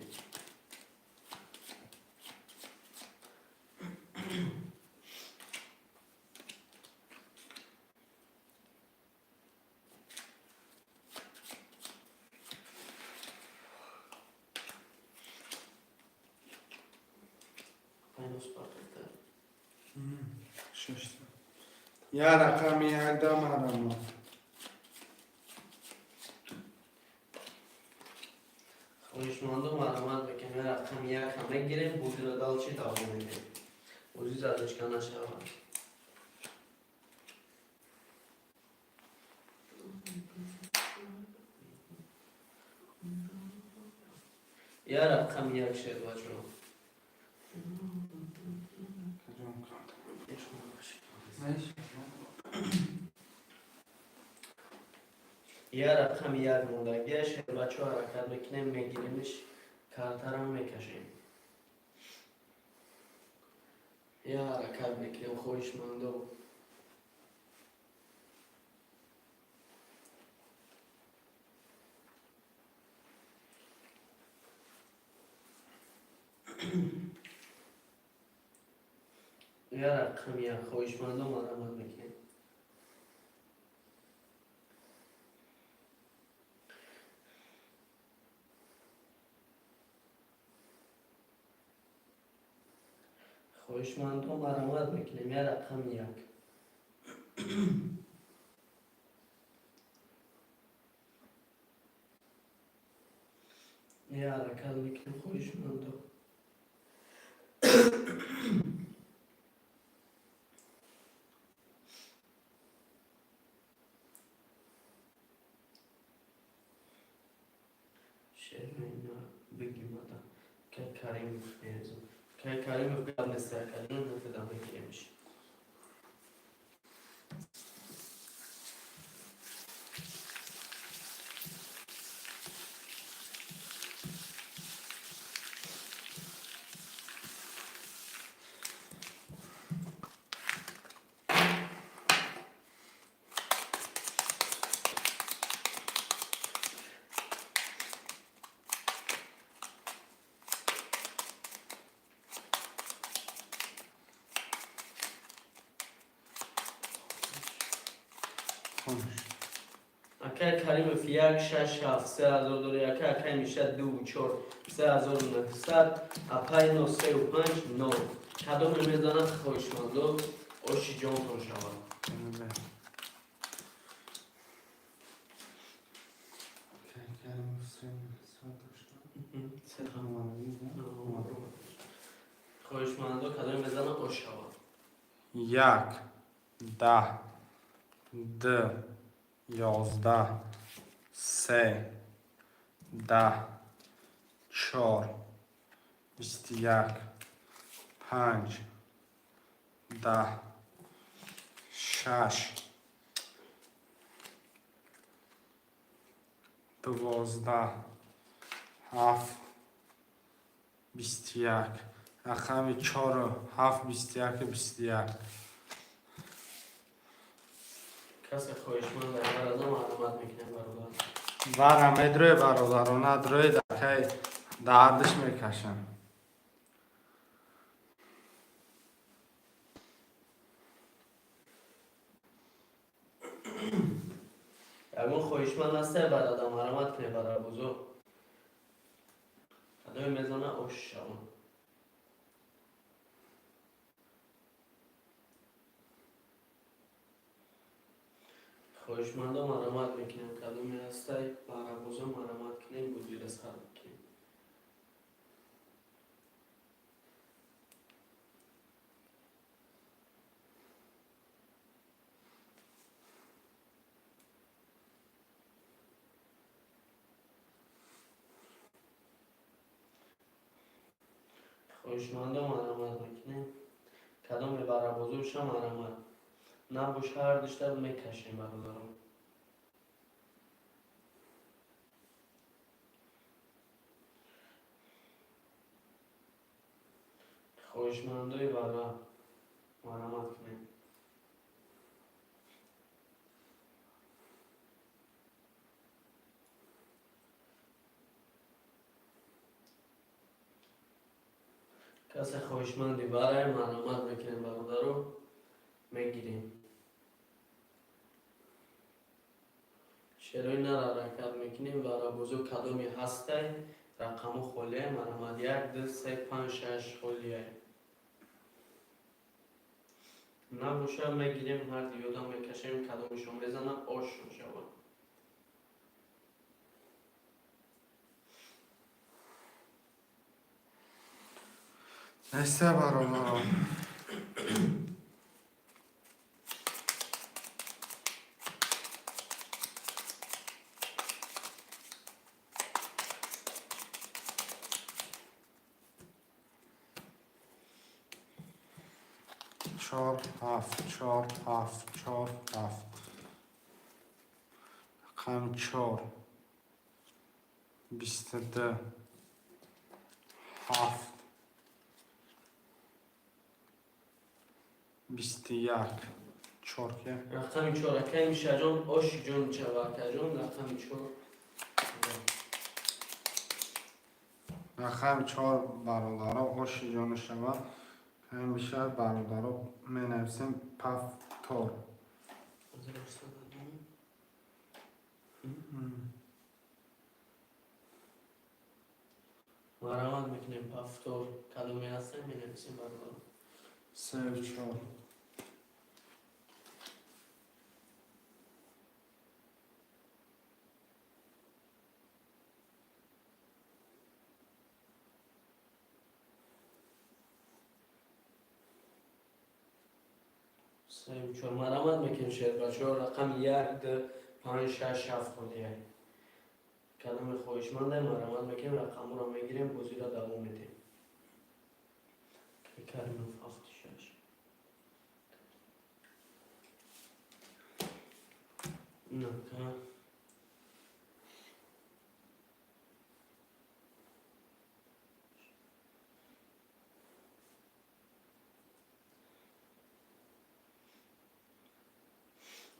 A: 600. Я рақами як да марама.
C: Хоҳишмандо, марҳамат мекунем, рақами як ҳам мегирем, бозиро дальше давом медиҳем. Бозӣ задочка нашавад. Я рақами як, шербачо.
A: Кадом карта?
C: Знаешь? Я рақами як мондагия, шербачо, ҳаракат мекунем, мегиремиш, картарам мекашем. Я ҳаракат мекунем, хоҳишмандо. Я рақами як, хоҳишмандо, марҳамат мекунем. Хоҳишмандо, марҳамат мекунем, я рақами як. Я ҳаракат мекунем, хоҳишмандо. Шермина бигимада. Кай Каримов мерезам. Кай Каримов гап нест, Каримов нафида мекунемиш.
A: Хомӯш.
C: Акай Каримов як шаш ҳафт 3000 дори, акай акай миша ду чор 3900, апай но сеу панҷ нол. Кадоме мезанад, хоҳишмандо, оши ҷонтон шавад.
A: Бе. Акай Каримов 3900 дошта. Омадагӣ, да?
C: Хоҳишмандо, кадоме мезанад, ош шавад.
A: Як, 10, ду, 11, се, 10, чор, 21, панҷ, 10, шаш, 12, ҳафт, 21. Рақами чору ҳафт, 21-у 21.
C: Касе хоҳишманд агар аз он, марҳамат мекунем, бародар.
A: Вара медрои, бародаро, надрои, дакай дардиш мекашам.
C: Ягон хоҳишманд ҳасте, бародар, марҳамат кунем, барабузо. Кадоме мезана, ош шавад. Хоҳишмандо, марҳамат мекунем, кадоме ҳастай, барабузо, марҳамат кунем, бузира сар мекунем. Хоҳишмандо, марҳамат мекунем, кадоме барабозоша, марҳамат. Набош, ҳар душта мекашем, бародарон. Хоҳишмандои бара, марҳамат кунем. Касе хоҳишманди барай, марҳамат мекунем, бародаро, мегирем. Шерои нар ҳаракат мекунем, барабозо, кадоме ҳастай, рақаму холия, марҳамат. Як, ду, се, панҷ, шаш холия. Набошад, мегирем, ҳар диёдам мекашем, кадомишон мезанам, ош шавад.
A: Неста, бародарон. Чор, ҳафт, чор, ҳафт, чор, ҳафт. Рақами чор, 22, ҳафт, 21, чор ки.
C: Рақами чор, акай Мишаҷон, оши ҷон чава, акаҷон, рақами чор.
A: Рақами чор, бародаро, оши ҷони шава. Ҳамеша, бародаро, менависем повтор.
C: 1802. Марамат мекунем, повтор. Кадоме ҳастем, менависем, бародаро.
A: Сею чор.
C: Сею чор. Марамат мекунем, шербачаҳо, рақами як, ду, панҷ, шаш, ҳафт холия. Кадоме хоҳишманде, марамат мекунем, рақамҳоро мегирем, бозиро давом медиҳем. Каримов, ҳафту шаш. Нака.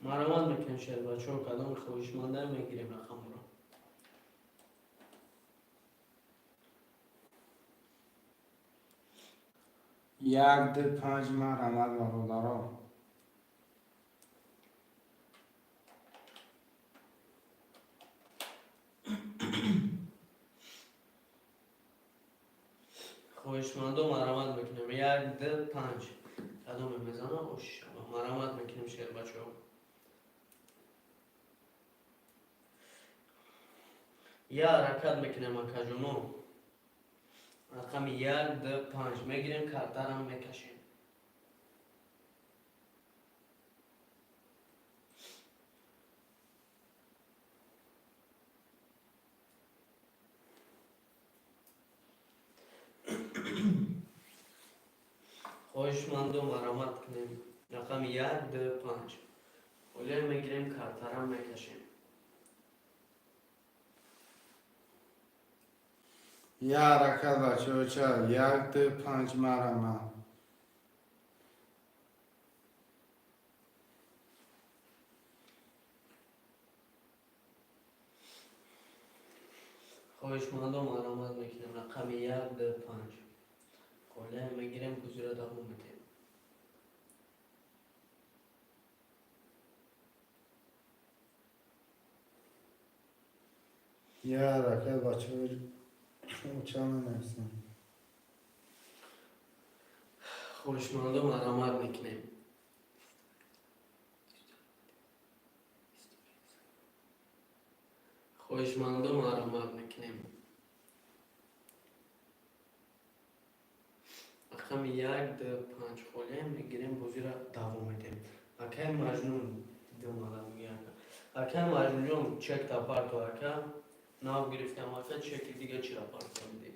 C: Марамат мекунем, шербачаҳо, кадоме хоҳишманде, мегирем рақамҳоро.
A: Як, ду, панҷ, марамат, бародаро.
C: Хоҳишмандо, марамат мекунем, як, ду, панҷ. Кадоме мезана, ош шава. Марамат мекунем, шербачаҳо. Я ҳаракат мекунем, акаҷоно. Рақами як, ду, панҷ мегирем, картарам мекашем. Хоҳишмандо, марамат кунем. Рақами як, ду, панҷ. Холия мегирем, картарам мекашем.
A: Я ҳаракат, бачаҳоча, як, ду, панҷ, марамат.
C: Хоҳишмандо, марамат мекунем, рақами як, ду, панҷ. Холия мегирем, бозиро давом медиҳем.
A: Я ҳаракат, бачаҳоча, менависем.
C: Хоҳишмандо, марамат мекунем. Хоҳишмандо, марамат мекунем. Рақами як, ду, панҷ холия мегирем, бозиро давом медиҳем. Акай Маҷнун димада мегӯяд. Акай Маҷнунҷон, чек тапарто, ака. Нав гирифтам, ака, чеки дига чира парто медиҳ?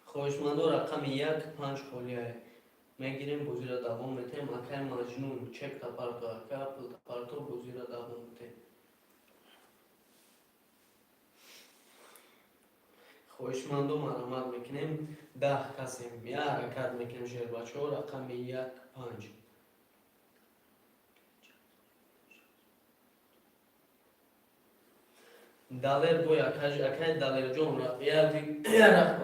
C: Хоҳишмандо, рақами як, панҷ холия мегирем, бозиро давом медиҳем. Акай Маҷнун, чек тапарто, ака, пул тапарто, бозиро давом медиҳем. Хоҳишмандо, марамат мекунем, 10 касем. Я ҳаракат мекунем, шербачаҳо, рақами як, панҷ. Далер бой, акай Далерҷон,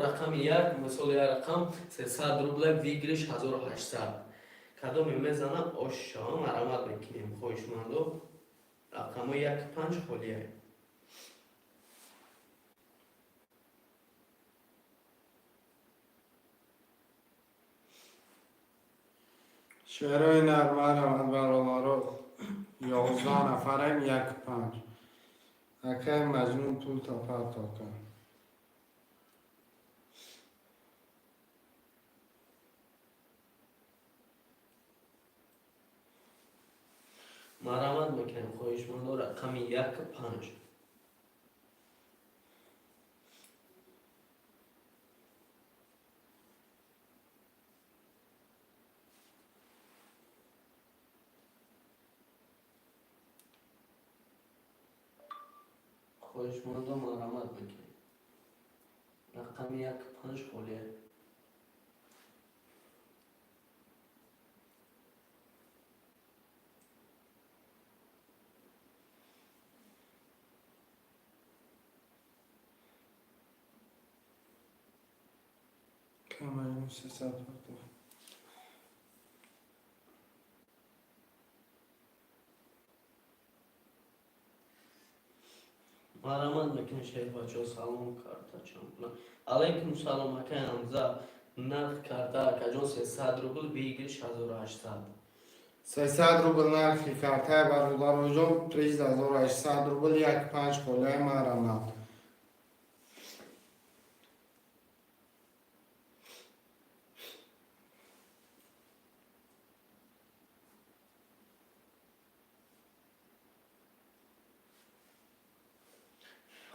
C: рақами як, мисол, як рақам 300 рубля, выигрыш 1800. Кадоме мезана, ош шава, марамат мекунем, хоҳишмандо. Рақамҳои як, панҷ холия.
A: Шерои нар, марҳамат, бародаро, 11 нафарем, як панҷ. Акай Маҷнун, пул тапар тока.
C: Марҳамат мекунем, хоҳишмандо, рақами як панҷ. Хоҳишмандо, марҳамат мекунем, рақами як панҷ холия.
A: Акай Маҷнун, 300 партоф.
C: Марҳамат мекунем, шербачо. Салом, карта чанд пула? Алайкум салом, акай Ҳамза. Нарх карта, акаҷон, 300 рубл, выигрыш 1800.
A: 300 рубл нархи картаи, бародароҷон, приз 1800 рубл, як панҷ холияи, марҳамат.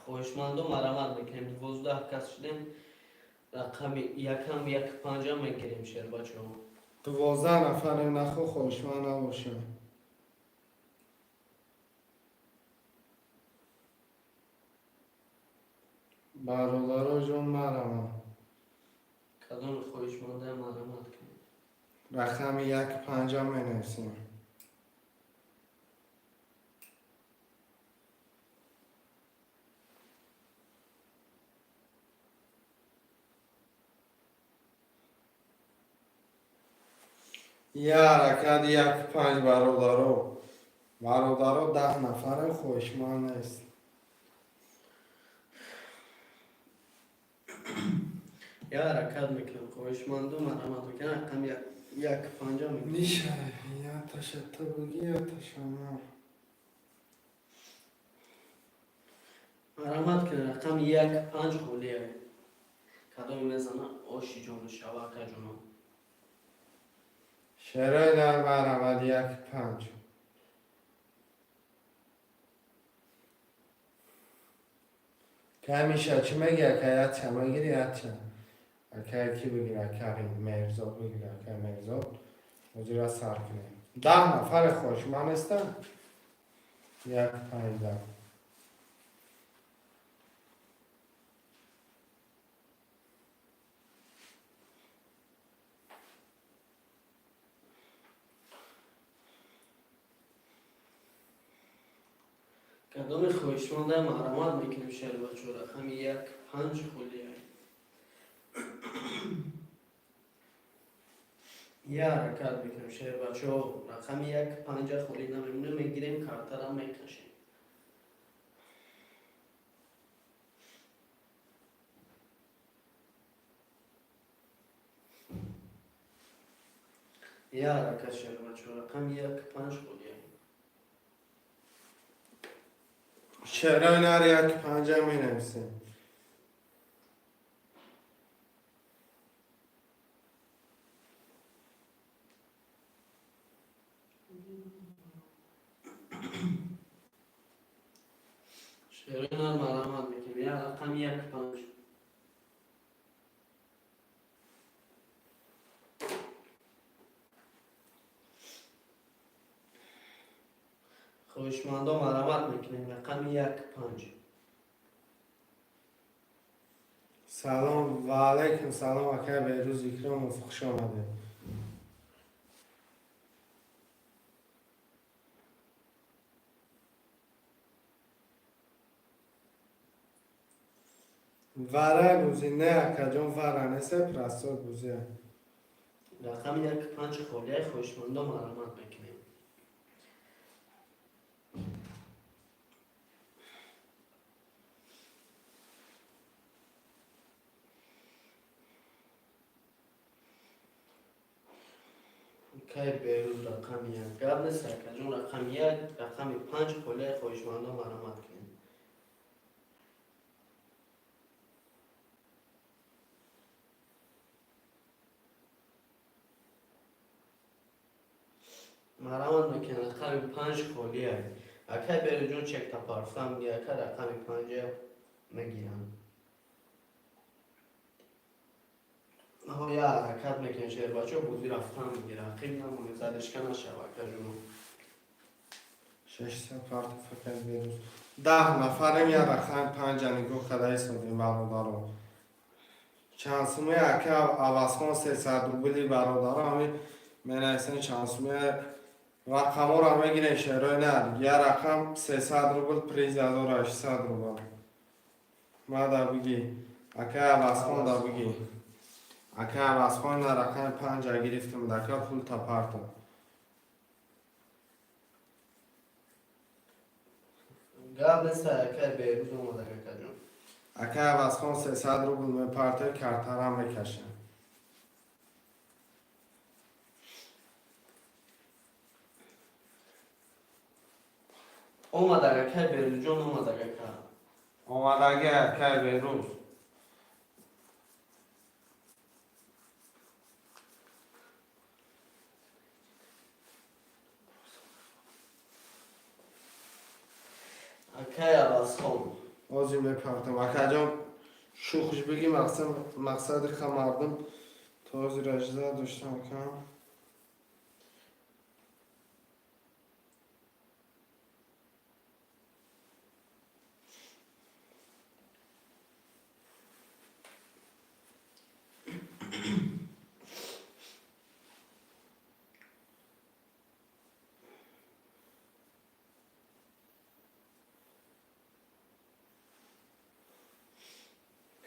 C: Хоҳишмандо, марҳамат мекунем, 12 кас шудем, рақами якам як панҷа мегирем, шербачо.
A: 12 нафарем, нахо хоҳишманд набошем. Бародароҷон, марҳамат.
C: Кадом хоҳишманда, марҳамат кунед.
A: Рақами як панҷа менависем. Я ҳаракат, як панҷ, бародаро. Бародаро, 10 нафарем, хоҳишманд нест.
C: Я ҳаракат мекунам, хоҳишманду марҳамат мекунам, рақами як панҷа мекунем.
A: Миша, я таша ту буги, я таша ман.
C: Марҳамат кунед, рақами як панҷ холия. Кадоме мезана, оши ҷону шава, акаҷоно.
A: Шерои нар, марҳамат, як панҷ. Кай, Миша, чӣ меги, ака? Яча мегири, яча? Акай ки бигир, акаи Меҳрзод бигир, акай Меҳрзод. Ҳозира сар кунем. 10 нафаре хоҳишманд нестанд? Як панҷ.
C: Кадоме хоҳишманда, марҳамат мекунем, шербачо, рақами як панҷ холия. Я ҳаракат мекунем, шербачо, рақами як панҷа холӣ намемонем, мегирем, картара мекашем. Я ҳаракат, шербачо, рақами як панҷ холия.
A: Шерои нар, як панҷа менависем.
C: Шерои нар, марҳамат мекунем, я рақами як панҷ. Хоҳишмандо, марҳамат мекунем, рақами як панҷ.
A: Салом ва алайкум салом, акай Беҳрӯз Икромов, хуш омадед. Варай бузӣ не, акаҷон, вара несе, простой бузия.
C: Рақами як панҷ холияи, хоҳишмандо, марҳамат мекунем. Акай Берӯз, рақами як. Гап нест, акаҷон, рақами як, рақами панҷ холияи, хоҳишмандон, марҳамат кунед. Марҳамат мекунед, рақами панҷ холия. Акай Берӯҷон чекта парфам, ака, рақами панҷа мегирам. Я ҳаракат мекунем, шербачо, бозӣ рафтан мегира, ақиб намонед, задишка нашава, акаҷон.
A: 600 партов, акай Берӯз. 10 нафарем, я рақами панҷа нигоҳ карда истодем, бародаро. Чанд сумаи, ака Авазхон? 300 рубли, бародаро. Ҳами менависем чанд сумаи, рақамҳоро мегирем, шерои нар. Я рақам 300 рубл, приз 1800 рубл. Мада бигӣ, ака Авазхон, да бигӣ, ака Авазхон, на рақами панҷа гирифтам, дака пул тапартам.
C: Гап нест, акай Берӯз омада, акаҷон.
A: Ака Авазхон, 300 рубл мепарте, картарам мекашем.
C: Омадаг, акай Берӯзҷон, омадаг, ака.
A: Омадаги, акай Берӯз.
C: Акай Авазхон.
A: Ҳозир мепартам, акаҷон, шӯхш бигӣ, мақсади ха мардум то ҳозир ажза доштам, акам.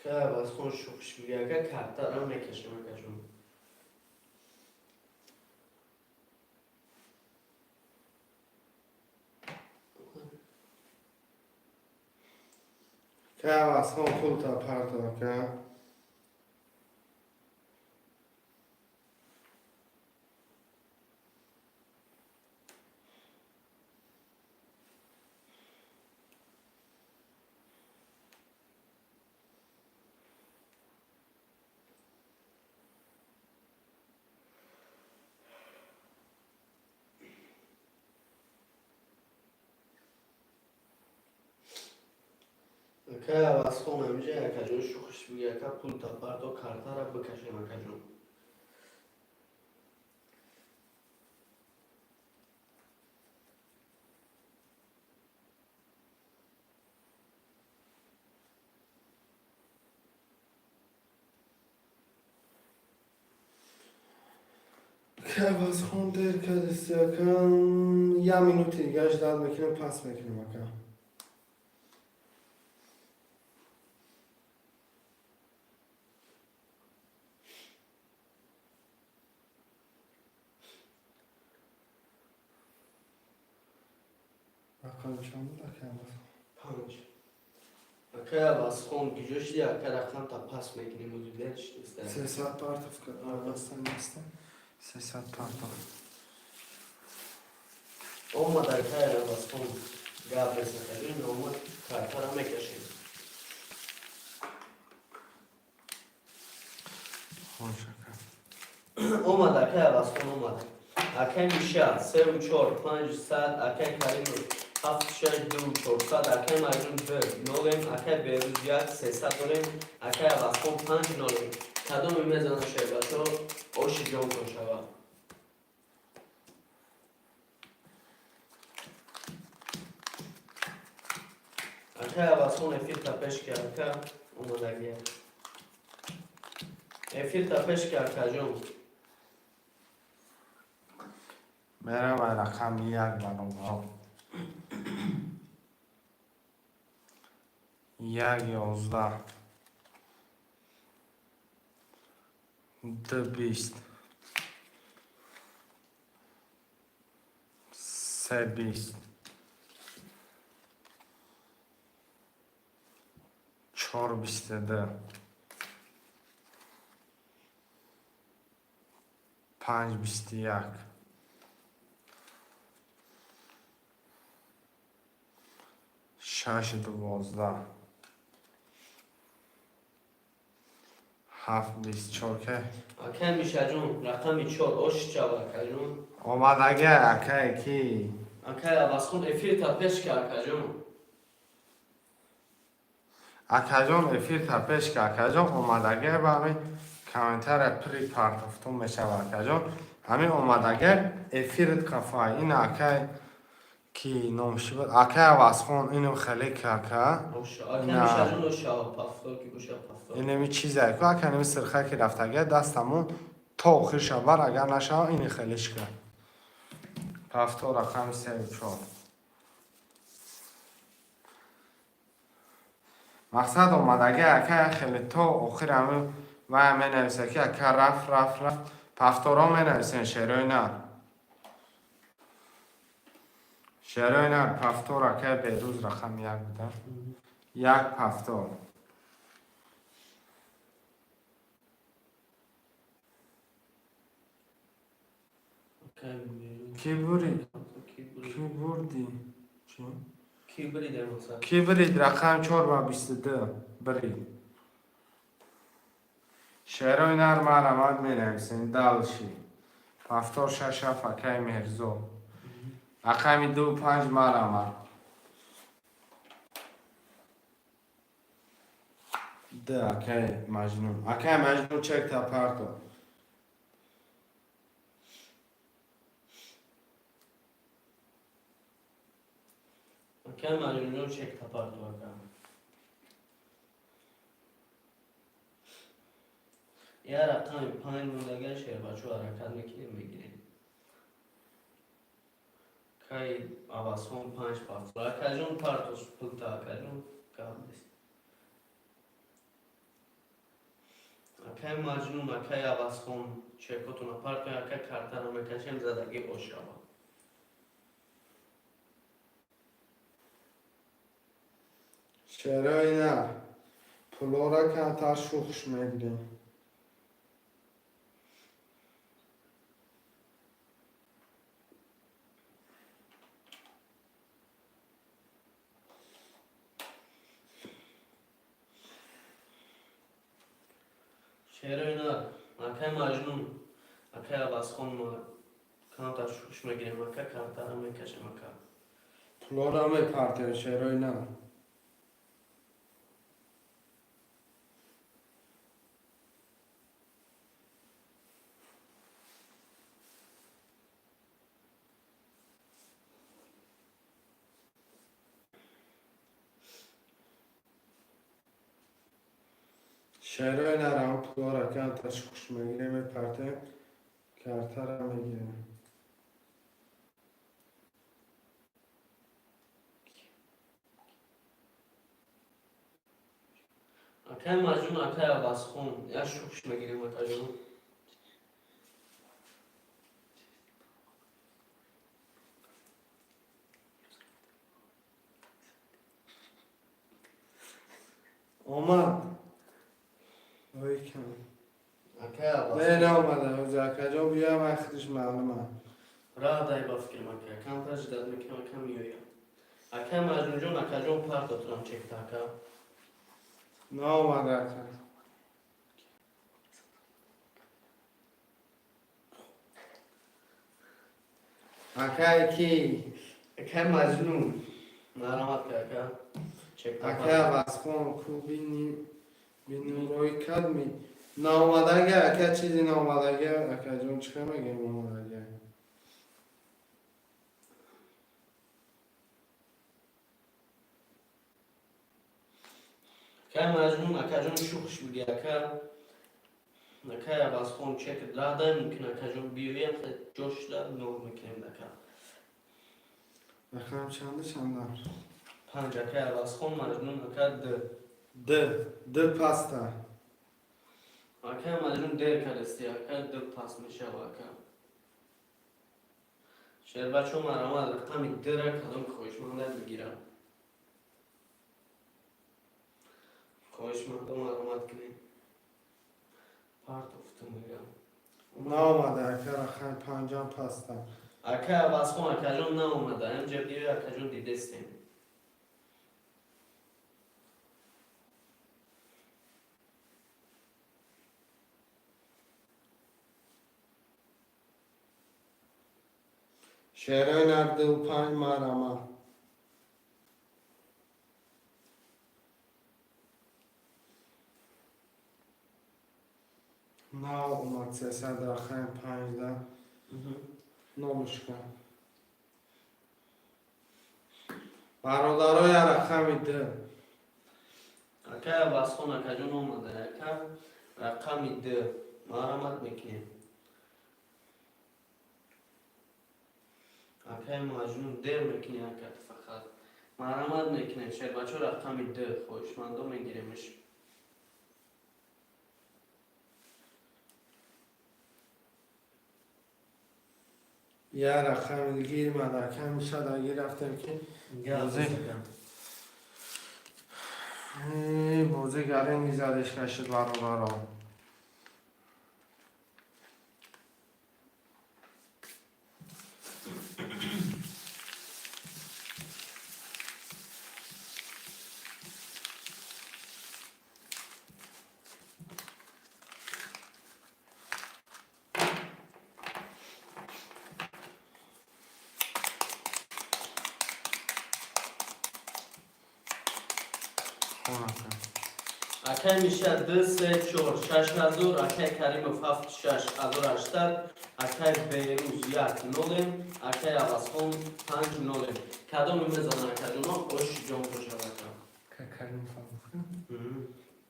C: Акай Авазхон, шӯхш бигӣ, ака, картарам мекашем, акаҷон.
A: Ака Авазхон, пулта парто, ака.
C: Акай Авазхон, ҳамиҷа, акаҷон, шӯхиш бигӣ, ака, пулта парто, картара бикашем, акаҷон.
A: Ака Авазхон, дер кардисти, акам, як минути дига ждать мекунем, пас мекунем, ака. Рақам чанд буд, ака Авазхон?
C: Панҷ, акай Авазхон. Куҷо шиди, ака? Рақамта пас мекунем, узидер шидиста.
A: 300 партов бастан неста, 300 партов.
C: Омад, акай Авазхон, гап нест, акаҷон, омад, картара мекашем.
A: Хош, ака.
C: Омад, акай Авазхон, омад. Акай Миша, севу чор панҷсад, акай Каримов, ҳафт шаш ду 400, акай Маҷнун, ду нолем, акай Берӯз, як 300 дорем, акай Авазхон, панҷ нолем. Кадоме мезана, шербачо, оши ҷонтон шавад. Акай Авазхон, эфирта пеш ки, ака, омадагия. Эфирта пеш ки, акаҷон.
A: Мерам рақами як, бародаро. Як 11, ду 20, се 20, чор 22, панҷ 21. 6 12, 7 24 ке.
C: Акай Мишаҷон, рақами 4, ош чава, акаҷон.
A: Омадага, акай ки?
C: Акай Авазхон, эфирта пеш ка, акаҷон.
A: Акаҷон, эфирта пеш ка, акаҷон. Омадага, ба ҳамин комментария при партофтон мешава, акаҷон. Ҳамин омадага, эфирит қафа. Ин акай ки номши буд? Акай Авазхон, инам хеле ки, ака.
C: Ош, акай Мишаҷон, ош чава, повтор ки боша, повтор.
A: Инами чизе ку, ака, инами сирха ки рафтага, дастамон то охир шавар, агар нашава, ини хелишка. Повтор, рақами 3 4. Мақсад, омадага, ака, хеле то охир ҳами вая менависа, ки ака, рафт, рафт, рафт. Повторо менависен, шерои нар, шерои нар, повтор. Акай Берӯз, рақами 1 буда, 1, повтор.
C: Акай Берӯз.
A: Ки бурид?
C: Ки бурид?
A: Ки бурдӣ? Чӣ?
C: Ки бурид, эмоса?
A: Ки бурид? Рақами 4 ва 22 бурид. Шерои нар, марамад менависем. Дальше повтор, 6 7, акай Меҳрзо, рақами 2 5, марамад. Д, акай Маҷнун, акай Маҷнун, чекта парто.
C: Акай Маҷнунҷон, чекта парто, ака. Я рақами 5 мондага, шербачо, ҳаракат мекунем, мегирем. Кай Авазхон, 5, повтор. Акаҷон, партос пулта, акаҷон, гап нест. Акай Маҷнун, акай Авазхон, чекотона партои, ака, картаро мекашем, задагӣ ошава.
A: Шерои нар, пулора камтар шухш мегирем.
C: Шерои нар, акай Маҷнун, акай Авазхон, ма камтар шухш мегирем, ака, картаро мекашем, ака.
A: Пулора мепартем, шерои нар. Шерои нар, ам пулора камтар шухш мегирем, мепартем, картара мегирем.
C: Акай Маҷнун, акай Авазхон, як шухш мегирем, акаҷон.
A: Омад, ой, кам.
C: Акай
A: Не.
C: Авазхон.
A: Наомада ҳозир, акаҷон, биём, вақтиш маълума.
C: Раҳ дай, ба фикрам, ака, камтар ждать мекунам, ака, меоям. Акай Маҷнунҷон, акаҷон, партотунам чекта, ака.
A: Наомада, ака. Акай ки?
C: Акай Маҷнун, марамат ка, ака, чекта.
A: Акай Авазхон, ку бини бинурой кадми наомадага, ака, чизи наомадага, акаҷон, чӣ мегем, омадага.
C: Акай Маҷнун, акаҷон, шухш буди, ака. Акай Авазхон, чек раҳ дай, мумкин, акаҷон, биёям, ҷошда нов мекунем, ака.
A: Рақам чанду, чанда?
C: 5, акай Авазхон, Маҷнун, ака, д.
A: Д, д паста.
C: Акай Маҷнун, дер кардасти, ака, д пас мешава, ака. Шербачо, марамад, рақами дра кадом хоҳишманда бигирам. Хоҳишмандо, марамат кунем, партофту мегам.
A: Наомада, ака, рақами 5-ам паста.
C: Акай Авазхон, акаҷон, наомада, инҷа биёй, акаҷон, дидестем.
A: Шерои нар, ду, панҷ, марама. Нав омад, 300, рақами панҷда нолушка. Бародаро, я рақами ду.
C: Акай Аббасхон, акаҷон, омада, ака. Рақами ду марамат мекунем. Акай Маҷнун, дер мекунӣ, ака, фақат марамат мекунем. Шербачо, рақами ду, хоҳишмандо, мегиремш.
A: Я рақами гирмад, аками шадаги рафтем ки бозӣ. Бозӣ гаринги задеш кашид, бародаро.
C: Акай Миша, ду, се, чор, 6000. Акай Каримов, ҳафт, шаш, 1800. Акай Беруз, як, нолем. Акай Авазхон, панҷ, нолем. Кадоме мезана, акаҷоно? Ош ҷон бошад, ака.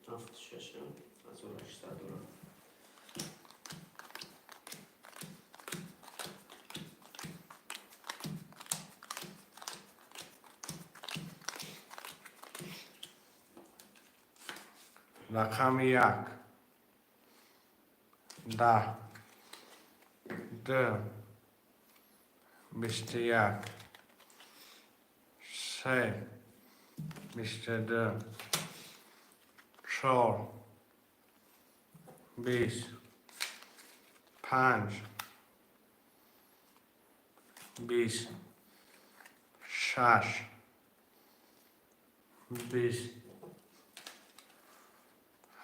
C: Ҳафт, шаш, 1800 дорам.
A: Рақами як, 10, ду, 21, се, 22, чор, 20, панҷ, 20, шаш, 20,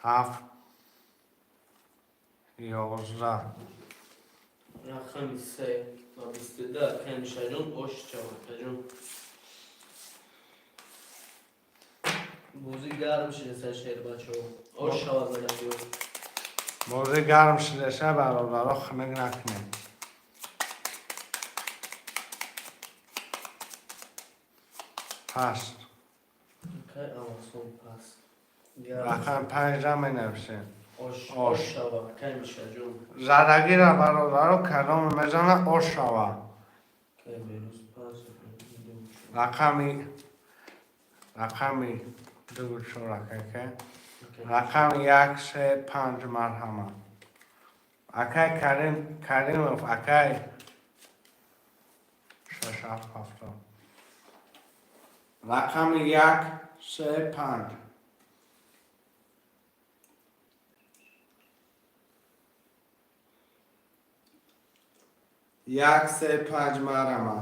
A: ҳафт, 11.
C: Рақами се ва 22, акай Мишаҷон. Ош чав, акаҷон. Бозӣ гарм шидаса, шербачо. Ош шава задагиё.
A: Бозӣ гарм шидаша, бародаро, хунук накунед. Паст.
C: Акай Авазхон, пас.
A: Рақами панҷра менависем.
C: Ош, ош шава, акай Мишаҷон.
A: Задагира, бародаро, кадоме мезана, ош шава.
C: Акай Беруз, пас.
A: Рақами ду, чор, акака. Рақами як, се, панҷ, марҳама. Акай Карим Каримов, акай, шаш, ҳафт, 70. Рақами як, се, панҷ. Як, се, панҷ, марҳама.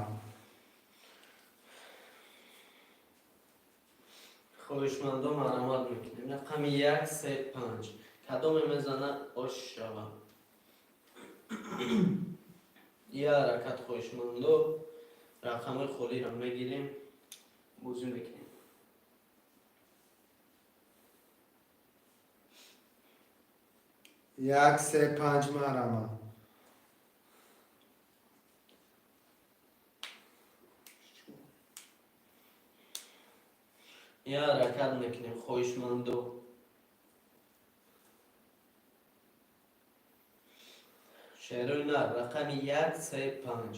C: Хоҳишмандо, марамат мекунем. Рақами як, се, панҷ. Кадоме мезана, ош шава. Я ҳаракат, хоҳишмандо, рақамҳои холиро мегирем, бозӣ мекунем.
A: Як, се, панҷ, марҳама.
C: Я ҳаракат мекунем, хоҳишмандо. Шерои нар, рақами як, се, панҷ.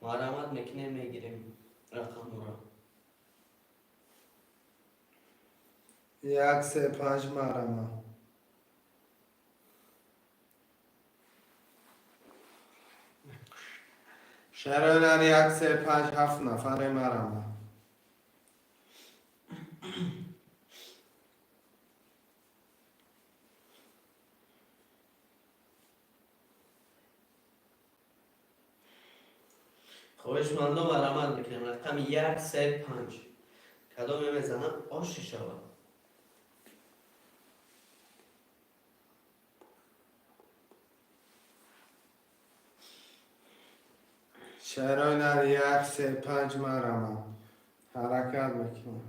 C: Марамат мекунем, мегирем рақамҳоро.
A: Як, се, панҷ, марҳама. Шерои нар, як, се, панҷ, ҳафт нафаре, марҳама.
C: Хоҳишмандо, марамат мекунем. Рақами як, се, панҷ. Кадоме мезанам, оши шавад.
A: Шерои нар, як, се, панҷ, марама. Ҳаракат мекунем.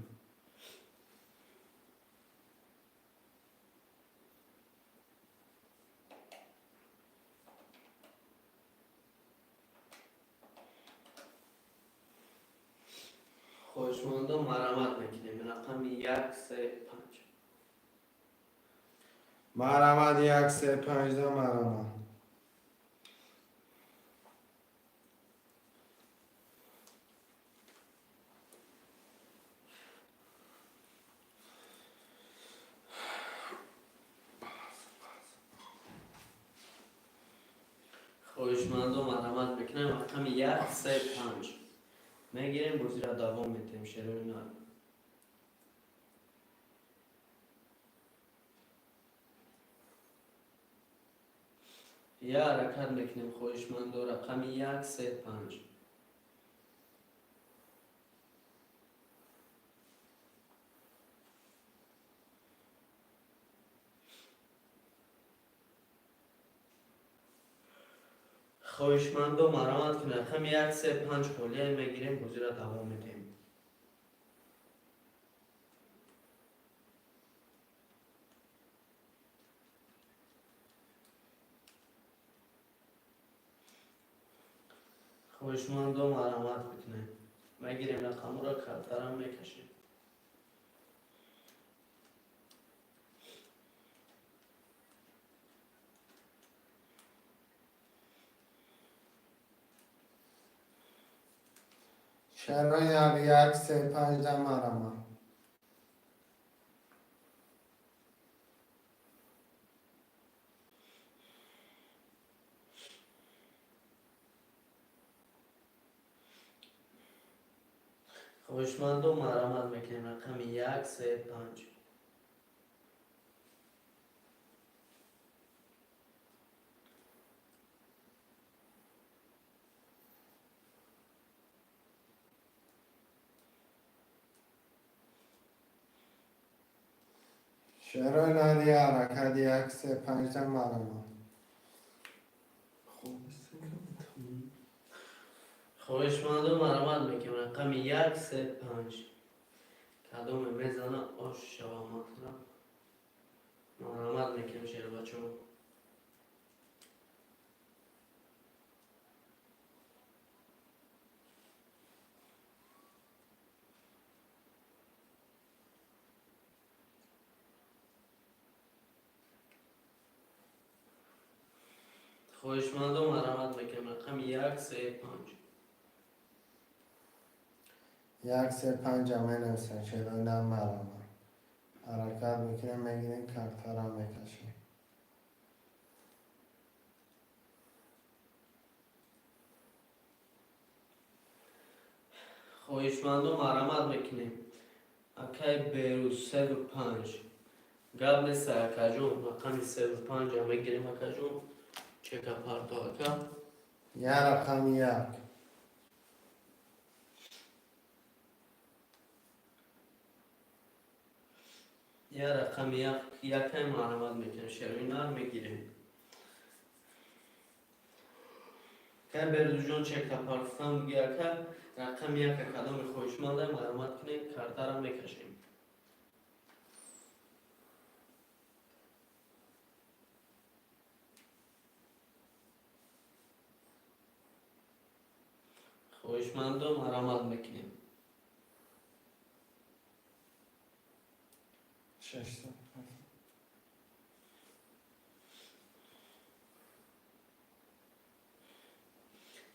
C: Хоҳишмандо, марамат мекунем, рақами як, се, панҷ.
A: Марамат, як, се, панҷда марамат.
C: Хоҳишмандо, марамат мекунем, рақами як, се, панҷ мегирем, бозиро давом метем, шерои нар. Я ҳаракат мекунем, хоҳишмандо, рақами як, се, панҷ. Хоҳишмандо, марамат кунед, рақами як, се, панҷ холия мегирем, бозиро давом медиҳем. Хоҳишмандо, марамат бикунед, мегирем рақамро, картарам мекашем.
A: Шерои нар, як, се, панҷда марама.
C: Хоҳишмандо, марамат мекунем, рақами як, се, панҷ.
A: Шерои нар, я ҳаракат, як, се, панҷда марама.
C: Хоҳишмандо, марамат мекунем, рақами як, се, панҷ. Кадоме мезана, ош шава матра. Марамат мекунем, шербачо. Хоҳишмандо, марамат мекунем, рақами як, се, панҷ.
A: Як, се, панҷа менависем, шерои нар, марама. Ҳаракат мекунем, мегирем, картарам мекашем.
C: Хоҳишмандо, марамат мекунем, акай Берӯз, севу панҷ. Гап неста, акаҷон, рақами севу панҷа мегирем, акаҷон, чека парто, ака.
A: Я рақами як.
C: Я рақами як, якай марамат мекунем, шерои нар, мегирем. Акай Берӯзҷон, чека партофтан буги, ака. Рақами яка кадоми хоҳишманда, марамат кунем, картара мекашем. Хоҳишмандо, марамат мекунем.
A: Шашсад.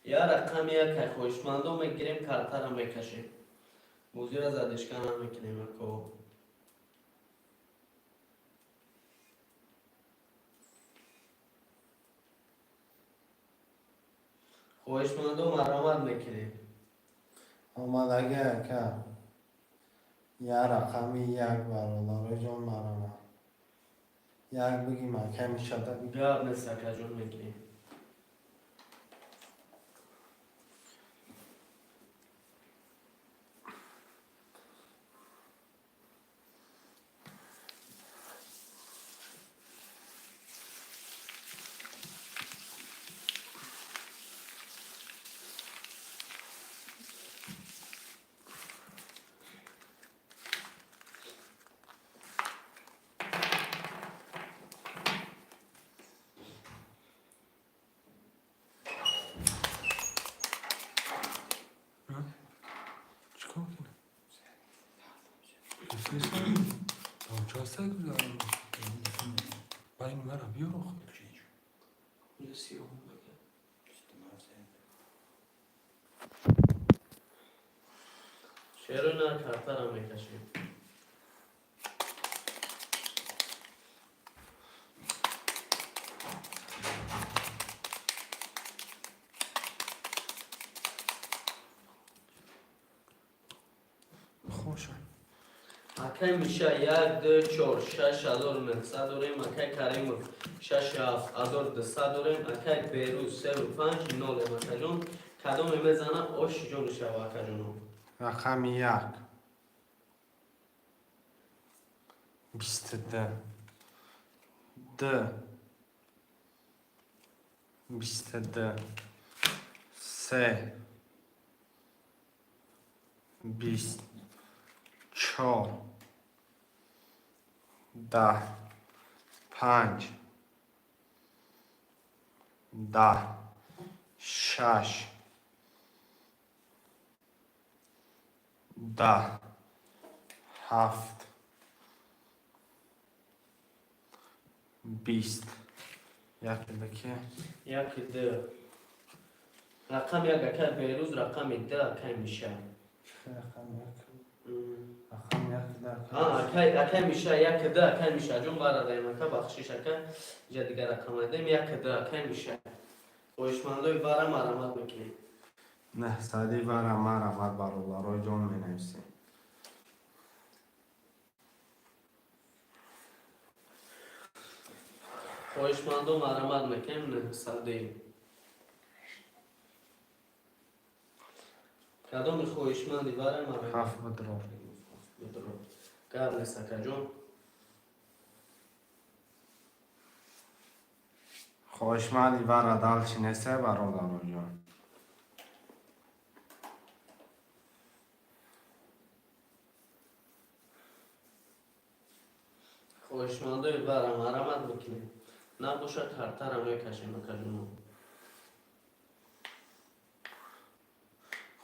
C: Я рақами якай, хоҳишмандо, мегирем, картара мекашем, бозиро задержка намекунем, ако. Хоҳишмандо, марамат мекунем.
A: Омадагӣ, ака. Я рақами як, бародароҷон, марама. Як бигим, ака, мешада.
C: Гап нест, акаҷон, мегирем.
A: Ҳастай гузарон. Байни мара биёр охир.
C: Инҷо сиёҳ мега. Шерои нар картара мекашем.
A: Хоша.
C: Акай Миша як, ду, чор, 6900 дорем. Акай Каримов шаш, ҳафт, 1200 дорем. Акай Берӯз севу панҷ, нолем. Акаҷон, кадоме мезана, оши ҷони шава, акаҷоно.
A: Рақами як. 22. Ду. 22. Се. 20. Чор. 10. Панҷ. 10. Шаш. 10. Ҳафт. 20. Яке даки.
C: Яки, ду. Рақами як акай Берӯз, рақами ду акай Миша.
A: Рақами як. Рақами як да.
C: Акай Миша, як, ду, акай Миша. Ҷон барадаем, ака, бахшиш, ака. Иҷа дигар рақам айдаем. Як, ду, акай Миша. Хоҳишмандои вара марамат мекунем.
A: Наҳсади вара марамат, бародарои ҷон, менависем.
C: Хоҳишмандо марамат мекунем наҳсади. Кадоми хоҳишманди вара марамат.
A: Ҳафт бидро.
C: Бидро. Гап нест, акаҷон.
A: Хоҳишманди вара дальше несте, бародарои ҷон.
C: Хоҳишмандои вара марамат мекунем. Набошад, картара мекашем, акаҷоно.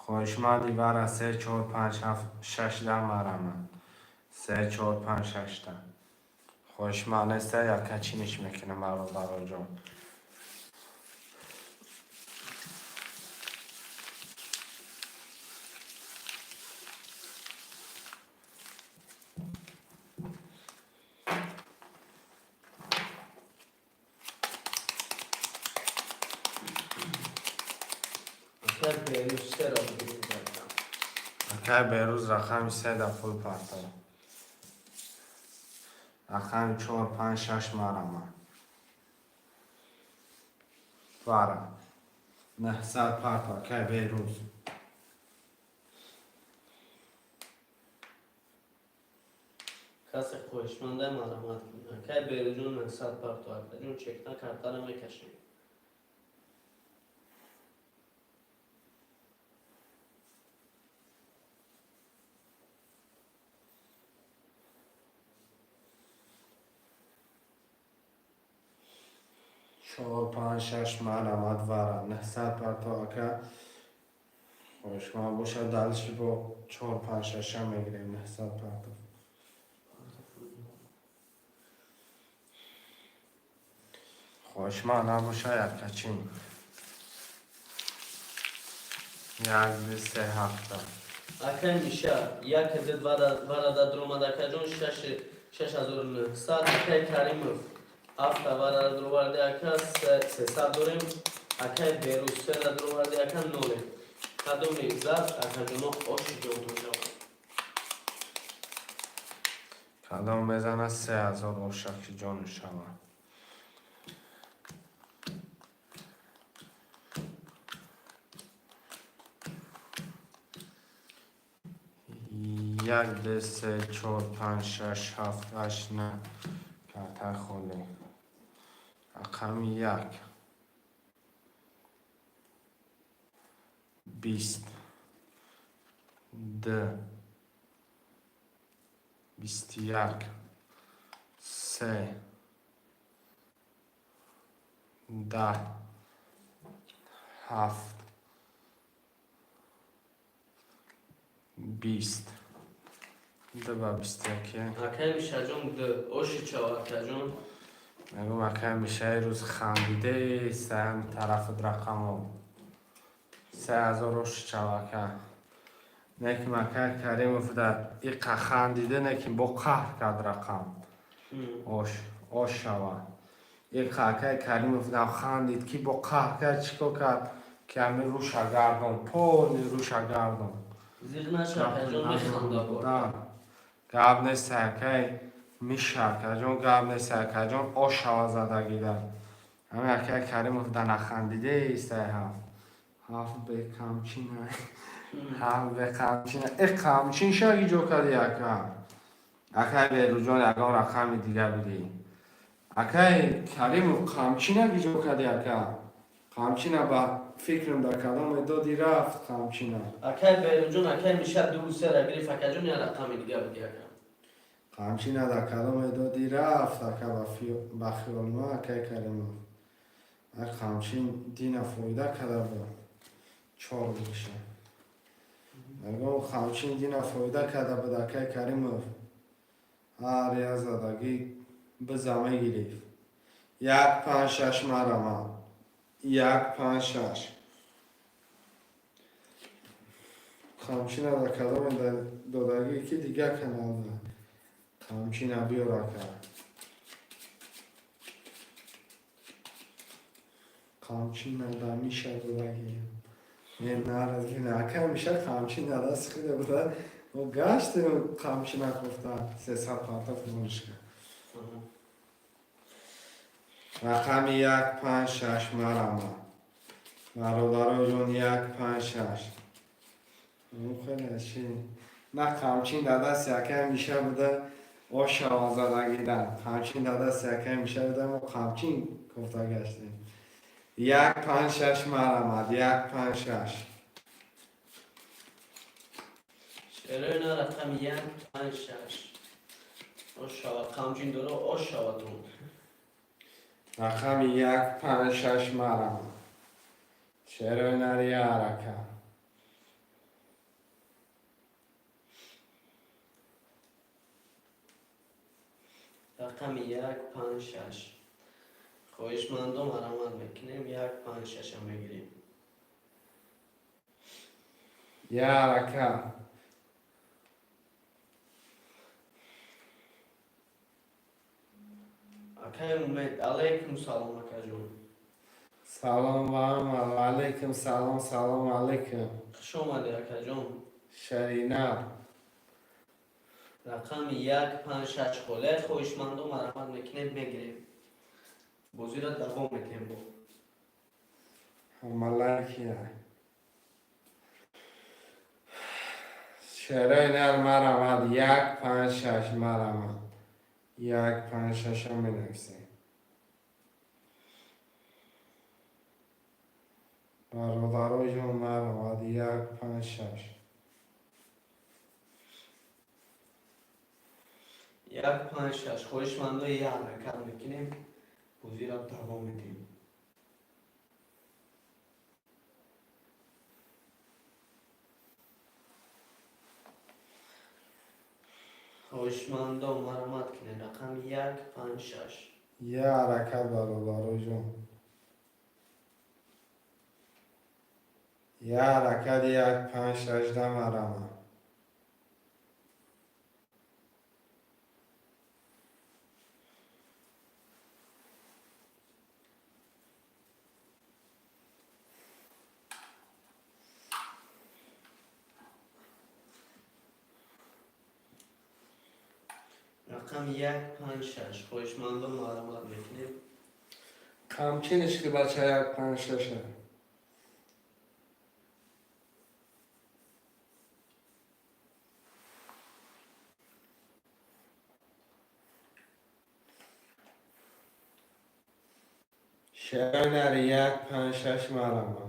A: Хоҳишманди вара се, чор, панҷ, ҳафт, шаш да марамат. Се, чор, панҷ, шаш да. Хоҳишманд несте, яка чиниш мекунем, бародарои ҷон.
C: Акай Берӯз сера бигирем картам.
A: Акай Берӯз рақами се да пул партов. Рақами чор, панҷ, шаш марамат. Вара. 900 партов, акай Берӯз.
C: Касе хоҳишманда марамат кунад. Акай Берӯзҷон 900 партов. Акаҷон, чекна картара мекашем.
A: Чор, панҷ, шаш марамат вара. 900 партов, ака. Хоҳишманд бошад, дальше бо чор, панҷ, шаша мегирем. 900 партов. Хоҳишманд набошад, якачин. Як, ду, се, ҳафта.
C: Акай Миша, як, ду варада дуромад, акаҷон, 6900. Акай Каримов ҳафта варада дуроварди, ака, 300 дорем. Акай Берӯз сера дуроварди, ака, ноле. Кадоми зад, акаҷоно, оши ҷонтон шавад.
A: Кадом мезана, 3000 ошаки ҷону шавад. Як, ду, се, чор, панҷ, шаш, ҳафт, ҳашт, на. Карта холӣ. Рақами як. 20. Ду. 21. Се. 10. Ҳафт. 20. 2 ба 21.
C: Акай Мишаҷон, ду оши чава, акаҷон.
A: Мегум, акай Мишаи рӯз хандиде саам тарафат рақамо. 3000 оши чава, ака. Неким акай Каримов да иқа хандиде, неким бо қаҳр кард рақам. Ош, ош шава. Иқа акай Каримов да хандид, ки бо қаҳр кард, чӣ кор кард, ки ҳами рӯша гардон, полни рӯша гардон.
C: Зиқ наша, акаҷон, механда бо.
A: Да. Гап нест, акай Миша, акаҷон, гап нест, акаҷон, ош шава задагида. Ҳами акай Каримов да нахандиде истай ҳафт. Ҳафт бе камчина. Ҳафт бе камчина. Э, камчин шаги ҷо кади, ака. Акай Беруҷон, ягон рақами дига бидӣ. Акай Каримов, қамчина гиҷо кади, ака. Қамчина ба фикрам дар кадоме доди рафт қамчина.
C: Акай Беруҷон, акай Миша ду сера гирифт, акаҷон, я рақами дига биди, ака.
A: Қамчина дар кадоме доди рафт, ака, ба хиёли ман, акай Каримов. Ак қамчин дина фоида карда буд. Чор меша. Мегӯм, қамчин дина фоида карда буд, акай Каримов. Ҳар як задагӣ биза мегирифт. Як, панҷ, шаш марамад. Як, панҷ, шаш. Қамчина дар кадоме додагӣ, ки дига каналда. Қамчина биёр, ака. Қамчина да Миша додагӣ. Не наразгина. Ака Миша қамчин дар даст хида буда. Мо гаштем қамчина гуфта. 300 партоф молишка. Рақами як, панҷ, шаш марама. Бародаро ҷон, як, панҷ, шаш. Хеле чи на қамчин дар дасти акай Миша буда, ошава задагида. Қамчин дар дасти акай Миша буда, мо қамчин гуфта гаштем. Як, панҷ, шаш марамад. Як, панҷ, шаш.
C: Шерои на рақами як, панҷ, шаш. Ош шава, қамчин доро, ош шаватон.
A: Рақами як, панҷ, шаш марамад. Шерои нари арака.
C: Рақами як, панҷ, шаш. Хоҳишмандо, марамат мекунем, як, панҷ, шаша мегирем.
A: Я арака.
C: Акай Умед, алайкум салом, акаҷон.
A: Салом ва ҳама, ва алайкум салом, салом алайкум.
C: Хуш омадӣ, акаҷон.
A: Шарина.
C: Рақами як, панҷ, шаш холе, хоҳишмандо, марамат мекунем, мегирем. Бозиро давом метиҳем бо.
A: Ҳама лайкия. Шерои нар марамад. Як, панҷ, шаш марамад. Як, панҷ, шашам менависем. Бародаро ҷон, марамад. Як, панҷ, шаш.
C: Як, панҷ, шаш. Хоҳишмандо, як ҳаракат мекунем, бозиро давом медиҳем. Хоҳишмандо, марамат кунед, рақами як, панҷ, шаш.
A: Я ҳаракат, бародаро ҷон. Я ҳаракат, як, панҷ, шаш да марамад.
C: Рақами як, панҷ, шаш. Хоҳишмандо, маълумот мекунем.
A: Қамчиниш ки бача як, панҷ, шаша. Шерои як, панҷ, шаш марама.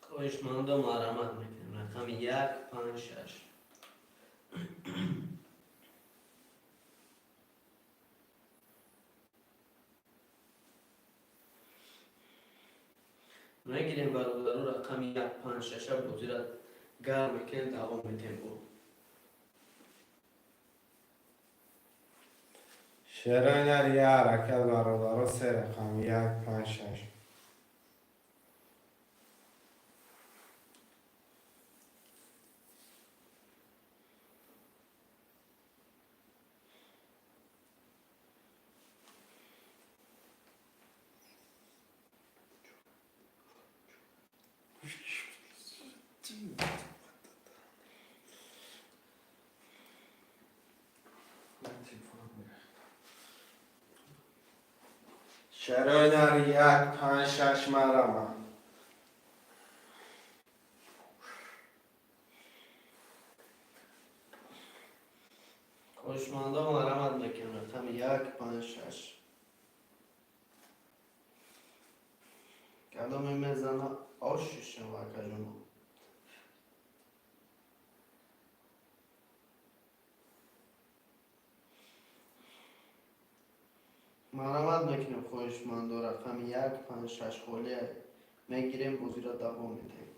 C: Хоҳишмандо, марамат мекунем, рақами як, панҷ, шаш. Мегирем, бародаро, рақами як, панҷ, шаша. Бозира гарм мекунем, давом метем бо.
A: Шерои нар, як ҳаракат, бародаро, се рақам: як, панҷ, шаш. Шерои нар, як, панҷ, шаш, марама.
C: Хоҳишмандо, марамат мекунем, рақами як, панҷ, шаш. Кадоме мезана, ошишем, акаҷоно. Марамат мекунем, хоҳишмандо, рақами як, панҷ, шаш холия мегирем, бозиро давом медиҳем.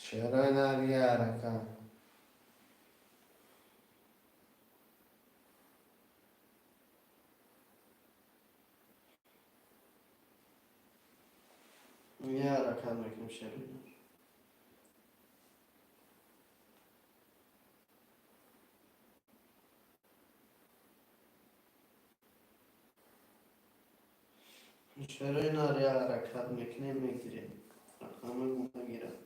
A: Шерои нар, як ҳаракат.
C: Як ҳаракат мекунем, шерои нар. Шерои нар, як ҳаракат мекунем, мегирем рақами гумагирад.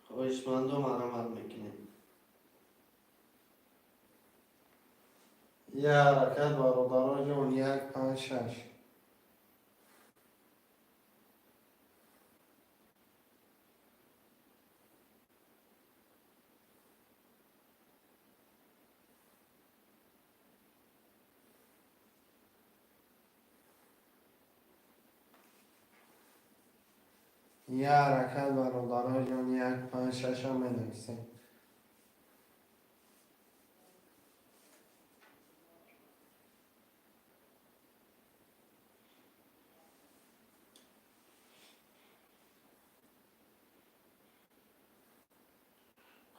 C: Хоҳишмандо, марамат мекунем.
A: Як ҳаракат, бародаро ҷон, як, панҷ, шаш. Як ҳаракат, бародаро ҷон, як, панҷ, шашам менависем.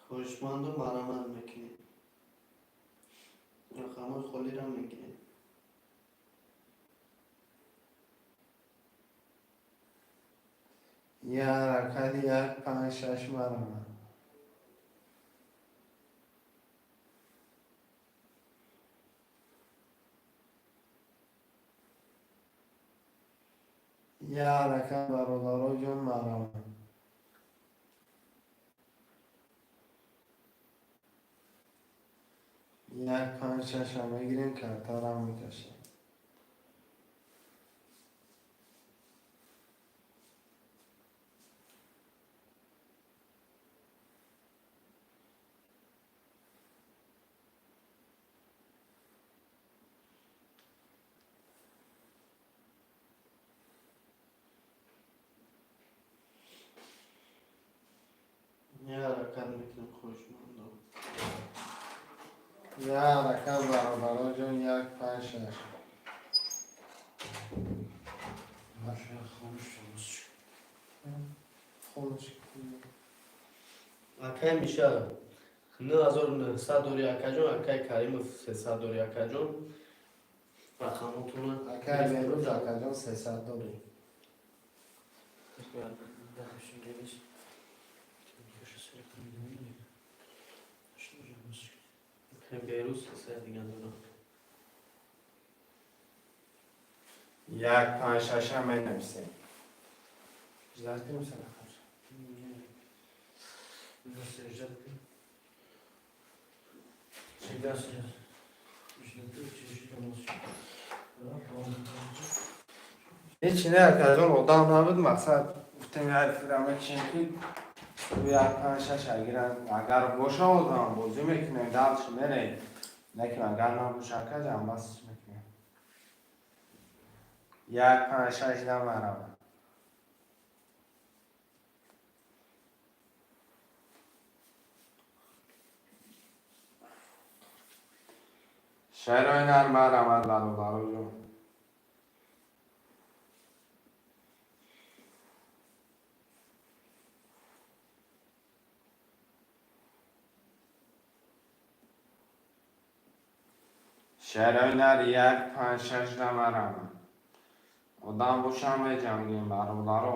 C: Хоҳишмандо, марамат мекунем, рақамҳои холиро мегирем.
A: Як ҳаракат, як, панҷ, шаш, марама. Як ҳаракат, бародаро ҷон, марама. Як, панҷ, шашам мегирем, картарам мекашем.
C: Як ҳаракат мекунем, хоҳишмандо.
A: Як ҳаракат, бародаро ҷон, як, панҷ, шаш.
D: Хомӯш.
A: Хомӯш.
C: Акай Миша, 9900 дори, акаҷон. Акай Каримов, 300 дори, акаҷон. Рақамотона.
A: Акай Берӯз, акаҷон, 300 дори.
D: Даҳ.
C: Акай Берӯз 300 диган дорам.
A: Як, панҷ, шашам менависем. Ждать кунем се рақам.
D: Ждать. Всегда.
A: Ҳеч не, акаҷон, одам набуд, мақсад гуфтем, як фирама чим ки. Як, панҷ, шаш агар боша, одам бозӣ мекунем, дальше мерем. Лекин агар набоша, ака, ҷамбас мекунем. Як, панҷ, шаш намарава. Шерои нар, марамад, бародароҷон. Шерои нар, як, панҷ, шаш намарама. Одам бошам, меҷангем, бародаро.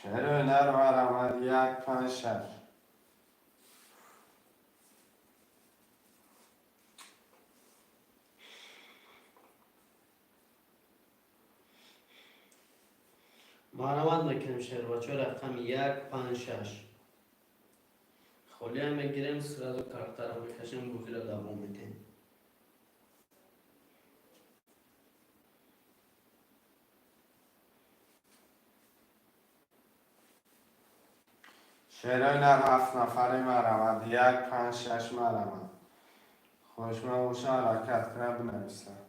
A: Шерои нар, марамад, як, панҷ, шаш.
C: Марҳамат мекунем, шербачо, рақами як, панҷ, шаш. Холиам мегирем, сразу картаро мекашем, бозиро давом медиҳем.
A: Шерои нар, ҳафт нафари, марамад, як, панҷ, шаш, марамад. Хоҳишманд боша, ҳаракат кунад, бинависад.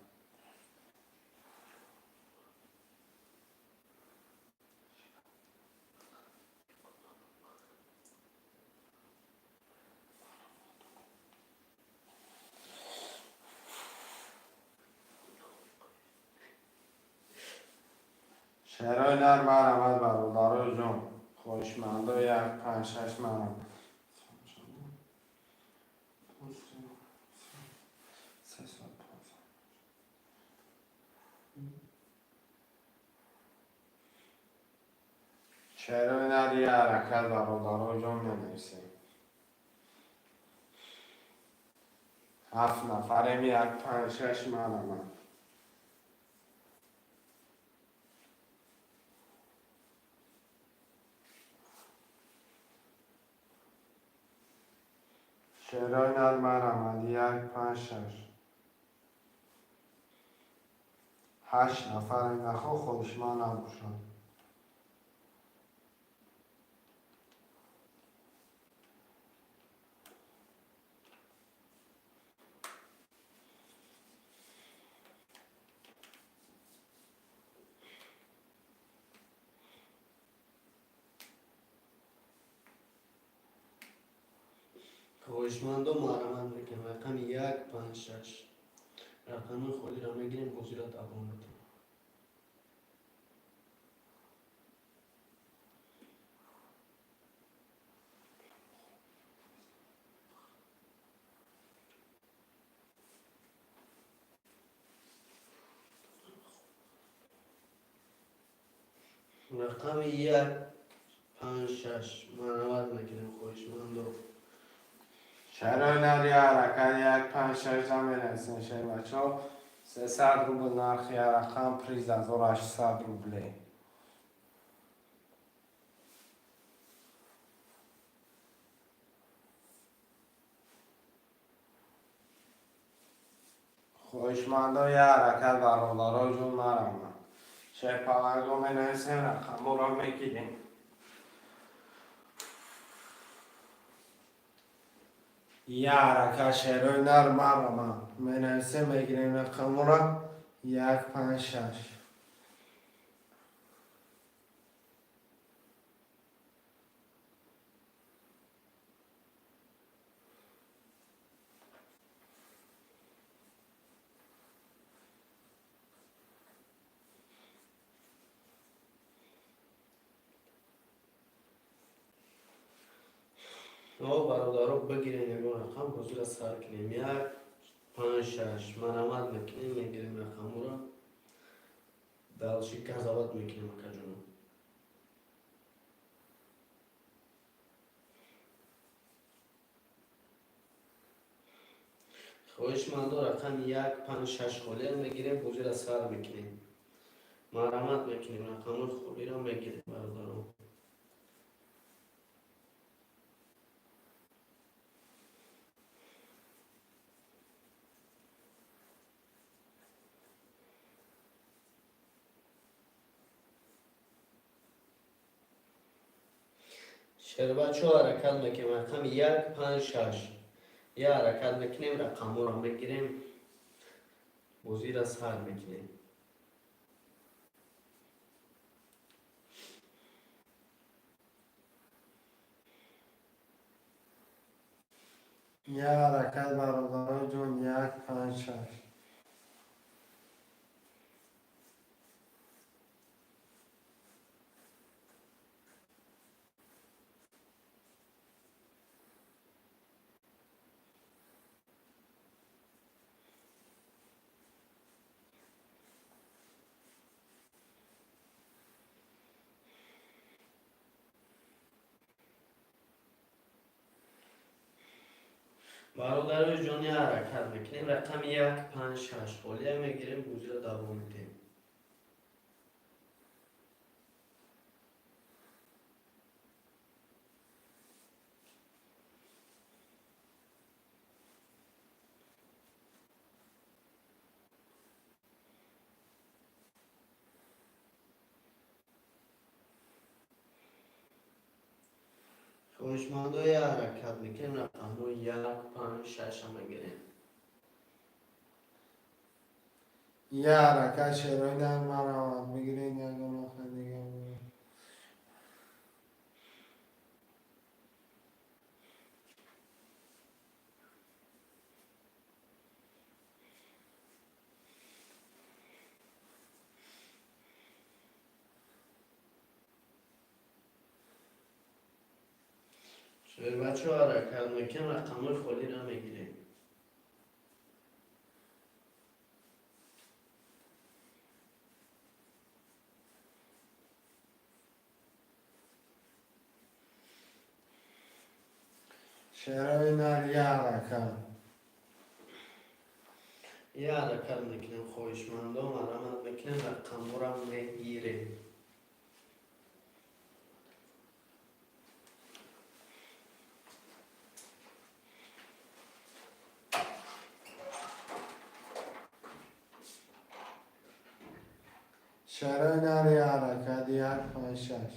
A: Шерои нар, марамад, бародарои ҷон. Хоҳишмандо, як, панҷ, шаш, марамад. Шерои нар, я ҳаракат, бародарои ҷон, менависем. Ҳафт нафарем, як, панҷ, шаш, марамад. Шерои нар, марамад, як, панҷ, шаш. Ҳашт нафарем, нахо хоҳишманд набошад.
C: Хоҳишмандо, марҳамат мекунем, рақами як, панҷ, шаш. Рақами холиро мегирем, бозиро давом медиҳем. Рақами як, панҷ, шаш, марҳамат мекунем, хоҳишмандо.
A: Шерои нар, я ҳаракат, як, панҷ, шаш заменависем, шербачо. 300 рубл нархи я рақам, приз 1800 рублей. Хоҳишмандо, я ҳаракат, бародаро ҷон, марамад. Шерпаланго, менависем, рақаморо мегирем. Я ҳаракат, шерои нар, марамад. Менависем, мегирем рақаморо, як, панҷ, шаш.
C: О, бародаро, бигирем ягон рақам, бозиро сар кунем. Як, панҷ, шаш, марҳамат мекунем, мегирем рақаморо. Дальше газовать мекунем, акаҷоно. Хоҳишмандо, рақами як, панҷ, шаш холиро мегирем, бозиро сар мекунем. Марҳамат мекунем, рақамҳои холиро мегирем, бародарон. Шербачо, ҳаракат мекунем, рақами як, панҷ, шаш. Я ҳаракат мекунем, рақамҳоро мегирем, бозиро сар мекунем.
A: Як ҳаракат, бародарои ҷон, як, панҷ, шаш.
C: Бародарои ҷони, ҳаракат мекунем, рақами як, панҷ, шаш холия мегирем, бозиро давом медиҳем. Хоҳишмандои, ҳаракат мекунем, рақамҳои як, панҷ, шаша мегирем.
A: Як ҳаракат, шерои нар, марҳамат, бигиред, ягон вақт дига.
C: Шербачо, ҳаракат мекунем, рақамҳои холиро мегирем.
A: Шерои нар, як ҳаракат.
C: Я ҳаракат мекунем, хоҳишмандо, марҳамат мекунем, рақамҳоро мегирем.
A: Шерои нар, як ҳаракат, як, панҷ, шаш.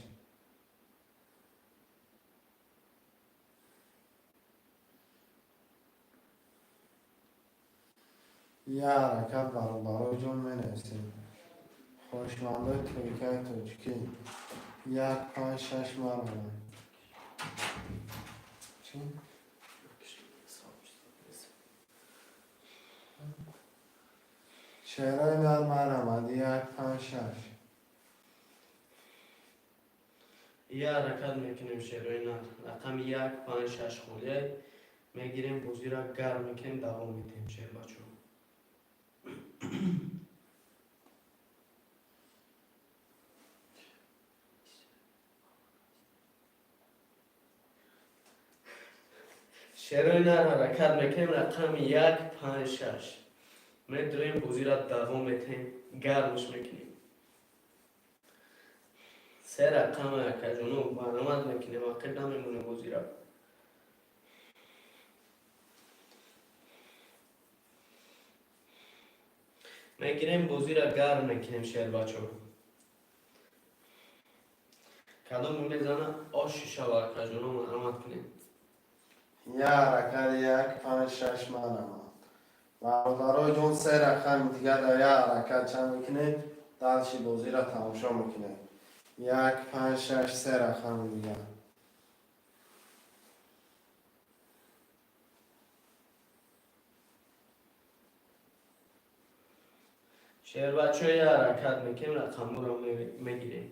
A: Як ҳаракат, бародарои ҷон, менависем. Хоҳишмандои тройкаи тоҷикӣ, як, панҷ, шаш, марҳамат. Чӣ? Шерои нар, марҳамат, як, панҷ, шаш.
C: Я ҳаракат мекунем, шерои нар, рақами як, панҷ, шаш холия мегирем, бозиро гарм мекунем, давом медиҳем, шербачо. Шерои нар, ҳаракат мекунем, рақами як, панҷ, шаш медурем, бозиро давом метаҳем, гармш мекунем. Се рақама, акаҷоно, баромад мекунем, ақиб намемонем бозиро. Мегирем, бозиро гарм мекунем, шербачо. Кадом мезана, оши шава, акаҷоно, марҳамат кунем.
A: Як ҳаракат, як, панҷ, шаш, марҳамат. Бародарои ҷон, се рақами дигар дар як ҳаракат чанд мекунед, дальше бозиро тамошо мекунед. Як, панҷ, шаш, се рақами дигар.
C: Шербачо, я ҳаракат мекунем, рақамҳоро мегирем.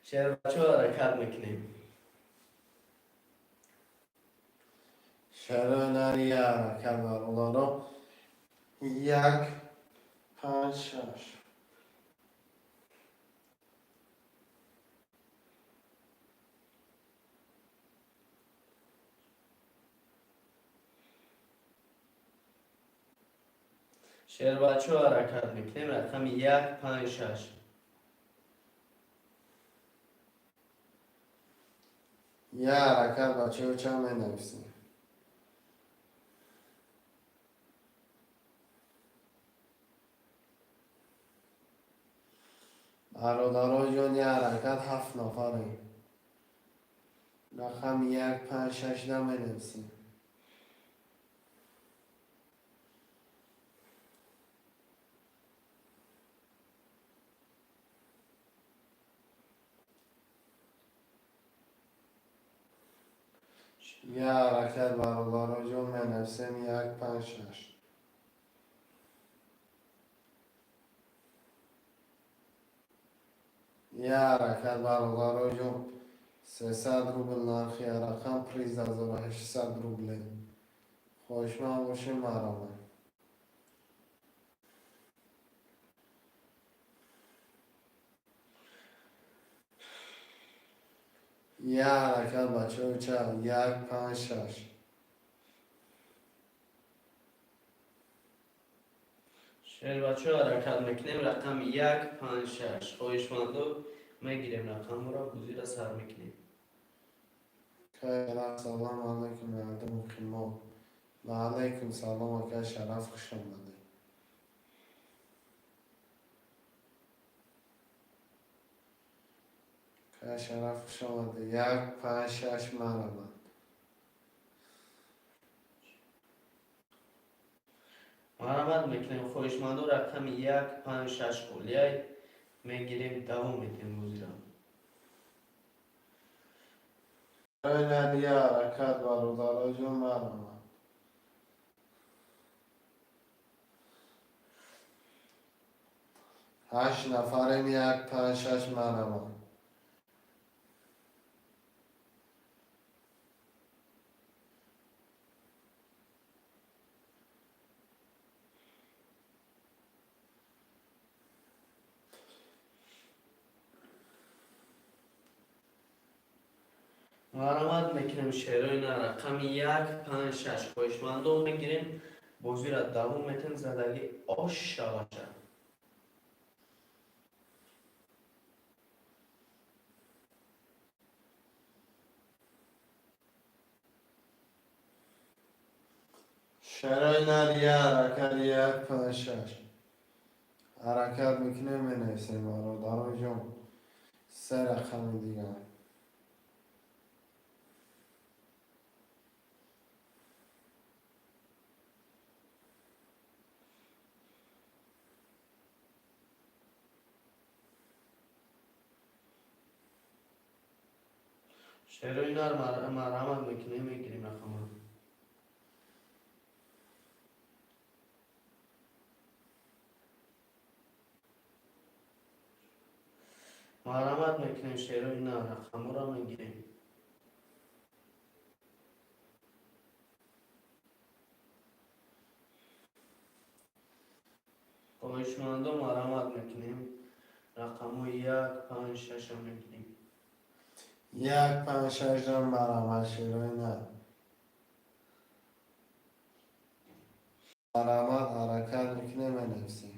C: Шербачо, ҳаракат мекунем.
A: Шерои нар, як ҳаракат, бародаро, як, панҷ, шаш.
C: Шербачо, ҳаракат мекунем, рақами як, панҷ, шаш.
A: Я ҳаракат, бачаҳо, чанд менависем? Бародаро ҷон, я ҳаракат, ҳафт нафарем. Рақами як, панҷ, шаш наменависем. Я ҳаракат, бародаро ҷон, менависем як, панҷ, шаш. Я ҳаракат, бародаро ҷон, 300 рубл нархи рақам, приз 1800 рубле. Хоҳишманд бошем, марҳамат. Я ҳаракат, бачаҳо, ча як, панҷ, шаш.
C: Шербачо, ҳаракат мекунем, рақами як, панҷ, шаш. Хоҳишмандо, мегирем рақамро, бозиро сар мекунем.
A: Хайр, салом алайкум, мардум муқимо. Ва алайкум салом, ака Шараф, хуш омадед. Ака Шараф, хуш омадед. Як, панҷ, шаш, марҳамат.
C: Марҳамат мекунем, хоҳишмандо, рақами як, панҷ, шаш холияй, мегирем, давом медиҳем бозиро.
A: Я ҳаракат, бародаро ҷон, марҳамат. Ҳашт нафарем, як, панҷ, шаш, марҳамат.
C: Марҳамат мекунем, шерои на, рақами як, панҷ, шаш. Хоҳишмандо, мегирем, бозиро давом метем, задагӣ ош шаваша.
A: Шерои нар, я ҳаракат, як, панҷ, шаш. Ҳаракат мекунем, менависем, бародаро ҷон. Се рақами дигар.
C: Шерои нар, марҳамат мекунем, мегирем рақамро. Марҳамат мекунем, шерои нар, рақамҳоро мегирем. Хоҳишмандо, марҳамат мекунем, рақамҳои як, панҷ, шаша мегирем.
A: Як, панҷ, шашам, марҳамат, шерои нар. Марҳамат, ҳаракат мекунем, менависем.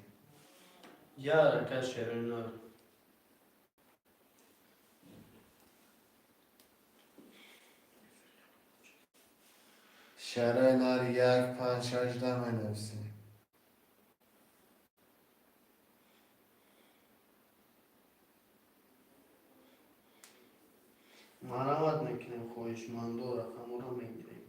C: Я ҳаракат, шерои нар.
A: Шерои нар, як, панҷ, шаш менависем.
C: Марҳамат мекунем, хоҳишмандо, рақамҳоро мегирем.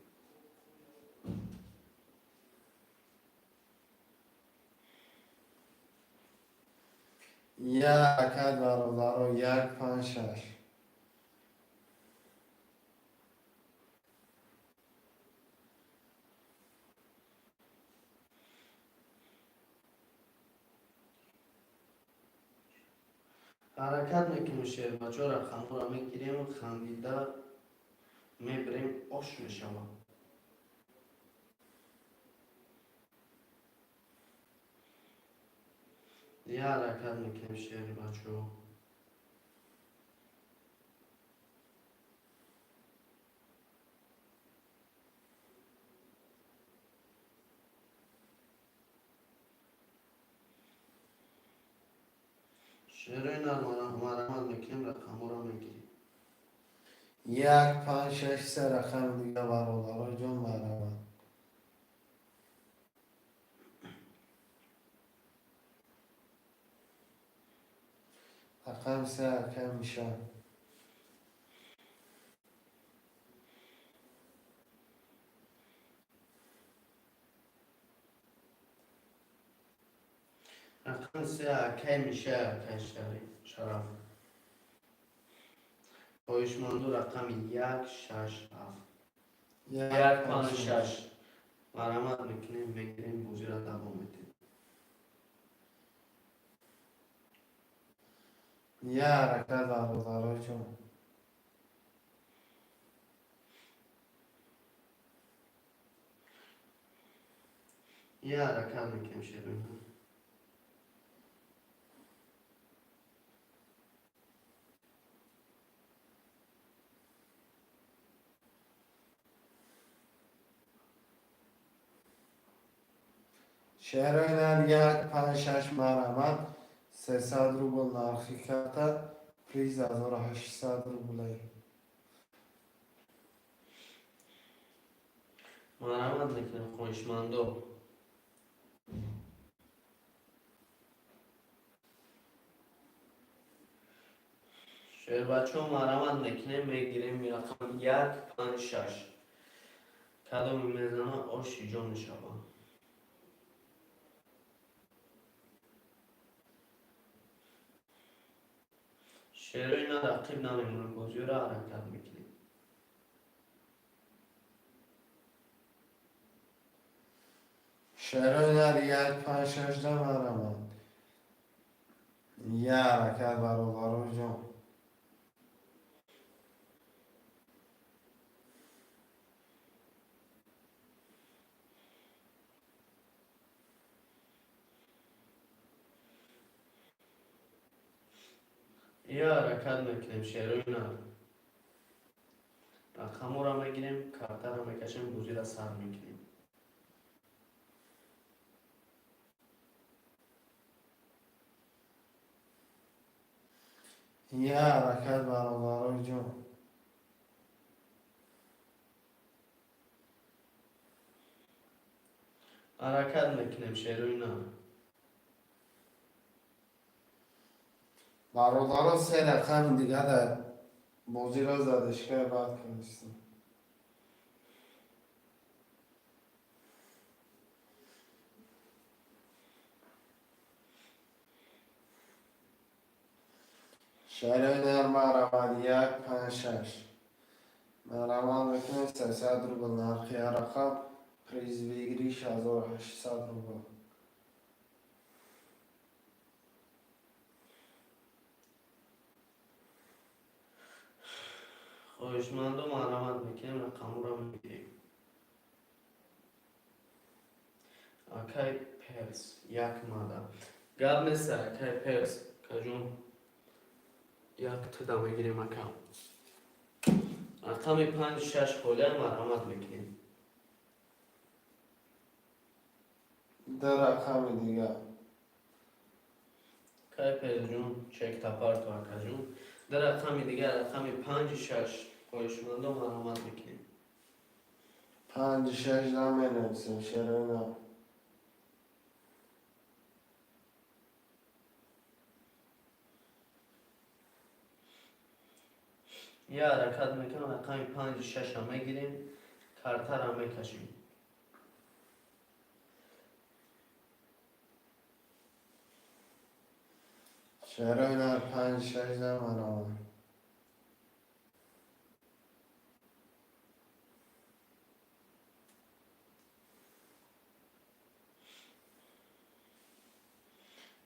A: Я ҳаракат, бародаро, як, панҷ, шаш.
C: Ҳаракат мекунем, шербачо, рақамҳоро мегирем, хандида мебирем, ош мешавад. Я ҳаракат мекунем, шербачо. Шерои нар, марҳамат мекунем, рақамҳоро мегирем.
A: Як, панҷ, шаш, се рақами дига, бародаро ҷон, марҳамат. Рақами се, акай Миша.
C: Рақами се, акай Миша, акай Шараф. Хоҳишманду, рақами як, шаш, ҳафт. Як, панҷ, шаш. Марҳамат мекунем, мегирем, бозиро давом медиҳем.
A: Я ҳаракат, бародаро ҷон.
C: Я ҳаракат мекунем, шероина.
A: Шерои нар, як, панҷ, шаш, марҳамат. 300 рубл нархи карта, приз 1800 рублей.
C: Марҳамат мекунем, хоҳишмандо. Шербачаҳо, марҳамат мекунем, мегирем рақам як, панҷ, шаш. Кадоме мезана, оши ҷон мешавад. Шерои на, рақиб намемонем, бозиёро ҳаракат мекунем.
A: Шерои нар, як, панҷ, шаш да марҳамат. Я ҳаракат, бародаро ҷон.
C: Я ҳаракат мекунем, шерои нар. Рақамҳоро мегирем, картаро мекашем, бозиро сар мекунем.
A: Я ҳаракат, бародаро ҷон.
C: Ҳаракат мекунем, шерои нар.
A: Бародаро, се рақами дига дар бозиро задишкаи баъд кунистем. Шерои нар, марҳамат, як, панҷ, шаш. Марҳамат мекунем, 300 рубл нархи ҳар рақам, приз выигрыш 1800 рубл.
C: Хоҳишмандо, марҳамат мекунем, рақамҳоро мегирем. Акай Перс, як мада. Гап нест, акай Перс, акаҷон. Як туда мегирем, ака. Рақами панҷ, шаш холия, марҳамат мекунем.
A: Ду рақами дига.
C: Акай Персҷон, чек тапарту, акаҷон. Ду рақами дигар, рақами панҷи шаш. Хоҳишмандо, марҳамат мекунем.
A: Панҷи шаш наменависем, шерои нар.
C: Я ҳаракат мекунам, рақами панҷи шаша мегирем, картаро мекашем.
A: Шерои нар, панҷ, шаш да марҳамат.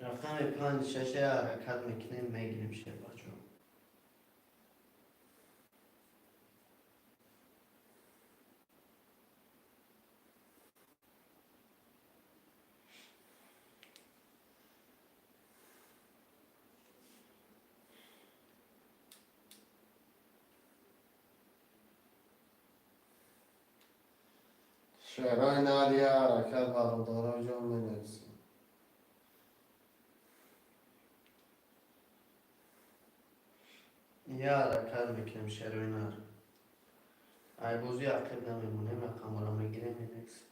C: Рақами панҷ, шаша ҳаракат мекунем, мегирем, шербачо.
A: Шерои нар, я ҳаракат, бародаро ҷон, менависем.
C: Я ҳаракат мекунем, шерои нар. Ай бозӣ ақиб намемонем, рақамҳоро мегирем, менависем.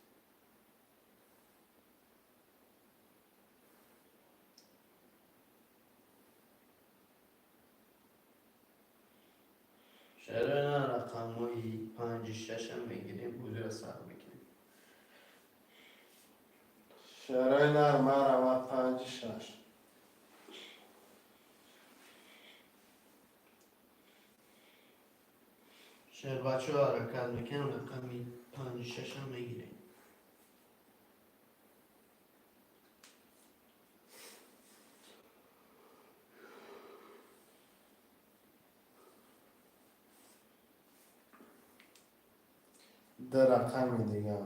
C: Шерои нар, рақамҳои панҷи шашам мегирем, бозиро сар мекунем.
A: Шерои нар, марамат, панҷи шаш.
C: Шербачаҳо, ҳаракат мекунем, рақами панҷи шашам мегирем.
A: Ду рақами дигар.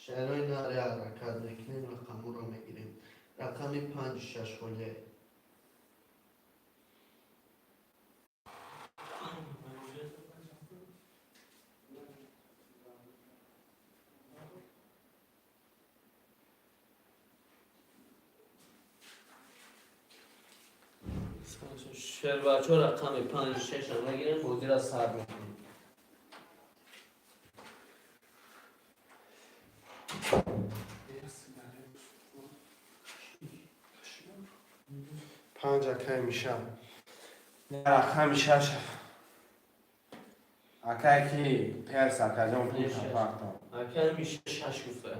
C: Шерои нар, ҳаракат мекунем, рақамҳоро мегирем. Рақами панҷи шаш холия. Шербачаҳо, рақами панҷи шашам мегирем, бозиро сар мекунем.
A: Панҷ, акай Миша. Рақами шаш. Акай ки перс, акаҷон, пул партон.
C: Акай Миша шаш гуфта.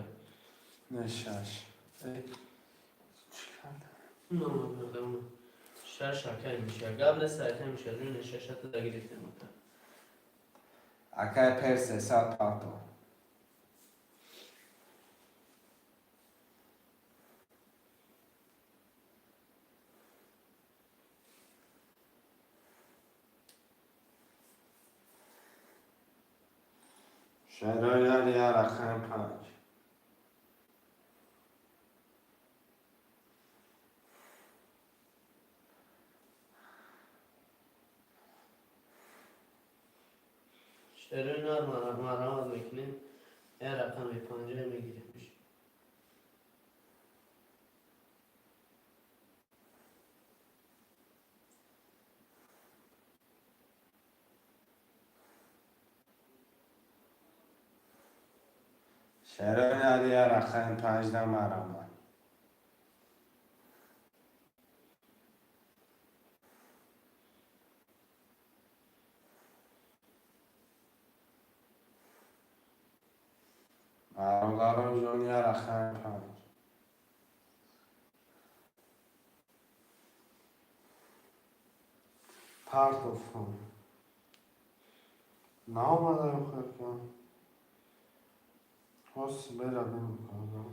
A: Не, шаш. Чӣ кардам?
C: Шаш, акай Миша. Гап нест, акай Миша, ҷони шашата дагирифтем, ака.
A: Акай перс, 300 парто. Шерои нар, я рақами панҷ.
C: Шерои нар, марамат мекунем, я рақами панҷа мегирем.
A: Шерои нар, я рақами панҷда марамат. Бародарон ҷон, я рақами панҷ. Партофон. Наомада охир. Ҳоз беравем кардам.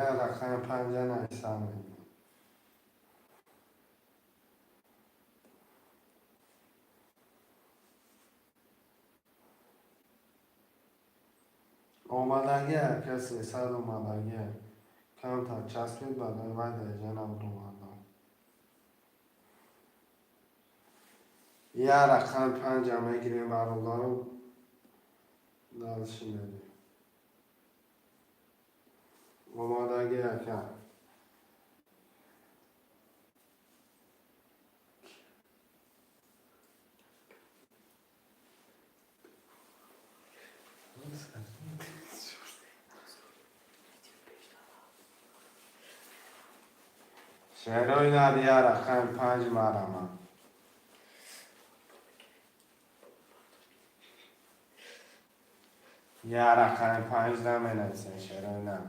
A: Я рақами панҷа нависам мегӯям. Омадагӣ, ака, 300 омадагӣ. Камтар часпид, баъдан вай дараҷа набуромадам. Я рақами панҷа мегирем, бародарон, дальше мерем. Омадагӣ, ака. Шерои нар, я рақами панҷ марамад. Я рақами панҷ наменависем, шерои нар.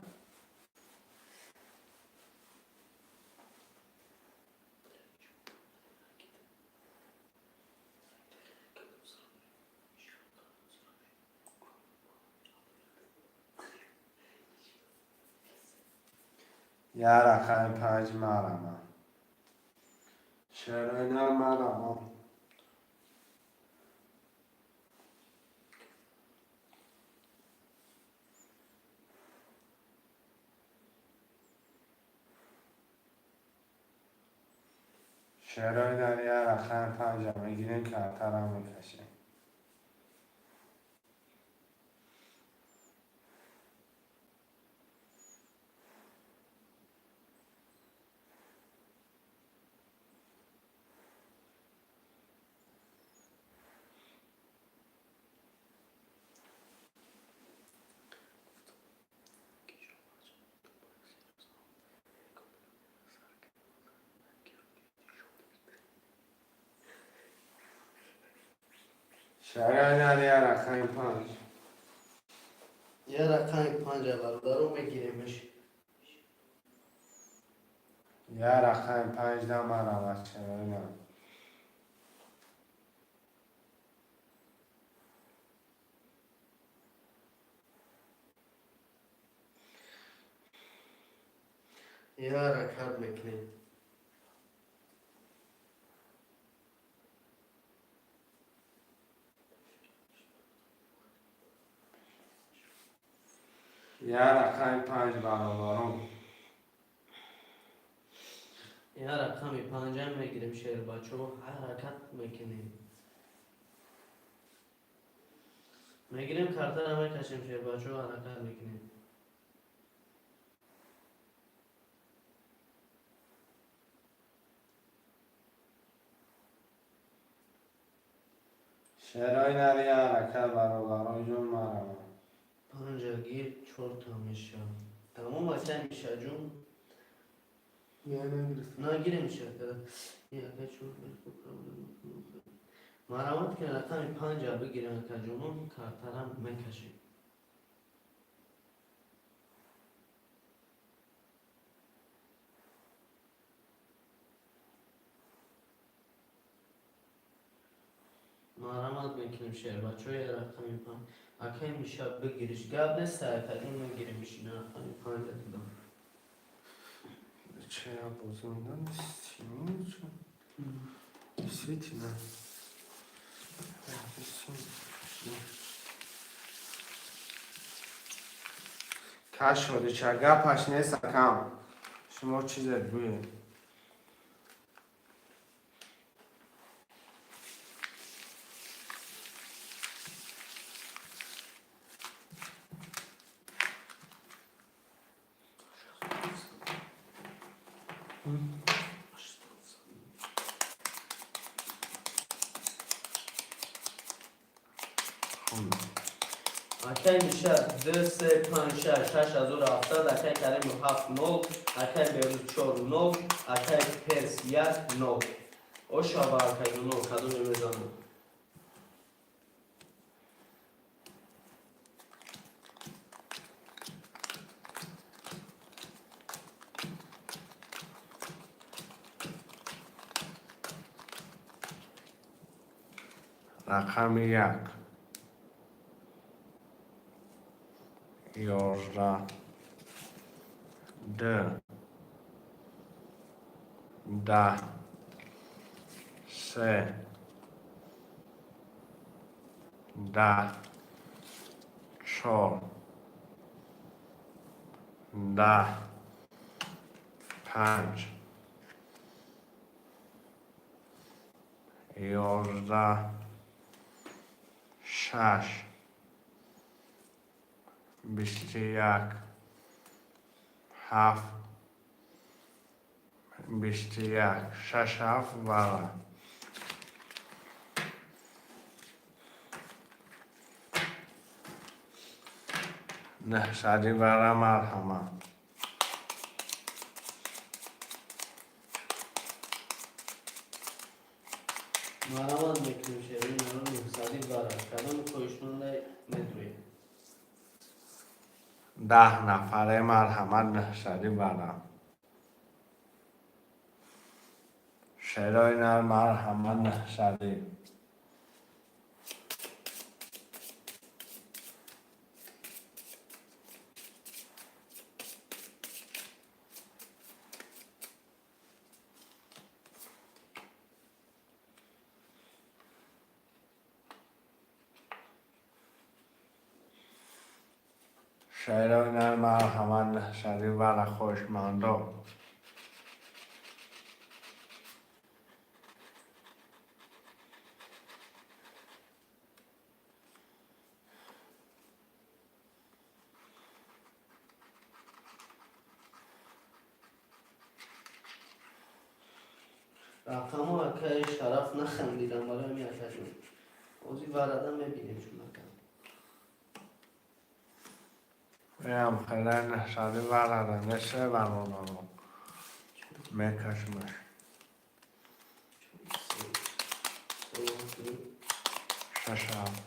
A: Я рақами панҷ марамад. Шерои нар, марамад. Шерои нар, я рақами панҷа мегирем, картарам мекашем. Шарои нар, я рақами панҷ.
C: Я рақами панҷа, бародаро, мегиремеш.
A: Я рақами панҷ да марҳамат, шарои нар.
C: Я ҳаракат мекунем.
A: Я рақами панҷ, бародарон.
C: Я рақами панҷа мегирем, шербачо, ҳаракат мекунем. Мегирем, картара мекашем, шербачо, ҳаракат мекунем.
A: Шерои нар, я ҳаракат, бародарон ҷон, марҳамат.
C: Панҷа гир, чорта меша. Тамом, акай Мишаҷон. Нагирем шакара. Яка чор. Марҳамат ки рақами панҷа бигирем, акаҷонон, картара мекашем. Марҳамат мекунем, шербачо, я рақами панҷ. Акай Миша, бигириш. Гап нест, акаҷон, мегирем ишина рақами панҷа додам.
A: Че, я бозӣ медам? Симинчо. Действительно. Кашодича, гапаш нест, акам. Шумо чизе гӯед.
C: Акай Миша, ду, се, панҷ, шаш, 6700, акай Каримов, ҳафт, нол, акай Берӯз, чор, нол, акай Перс, як, нол. Ошава, акайҷоно, кадоме мезанам?
A: Рақами як, 11, ду, 10, се, 10, чор, 10, панҷ, 11, шаш, 21, ҳафт, 21, шаш, ҳафт, вара. 900 вара, марҳамат.
C: Марҳамат мекунем, шерои наро, 900 вара. Кадоми хоҳишмандай медроем.
A: 10 нафаре, марҳамат, 900 вара. Шерои нар, марҳамат, 900. Шерои нар, марҳамат, 900 вара, хоҳишмандо.
C: Рақамҳо, акаи Шараф, нахандидам барои ҳамин, акаҷон. Ози варада мебинем шумо, ака.
A: Ям хеле 900 варада несе, бародаро. Мекашмаш. Шаш, ҳафт.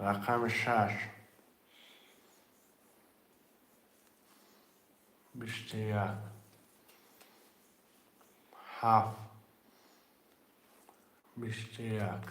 A: Рақами шаш, 21, ҳафт, 21.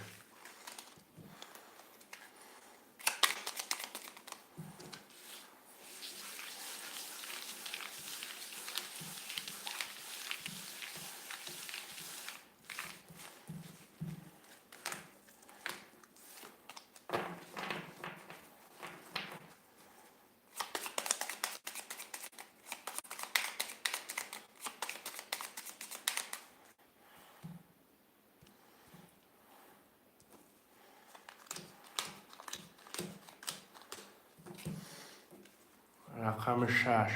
A: Рақами шаш,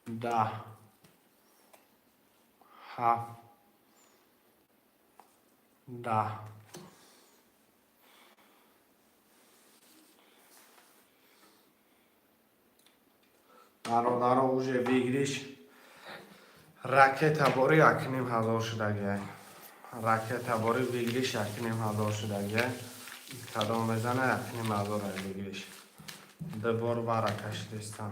A: 10, ҳафт, 10. Бародаро, уже выигрыш ракетабори 1500 шудагиай. Ракетабори выигрыш 1500 шудагиай. Кадом мезана, 1500 ай выигрыш. Ду бор вара кашидистам.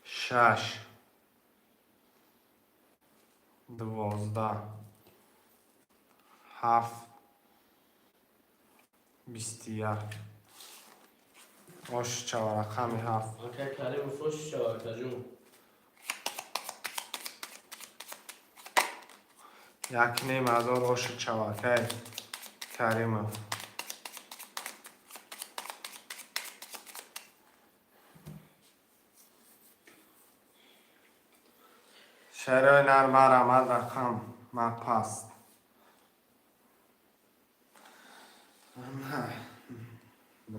A: Шаш, 12, ҳафт, 21. Ош чава, рақами ҳафт.
C: Акай Каримов, ош чава, акаҷон.
A: 1500, оши чава, акай Каримов. Шарои нар, марамад, рақам ма паст.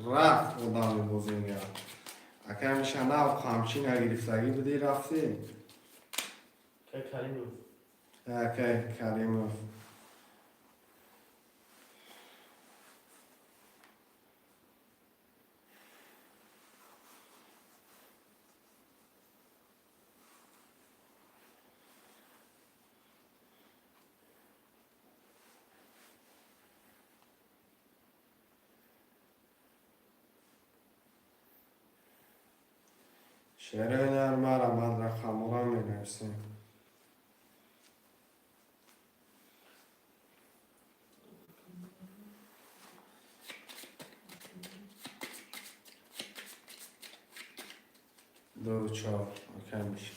A: Рафт одами бозингар. Акай миша, нав қамчӣ нагирифтагӣ будӣ, рафтӣ.
C: Акай Каримов.
A: Акай Каримов. Шерои нар, марамад, рақамҳоро менависем. Ду, чор, акай миша.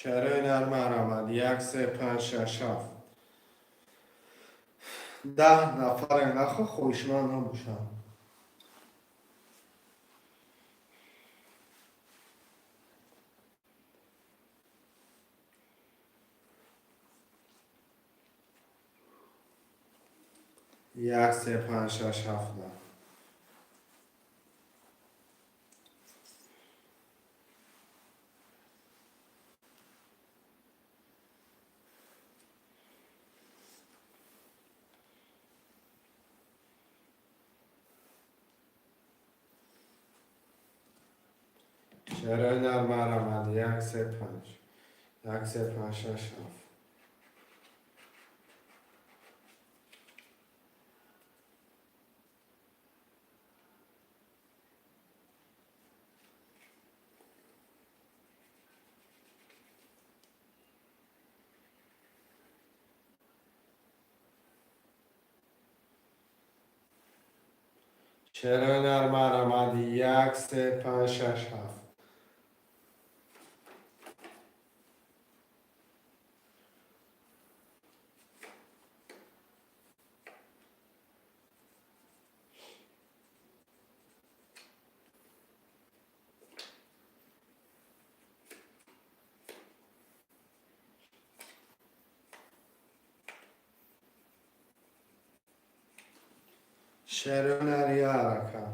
A: Шарои нар, марамад, як, се, панҷ, шаш, ҳафт. 10 нафарем, нахо хоҳишманд набошанд. Як, се, панҷ, шаш, ҳафт, 10. Шарои нар, марамад, як, се, панҷ. Як, се, панҷ, шаш, ҳафт. Шарои нар, марамад, як, се, панҷ, шаш, ҳафт. Шерои нар, я ҳаракат.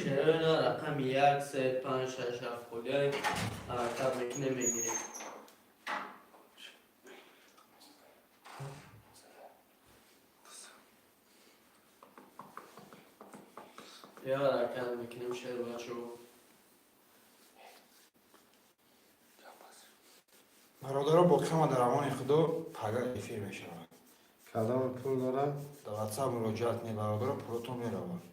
C: Шерои нар, рақами як, се, панҷ, шаш, ҳафт холиай, ҳаракат мекунем, мегирем. Я ҳаракат мекунем, шербачо.
B: Бародаро, боқиама дар амони Худо, пага эфир мешавад.
A: Кадом пул дорад?
B: Дар Ватсап муроҷиат кунед, бародаро, пулотон меравад.